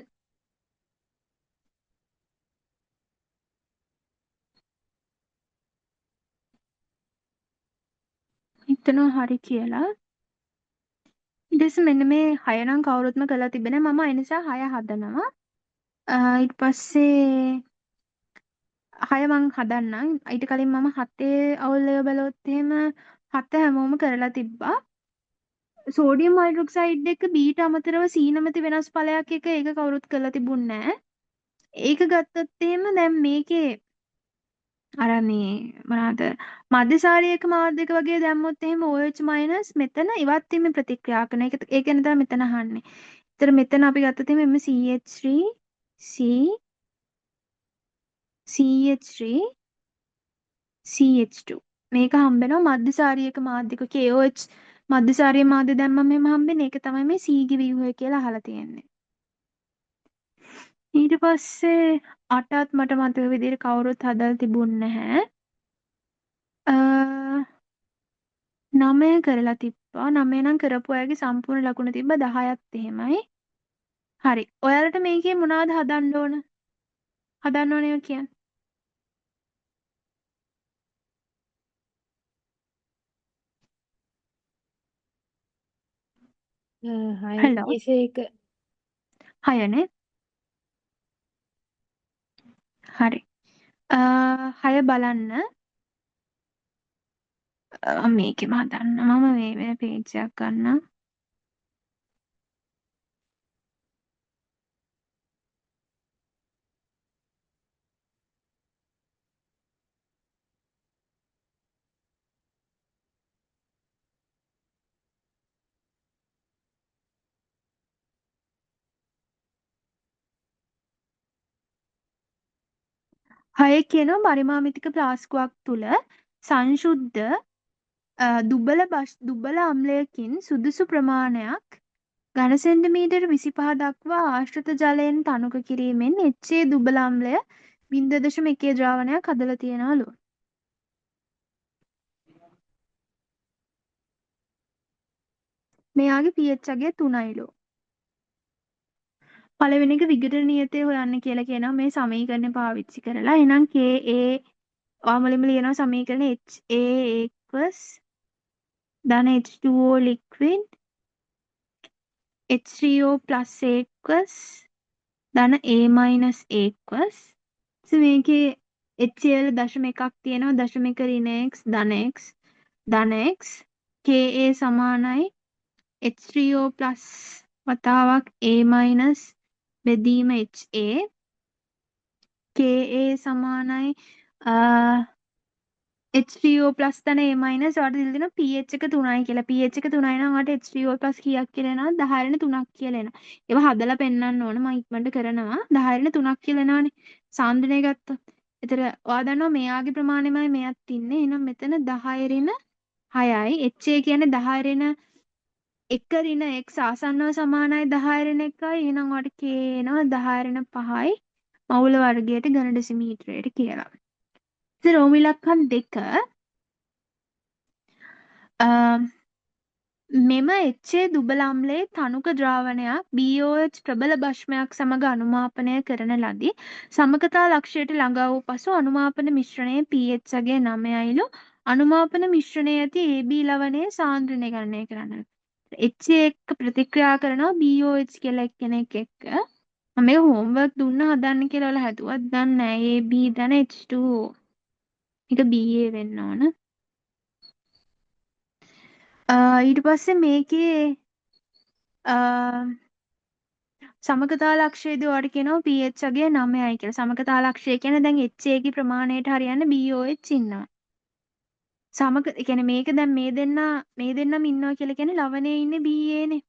හිතනවා හරි කියලා. ඊට පස්සේ මෙන්න මේ 6 නම් කවුරුත්ම කරලා තිබෙන්නේ නෑ. මම ඒ නිසා 6 හදනවා. ඊට පස්සේ 6 මං හදන්නම්. ඊට කලින් මම 7 අවුල් ඒවා බැලුවොත් එහෙම 7 හැමෝම කරලා තිබ්බා. සෝඩියම් හයිඩ්‍රොක්සයිඩ් එක B ට අමතරව C නැමැති වෙනස් ඵලයක් එක ඒක කවුරුත් කරලා තිබුණ නෑ. ඒක ගත්තොත් එහෙම දැන් මේකේ අර මේ මොනවාද මධ්‍යසාරීයක මාධ්‍යක වගේ දැම්මොත් එහෙම OH මයිනස් මෙතන ඉවත් වීමේ ප්‍රතික්‍රියා කරන එක ඒ ගැන තමයි මෙතන අහන්නේ. ඒතර මෙතන අපි ගත්තොත් එහෙම එම CH3 C CH3 CH2 මේක හම්බ වෙනවා මධ්‍යසාරීයක මාධ්‍යක KOH මධ්‍යසාරීය මාධ්‍ය දැම්මම මෙහෙම හම්බෙන්නේ. ඒක තමයි මේ C ගේ ව්‍යුහය කියලා අහලා තියෙන්නේ. ඊට පස්සේ 8ත් මට මතක විදිහට කවුරුත් හදලා තිබුණ නැහැ. 9 කරලා තිබ්බා. 9 නම් කරපු අයගේ සම්පූර්ණ ලකුණ තිබ්බා 10ත් එහෙමයි. හරි. ඔයාලට මේකේ මොනවද හදන්න ඕන? හදන්න ඕන ඒවා කියන්න. හය හලෝ. එක 6 නේ. හරි. 6 බලන්න. මේකෙම හදන්න. මම මේ වෙන පේජ් එකක් ගන්නම්. හය කියනවා පරිමාමිතික ප්ලාස්කුවක් තුල සංශුද්ධ දුබල අම්ලයකින් සුදුසු ප්‍රමාණයක් ඝන සෙන්ටිමීටර 25 දක්වා ආශ්‍රිත ජලයෙන් තනුක කිරීමෙන් HA දුබල අම්ලය 0.1 ද්‍රාවණයක් හදලා තියෙනවලු. මෙයාගේ pH අගය 3යිලු. පළවෙනි එක විඝටන නියතය හොයන්න කියලා කියනවා මේ සමීකරණය පාවිච්චි කරලා. එහෙනම් Ka ඔයා මුලින්ම ලියනවා සමීකරණ HA aqueous ධන H2O liquid H3O plus aqueous ධන A minus aqueous. මේකේ HA වල දශම එකක් තියෙනවා. දශම එක ඍණ x ධන x ධන x. Ka සමානයි H3O plus වතාවක් A minus බෙදීම HA. Ka සමානයි H3O plus ධන A minus. ඔයාලට දීලා දෙනවා pH එක 3යි කියලා. pH එක 3යි නම් ඔයාලට H3O plus කීයක් කියලා එනවද? 10 ඍණ 3ක් කියලා එනවා. ඒවා හදලා පෙන්නන්න ඕන. මම ඉක්මනට කරනවා. 10 ඍණ 3ක් කියලා එනවනේ. සාන්ද්‍රණය ගත්තොත්. ඒතර ඔයා දන්නවා මෙයාගේ ප්‍රමාණයමයි මෙයත් ඉන්නේ. එහෙනම් මෙතන 10 ඍණ 6යි. HA කියන්නේ 10 ඍණ 1 ඍණ x ආසන්නව සමානයි 10 ඍණ 1යි. එහෙනම් ඔයාලට K එනවා 10 ඍණ 5යි මවුල වර්ගයට ඝන ඩෙසිමීටරයට කියලා. ඉතින් රෝම ඉලක්කම් 2 මෙම HA දුබල අම්ලයේ තනුක ද්‍රාවණයක් BOH ප්‍රබල භස්මයක් සමග අනුමාපනය කරන ලදී. සමකතා ලක්ෂ්‍යයට ළඟා වූ පසු අනුමාපන මිශ්‍රණයේ pH අගය 9යිලු. අනුමාපන මිශ්‍රණයේ ඇති AB ලවණයේ සාන්ද්‍රණය ගණනය කරන්න. HA එක්ක ප්‍රතික්‍රියා කරනවා BOH කියලා එක්කෙනෙක් එක්ක. මම මේක හෝම්වර්ක් දුන්න හදන්න කියලා ඔයාලා හැදුවත් දන්නේ නෑ. AB ධන H2O. මේක BA වෙන්න ඕන. ඊට පස්සේ මේකේ සමකතා ලක්ෂයේදී ඔයාලට කියනවා pH අගය 9යි කියලා. සමකතා ලක්ෂය කියන්නේ දැන් HA ගේ ප්‍රමාණයට හරියන්න BOH ඉන්නවා. සමක ඒ කියන්නේ මේක දැන් මේ දෙන්නම ඉන්නවා කියලා කියන්නේ ලවණයේ ඉන්නේ BA නේ.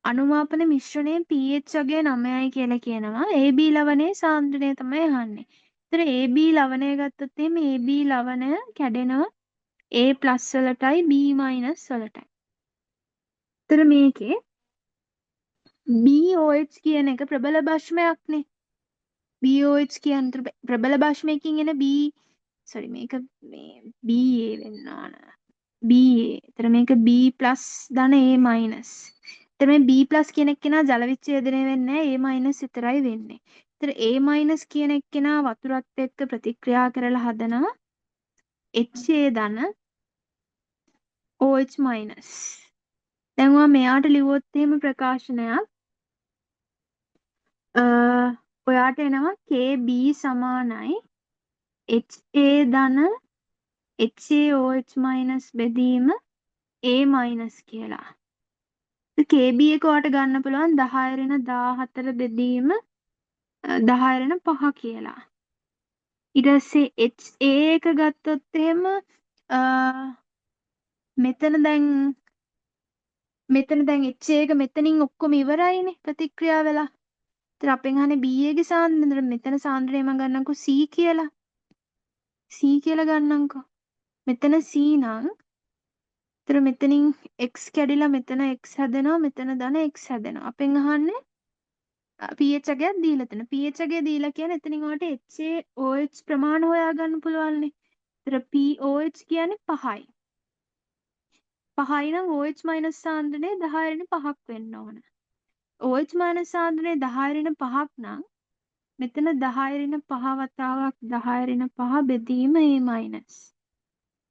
අනුමාපන මිශ්‍රණයේ pH අගය 9යි කියලා කියනවා. AB ලවණයේ සාන්ද්‍රණය තමයි අහන්නේ. ඒතර AB ලවණය ගත්තොත් එහෙම AB ලවණය කැඩෙනවා A+ වලටයි B- වලටයි. ඒතර මේකේ BOH කියන එක ප්‍රබල භස්මයක්නේ. BOH කියන්නේ ප්‍රබල භස්මයකින් එන B sorry මේක මේ BA වෙන්න ඕන. BA. ඒතර මේක B+ ධන A-. ඒතර මේ B+ කියන එක්කෙනා ජල විච්ඡේදනය වෙන්නේ නැහැ, A- විතරයි වෙන්නේ. ඒතර A- කියන එක්කෙනා වතුරත් එක්ක ප්‍රතික්‍රියා කරලා හදනවා HA ධන OH-. දැන් ඔයා මෙයාට ලිව්වොත් එහෙම ප්‍රකාශනයක් ඔයාට එනවා KB සමානයි HA ධන HAOH- බෙදීම A- කියලා. KB එක ඔයාට ගන්න පුළුවන් 10 ඍණ 14 බෙදීම 10 ඍණ 5 කියලා. ඊට පස්සේ HA එක ගත්තොත් එහෙම මෙතන දැන් HA එක මෙතනින් ඔක්කොම ඉවරයිනේ ප්‍රතික්‍රියා වෙලා. ඒතර අපෙන් අහන්නේ BA ගේ සාන්ද්‍රණය. ඒතර මෙතන සාන්ද්‍රණය මම ගන්නම්කෝ C කියලා. C කියලා ගන්නම්කෝ. මෙතන C නම් ඒතර මෙතනින් x කැඩිලා මෙතන x හැදෙනවා, මෙතන ධන x හැදෙනවා. අපෙන් අහන්නේ pH අගයක් දීලා තියෙනවා. pH අගය දීලා කියන්නේ එතනින් ඔයාලට HAOH ප්‍රමාණ හොයාගන්න පුළුවන්නේ. ඒතර POH කියන්නේ 5යි. 5යි නම් OH මයිනස් සාන්ද්‍රණය 10 ඍණ 5ක් වෙන්න ඕන. OH මයිනස් සාන්ද්‍රණය 10 ඍණ 5ක් නම් මෙතන 10 ඍණ 5 වතාවක් 10 ඍණ 5 බෙදීම A minus.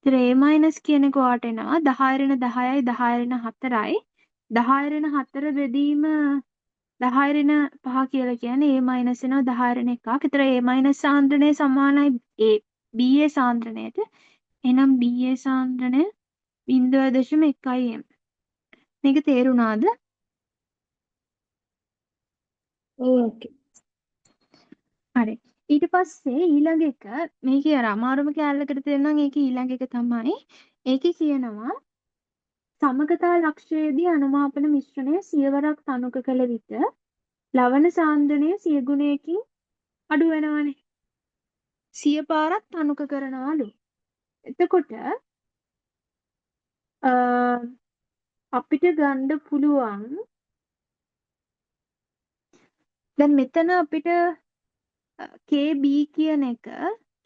ඒතර A minus කියන එක ඔයාට එනවා 10 ඍණ 10යි 10 ඍණ 4යි 10 ඍණ 4 බෙදීම 10 ඍණ 5 කියලා කියන්නේ A minus එනවා 10 ඍණ 1ක්. ඒතර A minus සාන්ද්‍රණය සමානයි A BA සාන්ද්‍රණයට. එහෙනම් BA සාන්ද්‍රණය 0.1 m. මේක තේරුණාද? ඔව් ඕකේ. හරි. ඊට පස්සේ ඊළඟ එක මේකේ අර අමාරුම කෑල්ලකට තේරෙනවා නම් ඒකේ ඊළඟ එක තමයි. ඒකේ කියනවා සමගතා ලක්ෂයේදී අනුමාපන මිශ්‍රණය සියවරක් තනුක කළ විට ලවණ සාන්ද්‍රණය සිය ගුණයකින් අඩු වෙනවනේ. සිය පාරක් තනුක කරනවලු. එතකොට අපිට ගන්න පුළුවන් දැන් මෙතන අපිට KB කියන එක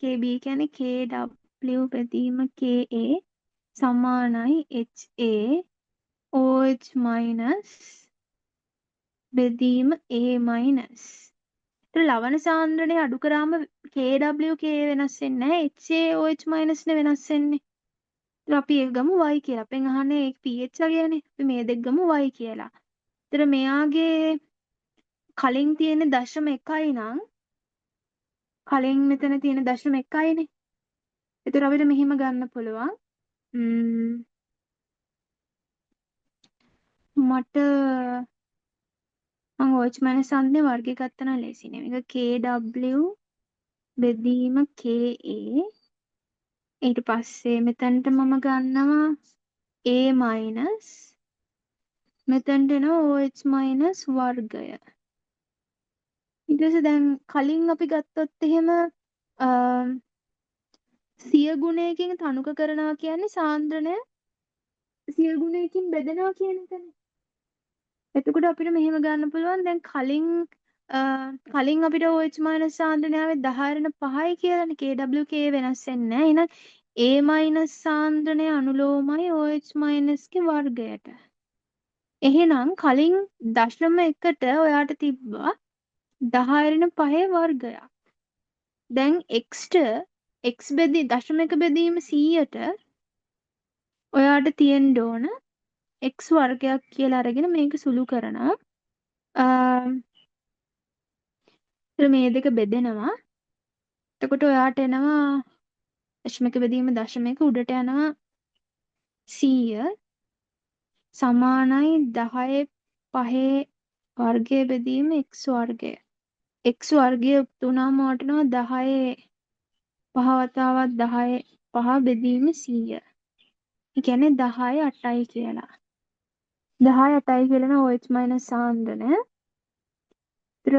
KB කියන්නේ KW බෙදීම KA සමානයි HA OH මයිනස් බෙදීම A minus. ඒතර ලවණ සාන්ද්‍රණය අඩු කරාම KW K වෙනස් වෙන්නේ නැහැ, HA OH මයිනස් නේ වෙනස් වෙන්නේ. ඒතර අපි ඒක ගමු Y කියලා. අපෙන් අහන්නේ ඒක pH වගේනේ. අපි මේ දෙක ගමු Y කියලා. ඒතර මෙයාගේ කලින් තියෙන 0.1යි නම් කලින් මෙතන තියෙන 0.1යිනේ. ඒතර අපිට මෙහෙම ගන්න පුළුවන්. මට මං OH මයිනස් සාන්ද්‍රණය වර්ගය ගත්තා නම් ලේසි නේ. මේක KW බෙදීම KA ඊට පස්සේ මෙතනට මම ගන්නවා A minus මෙතනට එනවා OH මයිනස් වර්ගය. ඊට පස්සේ දැන් කලින් අපි ගත්තොත් එහෙම සිය ගුණයකින් තනුක කරනවා කියන්නේ සාන්ද්‍රණය සිය ගුණයකින් බෙදෙනවා කියන එකනේ. එතකොට අපිට මෙහෙම ගන්න පුළුවන් දැන් කලින් කලින් අපිට OH මයිනස් සාන්ද්‍රණය ආවේ 10 ඍණ 5යි කියලානේ. KW K වෙනස් වෙන්නේ නැහැ. එහෙනම් A minus සාන්ද්‍රණය අනුලෝමයි OH මයිනස් ගේ වර්ගයට. එහෙනම් කලින් 0.1ට ඔයාට තිබ්බා 10 ඍණ 5 වර්ගයක්. දැන් x ට x බෙදී 0.1 බෙදීම 100ට ඔයාට තියෙන්න ඕන x වර්ගයක් කියලා අරගෙන මේක සුළු කරනවා. මේ දෙක බෙදෙනවා. එතකොට ඔයාට එනවා 0.1 බෙදීම 0.1 උඩට යනවා 100. සමානයි 10 පහේ වර්ගය බෙදීම x වර්ගය. X වර්ගය උත් වුණාම වටනවා 10 පහ වතාවක් 10 පහ බෙදීම 100. ඒ කියන්නේ 10 8යි කියලා. 10 8යි කියලා නම් OH මයිනස් සාන්ද්‍රණය. ඒතර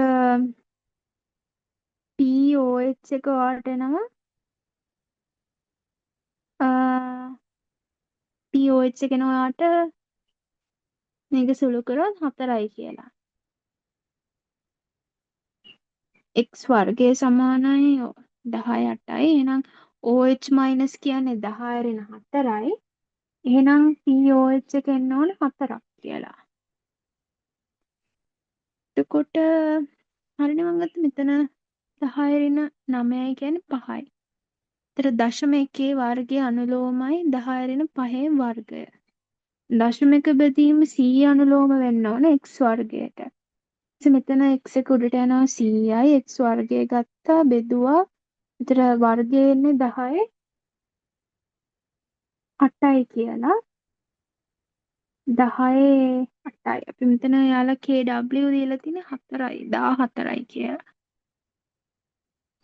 POH එක ඔයාලට එනවා POH එක එනවා ඔයාට මේක සුළු කරොත් 4යි කියලා. X වර්ගය සමානයි 10 8යි. එහෙනම් OH මයිනස් කියන්නේ 10 ඍණ 4යි. එහෙනම් POH එක එන්න ඕන 4ක් කියලා. එතකොට හරිනේ මං ගත්ත මෙතන 10 ඍණ 9යි කියන්නේ 5යි. ඒතර දශම එකේ වර්ගය අනුලෝමයි 10 ඍණ 5 වර්ගය. දශම එක බෙදීම 100 අනුලෝම වෙන්න ඕන x වර්ගයට. ඉතින් මෙතන x එක උඩට යනවා 100යි x වර්ගය ගත්තා බෙදුවා. ඒතර වර්ගය එන්නේ 10 8යි කියලා. 10 8යි. අපි මෙතන යාලා KW දීලා තියෙන්නේ 4යි 14යි කියලා.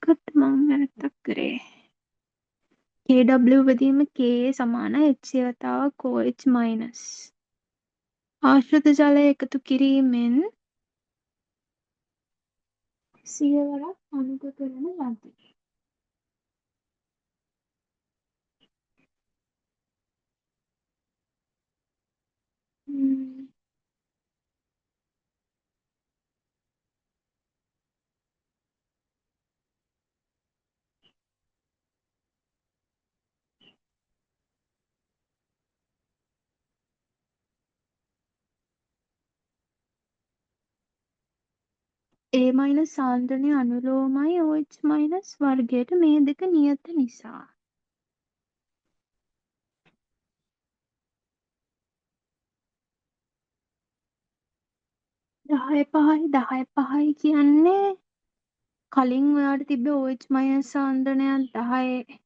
මොකක්ද මං වැරද්දක් කරේ? KW බෙදීම K සමාන H වතාවක් OH මයිනස්. ආශ්‍රිත ජලය එකතු කිරීමෙන් සියවරක් අනුග කරන ලදී. A minus සාන්ද්‍රණය අනුලෝමයි OH මයිනස් වර්ගයට මේ දෙක නියත නිසා. දහය පහයි දහය පහයි කියන්නේ කලින් ඔයාට තිබ්බ OH මයිනස් සාන්ද්‍රණයක් 10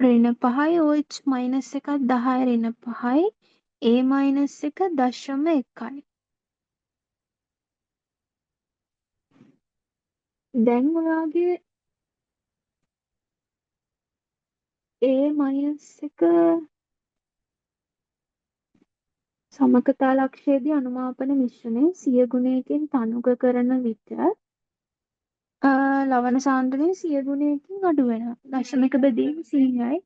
ඍණ 5යි OH මයිනස් එකක් 10 ඍණ 5යි A minus එක දශම එකයි. දැන් ඔයාගේ A minus එක සමකතා ලක්ෂයේදී අනුමාපන මිශ්‍රණය සිය ගුණයකින් තනුක කරන විට ලවණ සාන්ද්‍රණය සිය ගුණයකින් අඩු වෙනවා. දශමික බෙදීම 100යි.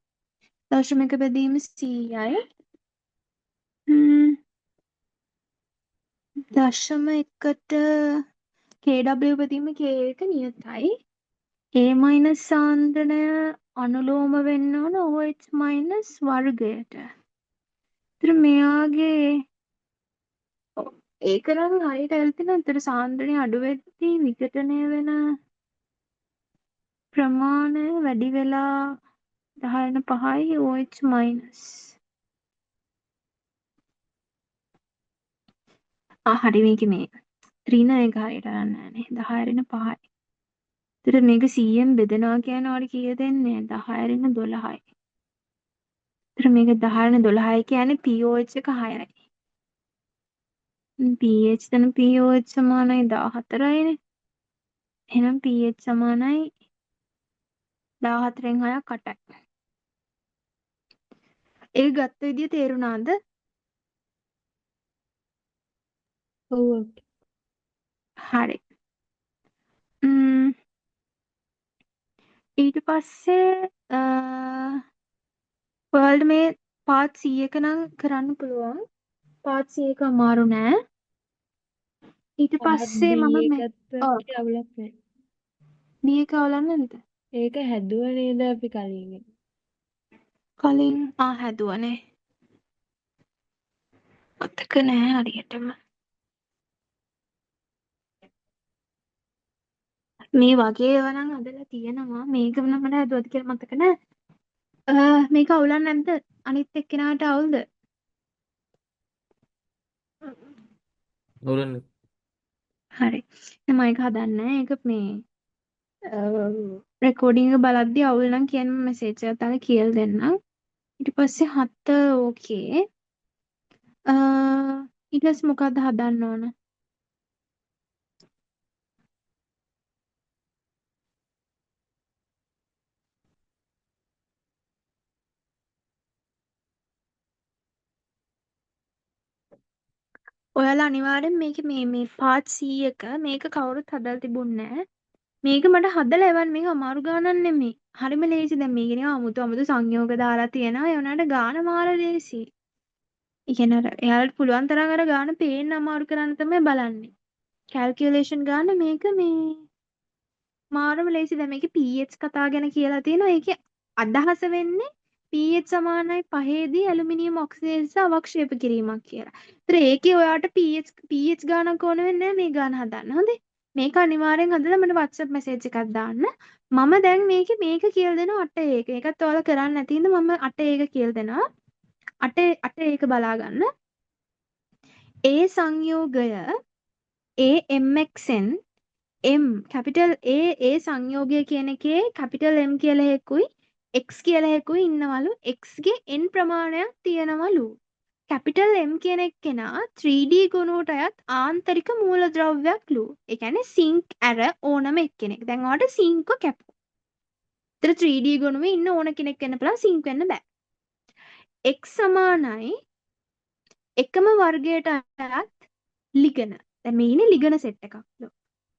දශමික බෙදීම 100යි. දශම එකට KW බෙදීම K එක නියතයි. A minus සාන්ද්‍රණය අනුලෝම වෙන්න ඕන OH මයිනස් වර්ගයට. ඒතර මෙයාගේ ඒක නම් හරියට ඇවිල්ලා තියෙනවා. ඒතර සාන්ද්‍රණය අඩු වෙද්දී විඝටනය වෙන ප්‍රමාණය වැඩි වෙලා 10 5යි OH මයිනස්. හරි මේකේ මේ ඍණ එක හරියට අරන් නෑනේ. 10 ඍණ 5යි. ඒතර මේක 100න් බෙදනවා කියන්නේ ඔයාලට කීයද එන්නේ? 10 ඍණ 12යි. ඒතර මේක 10 ඍණ 12යි කියන්නේ pOH එක 6යි. pH ධන pOH සමානයි 14යිනේ. එහෙනම් pH සමානයි 14න් 6ක් 8යි. ඒක ගත්ත විදිය තේරුණාද? ඔව්. හරි. ඊට පස්සේ ඔයාලට මේ පාර්ට් C එක නම් කරන්න පුළුවන්. පාර්ට් C එක අමාරු නෑ. ඊට පාර්ට් පස්සේ B මම මේ එකත් ඔව් අවුලක් නෑ. B එක අවුලක් නැද්ද? ඒක හැදුව නේද අපි කලින්? කලින් හැදුවනේ. මතක නෑ හරියටම. මේ වගේ ඒවා නම් හදලා තියෙනවා. මේක නම් මට හැදුවද කියලා මතක නෑ. මේක අවුලක් නැද්ද? අනිත් එක්කෙනාට අවුල්ද? අවුලක් නෑ. හරි. මම ඒක හදන්නේ. ඒක මේ රෙකෝඩින් එක බලද්දි අවුල් නම් කියන්න මම මැසේජ් එකක් දාලා කියලා දෙන්නම්. ඊට පස්සේ 7 ඕකේ. ඊට පස්සේ මොකද්ද හදන්න ඕන? ඔයාලා අනිවාර්යෙන් මේකේ මේ මේ පාර්ට් C එක මේක කවුරුත් හදලා තිබුණේ නෑ. මේක මට හදලා එවන්න, මේක අමාරු ගානක් නෙමෙයි. හරිම ලේසි. දැන් මේක නිකන් අමුතු අමුතු සංයෝග දාලා තියෙනවා. ඒ වුණාට ගාන මාර ලේසි. ඒ කියන්නේ අර එයාලට පුළුවන් තරම් අර ගාන පේන්න අමාරු කරන්න තමයි බලන්නේ. කැල්කියුලේෂන් ගාන මේක මේ මාරම ලේසි. දැන් මේකේ pH කතා ගැන කියලා තියෙනවා. ඒකේ අදහස වෙන්නේ pH සමානයි පහේදී ඇලුමිනියම් ඔක්සයිඩ් අවක්ෂේප කිරීමක් කියලා. ඒතර ඒකේ ඔයාට pH ගානක් ඕන වෙන්නේ නැහැ මේ ගාන හදන්න. හොඳේ. මේක අනිවාර්යෙන් හදලා මට WhatsApp message එකක් දාන්න. මම දැන් මේකේ මේක කියලා දෙනවා 8 ඒක. ඒකත් ඔයාලා කරන්න නැති හින්දා මම 8 ඒක කියලා දෙනවා. 8 ඒක බලා ගන්න. A සංයෝගය A MXN M capital A A සංයෝගය කියන එකේ කැපිටල් M කියලා එකකුයි X කියලා එකකුයි ඉන්නවලු. X ගේ N ප්‍රමාණයක් තියෙනවලු. කැපිටල් M කියන එක්කෙනා 3D ගුණයට අයත් ආන්තරික මූලද්‍රව්‍යයක්ලු. ඒ කියන්නේ සිංක් ඇර ඕනම එක්කෙනෙක්. දැන් ඔයාලට සිංක්ව කැපුවා. ඒතර 3D ගුණුවේ ඉන්න ඕන කෙනෙක් වෙන්න පුළුවන්, සිංක් වෙන්න බෑ. X සමානයි එකම වර්ගයට අයත් ලිගන. දැන් මේ ඉන්නේ ලිගන සෙට් එකක්ලු.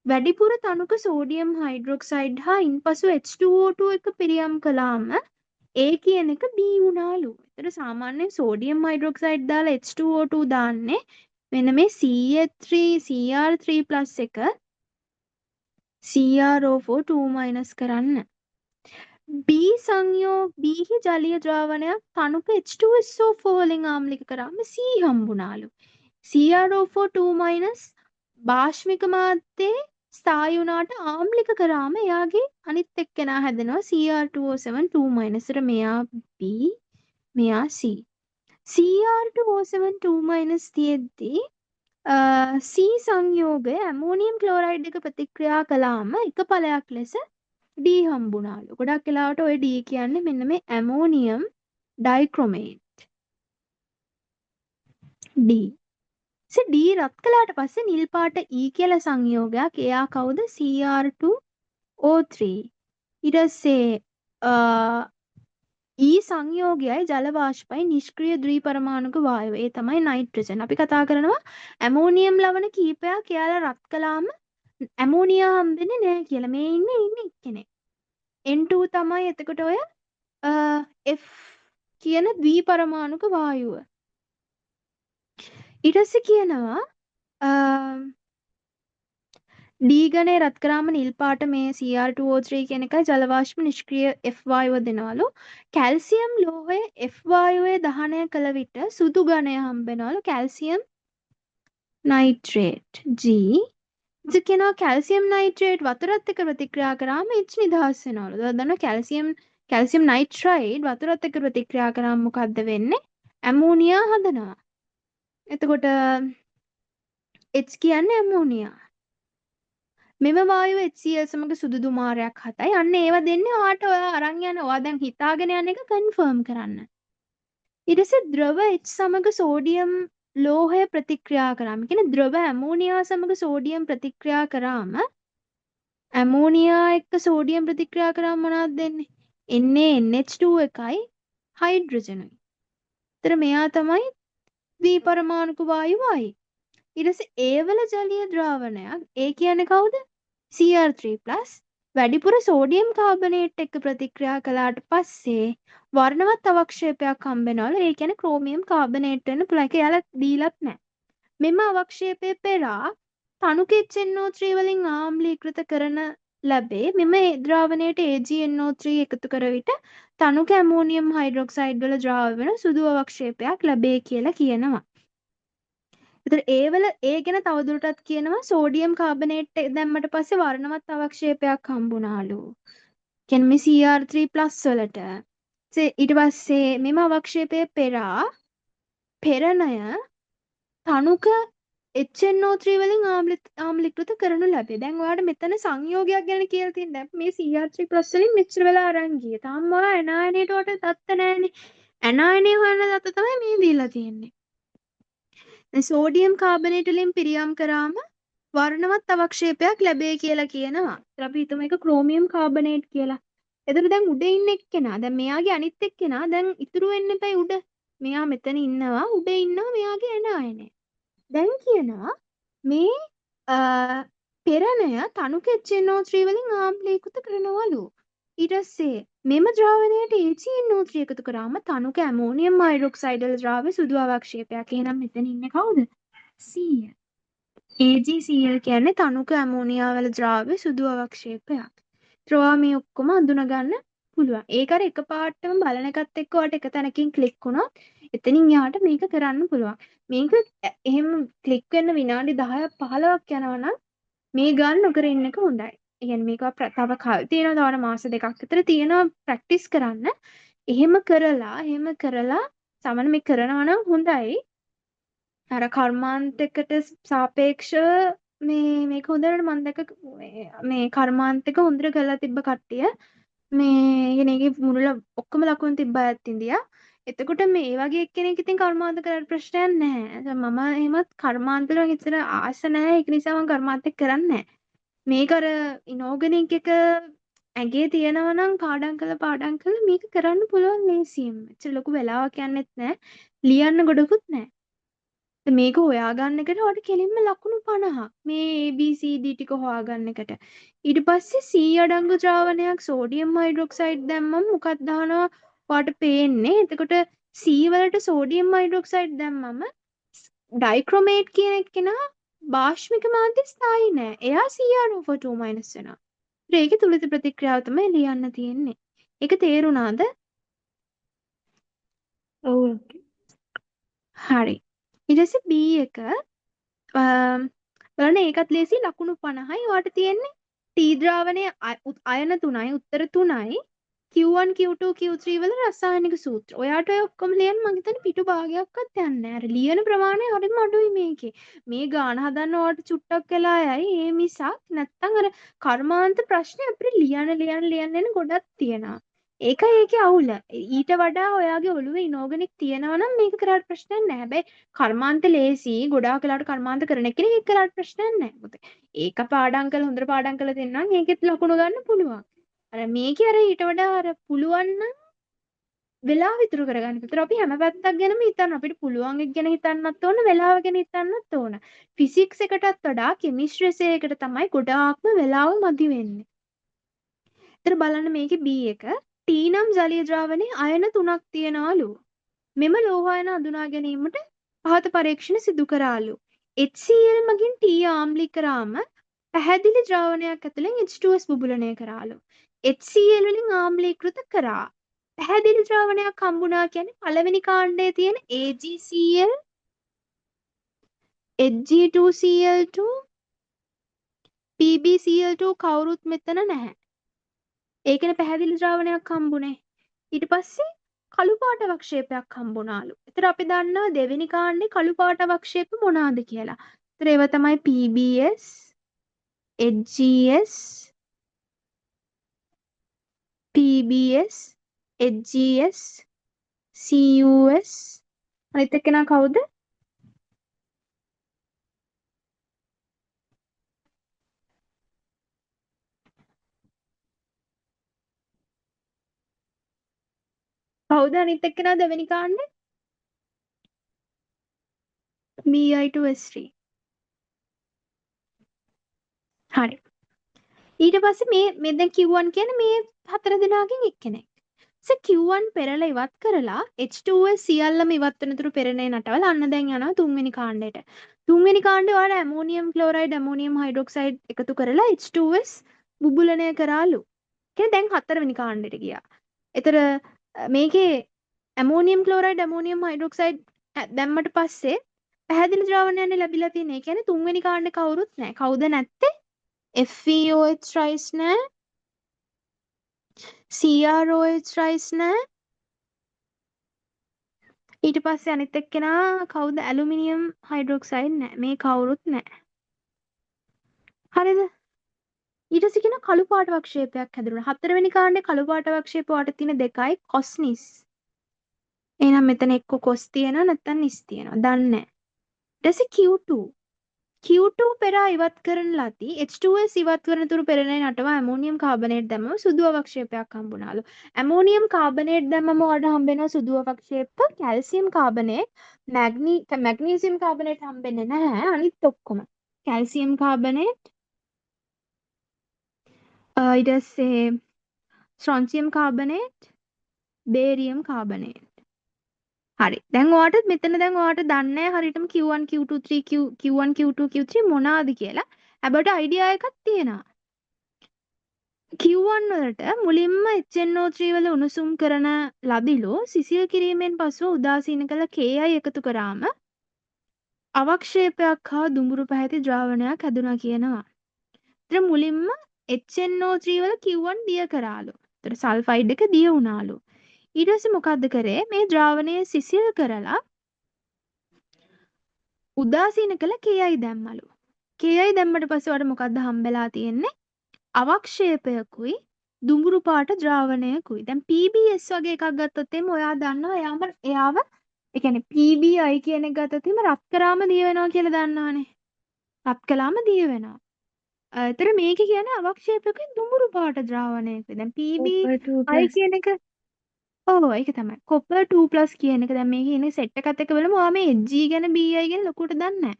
වැඩිපුර තනුක සෝඩියම් හයිඩ්‍රොක්සයිඩ් හා ඉන්පසු H2O2 එක පිරියම් කළාම A කියන එක B වුණාලු. ඒතර සාමාන්‍යයෙන් සෝඩියම් හයිඩ්‍රොක්සයිඩ් දාලා H2O2 දාන්නේ මෙන්න මේ CH3 Cr3+ එක CrO4 2- කරන්න. B සංයෝග B හි ජලීය ද්‍රාවණයක් තනුක H2SO4 වලින් ආම්ලික කරාම C හම්බුණාලු. CrO4 2- භාෂ්මික මාධ්‍යයේ ස්ථායී වුණාට ආම්ලික කරාම එයාගේ අනිත් එක්කෙනා හැදෙනවා Cr2O7 2-. ඒතර මෙයා B මෙයා C. Cr2O7 2- තියෙද්දි C සංයෝගය ඇමෝනියම් ක්ලෝරයිඩ් එක ප්‍රතික්‍රියා කළාම එක ඵලයක් ලෙස D හම්බුණාලු. ගොඩක් වෙලාවට ඔය D කියන්නේ මෙන්න මේ ඇමෝනියම් ඩයික්‍රොමේට්. D. D රත් කළාට පස්සේ නිල් පාට E කියලා සංයෝගයක්. එයා කවුද? Cr2O3. ඊට පස්සේ E සංයෝගයයි ජල වාෂ්පයි නිෂ්ක්‍රීය ද්විපරමාණුක වායුව. ඒ තමයි නයිට්‍රජන්. අපි කතා කරනවා ඇමෝනියම් ලවණ කීපයක් එයාලා රත් කළාම ඇමෝනියා හම්බෙන්නේ නෑ කියලා. මේ ඉන්නේ එක්කෙනෙක්. N2 තමයි එතකොට ඔය F කියන ද්විපරමාණුක වායුව. ඊට පස්සේ කියනවා D ගණය රත් කරාම නිල් පාට මේ Cr2O3 කියන එකයි ජල වාෂ්ප නිෂ්ක්‍රීය F වායුව දෙනවලු. කැල්සියම් ලෝහය F වායුවේ දහනය කළ විට සුදු ගණය හම්බෙනවලු කැල්සියම් නයිට්‍රේට් G. ඉතින් කියනවා කැල්සියම් නයිට්‍රේට් වතුරත් එක්ක ප්‍රතික්‍රියා කරාම H නිදහස් වෙනවලු. ඔයාලා දන්නවා කැල්සියම් නයිට්‍රයිඩ් වතුරත් එක්ක ප්‍රතික්‍රියා කරාම මොකද්ද වෙන්නේ? ඇමෝනියා හදනවා. එතකොට H කියන්නේ ඇමෝනියා. මෙම වායුව HCl සමග සුදු දුමාරයක් හදයි. අන්න ඒව දෙන්නේ ඔයාට ඔයා අරන් යන ඔයා දැන් හිතාගෙන යන එක කන්ෆර්ම් කරන්න. ඊට පස්සේ ද්‍රව H සමග සෝඩියම් ලෝහය ප්‍රතික්‍රියා කරාම, කියන්නේ ද්‍රව ඇමෝනියා සමග සෝඩියම් ප්‍රතික්‍රියා කරාම ඇමෝනියා එක්ක සෝඩියම් ප්‍රතික්‍රියා කරාම මොනවද දෙන්නේ? NaNH2 එකයි හයිඩ්‍රජනුයි. ඒතර මෙයා තමයි ද්විපරමාණුක වායුවයි. ඊට පස්සේ ඒ වල ජලීය ද්‍රාවණයක්, ඒ කියන්නේ කවුද? Cr3+ වැඩිපුර සෝඩියම් කාබනේට් එක්ක ප්‍රතික්‍රියා කළාට පස්සේ වර්ණවත් අවක්ෂේපයක් හම්බ වෙනවලු. ඒ කියන්නේ ක්‍රෝමියම් කාබනේට් වෙන්න පුළුවන්. ඒක එයාලා දීලත් නැහැ. මෙම අවක්ෂේපය පෙරා තනුක HNO3 වලින් ආම්ලීකృత කරන ලැබේ. මෙම ද්‍රාවණයට AgNO3 එකතු කර විට තනුක ඇමෝනියම් හයිඩ්‍රොක්සයිඩ් වල ද්‍රාව්‍ය වෙන සුදු අවක්ෂේපයක් ලැබේ කියලා කියනවා. ඒතර ඒවල ඒ ගැන තවදුරටත් කියනවා සෝඩියම් කාබනේට් දැම්මට පස්සේ වර්ණවත් අවක්ෂේපයක් හම්බුණාලු. කියන්නේ මේ Cr3+ වලට. ඊට පස්සේ මෙම අවක්ෂේපය පෙරා පෙරණය තනුක HNO3 වලින් ආම්ලීකృత කරනු ලැබේ. දැන් ඔයාලට මෙතන සංයෝගයක් ගැන කියලා තියෙන. දැන් මේ Cr3+ වලින් මෙච්චර වෙලා අරන් ගියේ. තාම ඔයා ඇනායනයට ඔයාලට දත්ත නෑනේ. ඇනායනය හොයන දත්ත තමයි මේ දීලා තියෙන්නේ. දැන් සෝඩියම් කාබනේට් වලින් පිරියම් කරාම වර්ණවත් අවක්ෂේපයක් ලැබේ කියලා කියනවා. ඒතර අපි හිතමු ඒක ක්‍රෝමියම් කාබනේට් කියලා. එතකොට දැන් උඩ ඉන්න එක්කෙනා දැන් මෙයාගේ අනිත් එක්කෙනා දැන් ඉතුරු වෙන්න එපයි උඩ. මෙයා මෙතන ඉන්නවා උඩ ඉන්නවා මෙයාගේ ඇනායනය. දැන් කියනවා මේ පෙරණය තනුක HNO3 වලින් ආම්ලීකృత කරනවලු. ඊට පස්සේ මෙම ද්‍රාවණයට AgNO3 එකතු කරාම තනුක ඇමෝනියම් හයිඩ්‍රොක්සයිඩ් වල ද්‍රාව්‍ය සුදු අවක්ෂේපයක්. එහෙනම් මෙතන ඉන්නේ කවුද? Cl. AgCl කියන්නේ තනුක ඇමෝනියා වල ද්‍රාව්‍ය සුදු අවක්ෂේපයක්. ඒතර මේ ඔක්කොම අඳුන ගන්න පුළුවන්. ඒක අර එකපාරටම බලන එකත් එක්ක ඔයාලට එක තැනකින් ක්ලික් වුණොත් එතනින් එහාට මේක කරන්න පුළුවන්. මේක එහෙම ක්ලික් වෙන්න විනාඩි 10ක් 15ක් යනවා නම් මේ ගාන නොකර ඉන්න එක හොඳයි. ඒ කියන්නේ මේක තව කල් තියෙනවා, තව මාස දෙකක් විතර තියෙනවා ප්‍රැක්ටිස් කරන්න. එහෙම කරලා සමන මේ කරනවා නම් හොඳයි. අර කර්මාන්තයකට සාපේක්ෂව මේ මේක හොඳට මම දැක්ක මේ කර්මාන්තයක හොඳට කරලා තිබ්බ කට්ටිය මේ කියන්නේ ඒකේ මුල ඔක්කොම ලකුණු තිබ්බ අයත් ඉඳියා. එතකොට මේ වගේ එක්කෙනෙක් ඉතින් කර්මාන්ත කරලා ප්‍රශ්නයක් නැහැ. දැන් මම එහෙමත් කර්මාන්ත වල ඉතර ආස නැහැ. ඒක නිසා මම කර්මාන්තයක් කරන්නේ නැහැ. මේක අර ඉනෝගනික් එක ඇඟේ තියෙනවා නම් පාඩම් කරලා මේක කරන්න පුළුවන් ලේසියෙන්ම. එච්චර ලොකු වෙලාවක් යන්නෙත් නැහැ. ලියන්න ගොඩකුත් නැහැ. මේක හොයාගන්න එකට ඔයාලට කෙලින්ම ලකුණු 50ක්. මේ A B C D ටික හොයාගන්න එකට. ඊට පස්සේ C අඩංගු ද්‍රාවණයක් සෝඩියම් හයිඩ්‍රොක්සයිඩ් දැම්මම මොකක්ද අහනවා ඔයාට පේන්නේ. එතකොට C වලට සෝඩියම් හයිඩ්‍රොක්සයිඩ් දැම්මම ඩයික්‍රොමේට් කියන එක්කෙනා භාෂ්මික මාධ්‍ය ස්ථායී නෑ. එයා CrO4 වෙනවා. ඒකේ තුලිත ප්‍රතික්‍රියාව තමයි ලියන්න තියෙන්නේ. ඒක තේරුණාද? ඔව්. හරි. ඊට පස්සේ B එක බලන්න ඒකත් ලේසි ලකුණු 50යි. ඔයාට තියෙන්නේ T ද්‍රාවණයේ අයන 3යි උත්තර 3යි Q1 Q2 Q3 වල රසායනික සූත්‍ර. ඔයාට ඔය ඔක්කොම ලියන්න මං හිතන්නේ පිටු භාගයක්වත් යන්නේ නෑ. අර ලියන ප්‍රමාණය හරිම අඩුයි මේකේ. මේ ගාන හදන්න ඔයාට චුට්ටක් වෙලා යයි. ඒ මිසක් නැත්තම් අර කර්මාන්ත ප්‍රශ්නේ අපිට ලියන්න ලියන්න ලියන්න එන ගොඩක් තියෙනවා. ඒකයි ඒකේ අවුල. ඊට වඩා ඔයාගේ ඔළුවේ ඉනෝගනික් තියෙනවා නම් මේක කරාට ප්‍රශ්නයක් නෑ. හැබැයි කර්මාන්ත ලේසි. ගොඩාක් වෙලාවට කර්මාන්ත කරන කෙනෙක් ඒක කරාට ප්‍රශ්නයක් නෑ. මොකද ඒක පාඩම් කරලා හොඳට පාඩම් කරලා දෙන්නම් නම් ඒකෙත් ලකුණු ගන්න පුළුවන්. අර මේකේ අර ඊට වඩා අර පුළුවන් නම් වෙලාව ඉතුරු කරගන්න. ඒතර අපි හැම පැත්තක් ගැනම හිතන්න. අපිට පුළුවන් එක ගැන හිතන්නත් ඕන, වෙලාව ගැන හිතන්නත් ඕන. ෆිසික්ස් එකටත් වඩා කෙමිස්ට්‍රි එකට තමයි ගොඩාක්ම වෙලාව මදි වෙන්නේ. ඒතර බලන්න මේකේ B එක T නම් ජලීය ද්‍රාවණයේ අයන 3ක් තියනවලු. මෙම ලෝහ අයන හඳුනා ගැනීමට පහත පරීක්ෂණ සිදු කරාලු. HCl මගින් T ආම්ලී කරාම පැහැදිලි ද්‍රාවණයක් ඇතුලෙන් H2S බුබුලණය කරාලු. HCl වලින් ආම්ලීකృత කරා. පැහැදිලි ද්‍රාවණයක් හම්බුණා කියන්නේ පළවෙනි කාණ්ඩයේ තියෙන AgCl Hg2Cl2 PbCl2 කවුරුත් මෙතන නැහැ. ඒකනේ පැහැදිලි ද්‍රාවණයක් හම්බුනේ. ඊට පස්සේ කළු පාට අවක්ෂේපයක් හම්බුණාලු. ඒතර අපි දන්නවා දෙවෙනි කාණ්ඩේ කළු පාට අවක්ෂේප මොනවාද කියලා. ඒතර ඒවා තමයි PbS, HgS, PbS, HgS, CuS. අනිත් එක්කෙනා කවුද? කවුද අනිත් එක්කෙනා දෙවෙනි කාණ්ඩේ? Bi2S3. හරි. ඊට පස්සේ මේ මේ දැන් Q1 කියන්නේ මේ හතර දෙනාගෙන් එක්කෙනෙක්. සර් Q1 පෙරලා ඉවත් කරලා H2S සියල්ලම ඉවත් වෙනතුරු පෙරණේ නටවල අන්න දැන් යනවා තුන්වෙනි කාණ්ඩයට. තුන්වෙනි කාණ්ඩේ ඔයාලා ඇමෝනියම් ක්ලෝරයිඩ් ඇමෝනියම් හයිඩ්‍රොක්සයිඩ් එකතු කරලා H2S බුබුලණය කරාලු. කියන්නේ දැන් හතරවෙනි කාණ්ඩයට ගියා. ඒතර මේකේ ඇමෝනියම් ක්ලෝරයිඩ් ඇමෝනියම් හයිඩ්‍රොක්සයිඩ් දැම්මට පස්සේ පැහැදිලි ද්‍රාවණයන්නේ ලැබිලා තියෙන්නේ. ඒ කියන්නේ තුන්වෙනි කාණ්ඩේ කවුරුත් නැහැ. කවුද නැත්තේ? FeOH rice නෑ. CrOH rice නෑ. ඊට පස්සේ අනිත් එක්කෙනා කවුද? ඇලුමිනියම් හයිඩ්‍රොක්සයිඩ් නෑ. මේ කවුරුත් නෑ. හරිද? ඊට පස්සේ කියන කළු පාට අවක්ෂේපයක් හැදුණා. හතරවෙනි කාණ්ඩේ කළු පාට අවක්ෂේප වට තියෙන දෙකයි කොස්නිස්. එහෙනම් මෙතන එක්ක කොස් තියෙනවා නැත්නම් නිස් තියෙනවා. දන්නේ නැහැ. ඊට පස්සේ Q2. Q2 පෙරා ඉවත් කරන ලදී H2S ඉවත් කරන තුරු පෙරලෙන නටවා ඇමෝනියම් කාබනේට් දැම්මම සුදු අවක්ෂේපයක් හම්බුණාලු. ඇමෝනියම් කාබනේට් දැම්මම ඔයාලට හම්බෙනවා සුදු අවක්ෂේප කැල්සියම් කාබනේට්, මැග්නීසියම් කාබනේට් හම්බෙන්නේ නැහැ. අනිත් ඔක්කොම. කැල්සියම් කාබනේට්, ඊට පස්සේ ස්ට්‍රොන්සියම් කාබනේට්, බේරියම් කාබනේට්. හරි. දැන් ඔයාට මෙතන දැන් ඔයාට දන්නේ නැහැ හරියටම Q1 Q2 3 Q Q1 Q2 Q3 මොනවාද කියලා. හැබැයි අයිඩියා එකක් තියෙනවා. Q1 වලට මුලින්ම HNO3 වල උණුසුම් කරන ලදිලු සිසිල් කිරීමෙන් පසුව උදාසීන කළ KI එකතු කරාම අවක්ෂේපයක් හා දුඹුරු පැහැති ද්‍රාවණයක් හැදුනා කියනවා. ඒතර මුලින්ම HNO3 වල Q1 දිය කරාලු. ඒතර සල්ෆයිඩ් එක දිය වුණාලු. ඊට පස්සේ මොකද්ද කරේ? මේ ද්‍රාවණය සිසිල් කරලා උදාසීන කළ KI දැම්මලු. KI දැම්මට පස්සේ ඔයාලට මොකද්ද හම්බෙලා තියෙන්නේ? අවක්ෂේපයකුයි දුඹුරු පාට ද්‍රාවණයකුයි. දැන් PBS වගේ එකක් ගත්තොත් එහෙම ඔයා දන්නවා එයාම එයාව ඒ කියන්නේ PBI කියන එක ගත්තොත් එහෙම රත් කරාම දිය වෙනවා කියලා දන්නවනේ. රත් කළාම දිය වෙනවා. ඒතර මේකේ කියන්නේ අවක්ෂේපයකුයි දුඹුරු පාට ද්‍රාවණයකුයි. දැන් කොපර් 2 PBI plus. කියන එක ඔව් ඒක තමයි. කොපර් 2+ කියන එක දැන් මේකේ ඉන්නේ සෙට් එකත් එක්ක බලමු. ඔයා මේ Hg ගැන BI ගැන ලොකුවට දන්නේ නැහැ.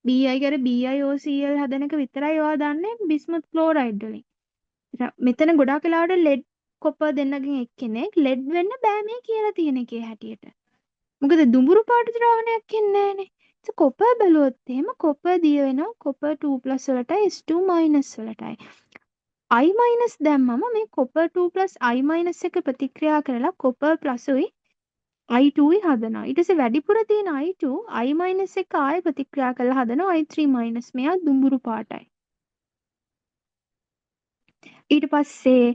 BI ගැන BiOCl හදන එක විතරයි ඔයා දන්නේ බිස්මුත් ක්ලෝරයිඩ් වලින්. මෙතන ගොඩාක් වෙලාවට ලෙඩ් කොපර් දෙන්නගෙන් එක්කෙනෙක් ලෙඩ් වෙන්න බෑ මේ කියලා තියෙන එකේ හැටියට. මොකද දුඹුරු පාට ද්‍රාවණයක් එන්නේ නෑනේ. ඉතින් කොපර් බැලුවොත් එහෙම කොපර් දිය වෙනවා කොපර් 2+ වලටයි S2- වලටයි. I minus දැම්මම මේ කොපර් 2+ I minus එක ප්‍රතික්‍රියා කරලා කොපර් ප්ලස් උයි I2 යි හදනවා. ඊට පස්සේ වැඩිපුර තියෙන I2 I minus එක ආයෙ ප්‍රතික්‍රියා කරලා හදනවා I3 minus. මෙයා දුඹුරු පාටයි. ඊට පස්සේ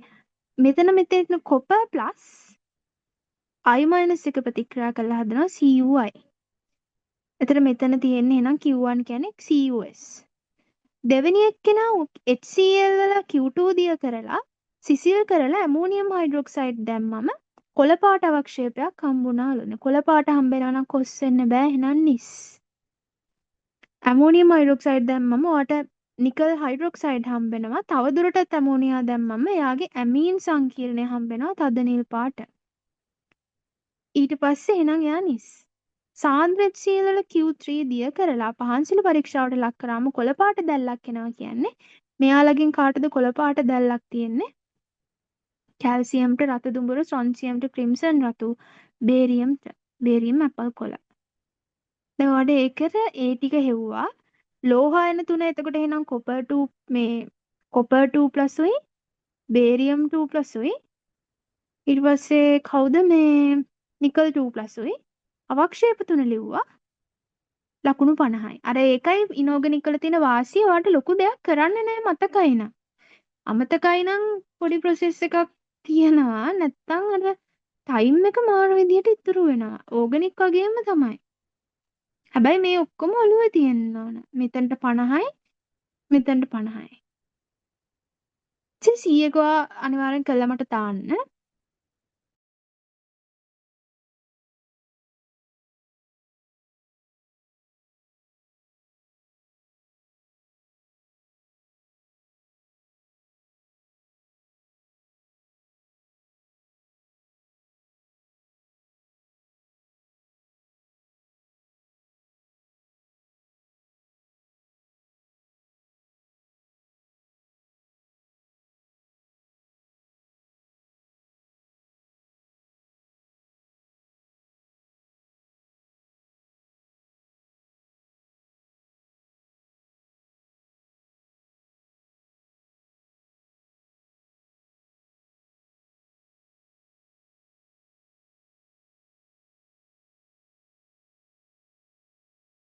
මෙතන මෙතන කොපර් ප්ලස් I minus එක ප්‍රතික්‍රියා කරලා හදනවා CuI. එතන මෙතන තියෙන්නේ එහෙනම් Q1 කියන්නේ CuS. දෙවෙනි එක්කෙනා HCl වල Q2 දිය කරලා සිසිල් කරලා ඇමෝනියම් හයිඩ්‍රොක්සයිඩ් දැම්මම කොළ පාට අවක්ෂේපයක් හම්බුණාලු. කොළ පාට හම්බෙනවා නම් කොස් වෙන්න බෑ එහෙනම් නිස්. ඇමෝනියම් හයිඩ්‍රොක්සයිඩ් දැම්මම ඔයාට නිකල් හයිඩ්‍රොක්සයිඩ් හම්බෙනවා. තව දුරටත් ඇමෝනියා දැම්මම එයාගේ ඇමීන් සංකීර්ණය හම්බෙනවා තද නිල් පාට. ඊට පස්සේ එහෙනම් එයා නිස්. සාන්ද්‍ර HCl වල Q3 දිය කරලා පහන්සිලු පරීක්ෂාවට ලක් කරාම කොළ පාට දැල්ලක් එනවා කියන්නේ මෙයාලගෙන් කාටද කොළ පාට දැල්ලක් තියෙන්නේ? කැල්සියම්ට රතු දුඹුරු, ස්ට්‍රොන්සියම්ට ක්‍රිම්සන් රතු, බේරියම්ට බේරියම් ඇපල් කොළ. දැන් ඔයාලට ඒකට ඒ ටික හෙව්වා. ලෝහ අයන තුන එතකොට එහෙනම් කොපර් 2 මේ කොපර් 2+ උයි බේරියම් 2+ උයි ඊට පස්සේ කවුද මේ නිකල් 2+ උයි අවක්ෂේප තුන ලිව්වා ලකුණු 50යි. අර ඒකයි ඉනෝගනික් වල තියෙන වාසිය ඔයාලට ලොකු දෙයක් කරන්න නෑ මතකයි නම්. අමතකයි නම් පොඩි ප්‍රොසෙස් එකක් තියෙනවා. නැත්තම් අර ටයිම් එක මාර විදියට ඉතුරු වෙනවා. ඕගනික් වගේම තමයි. හැබැයි මේ ඔක්කොම ඔළුවේ තියෙන්න ඕන. මෙතනට 50යි මෙතනට 50යි. ඉතින් C එක ඔයා අනිවාර්යෙන් කළා මට දාන්න.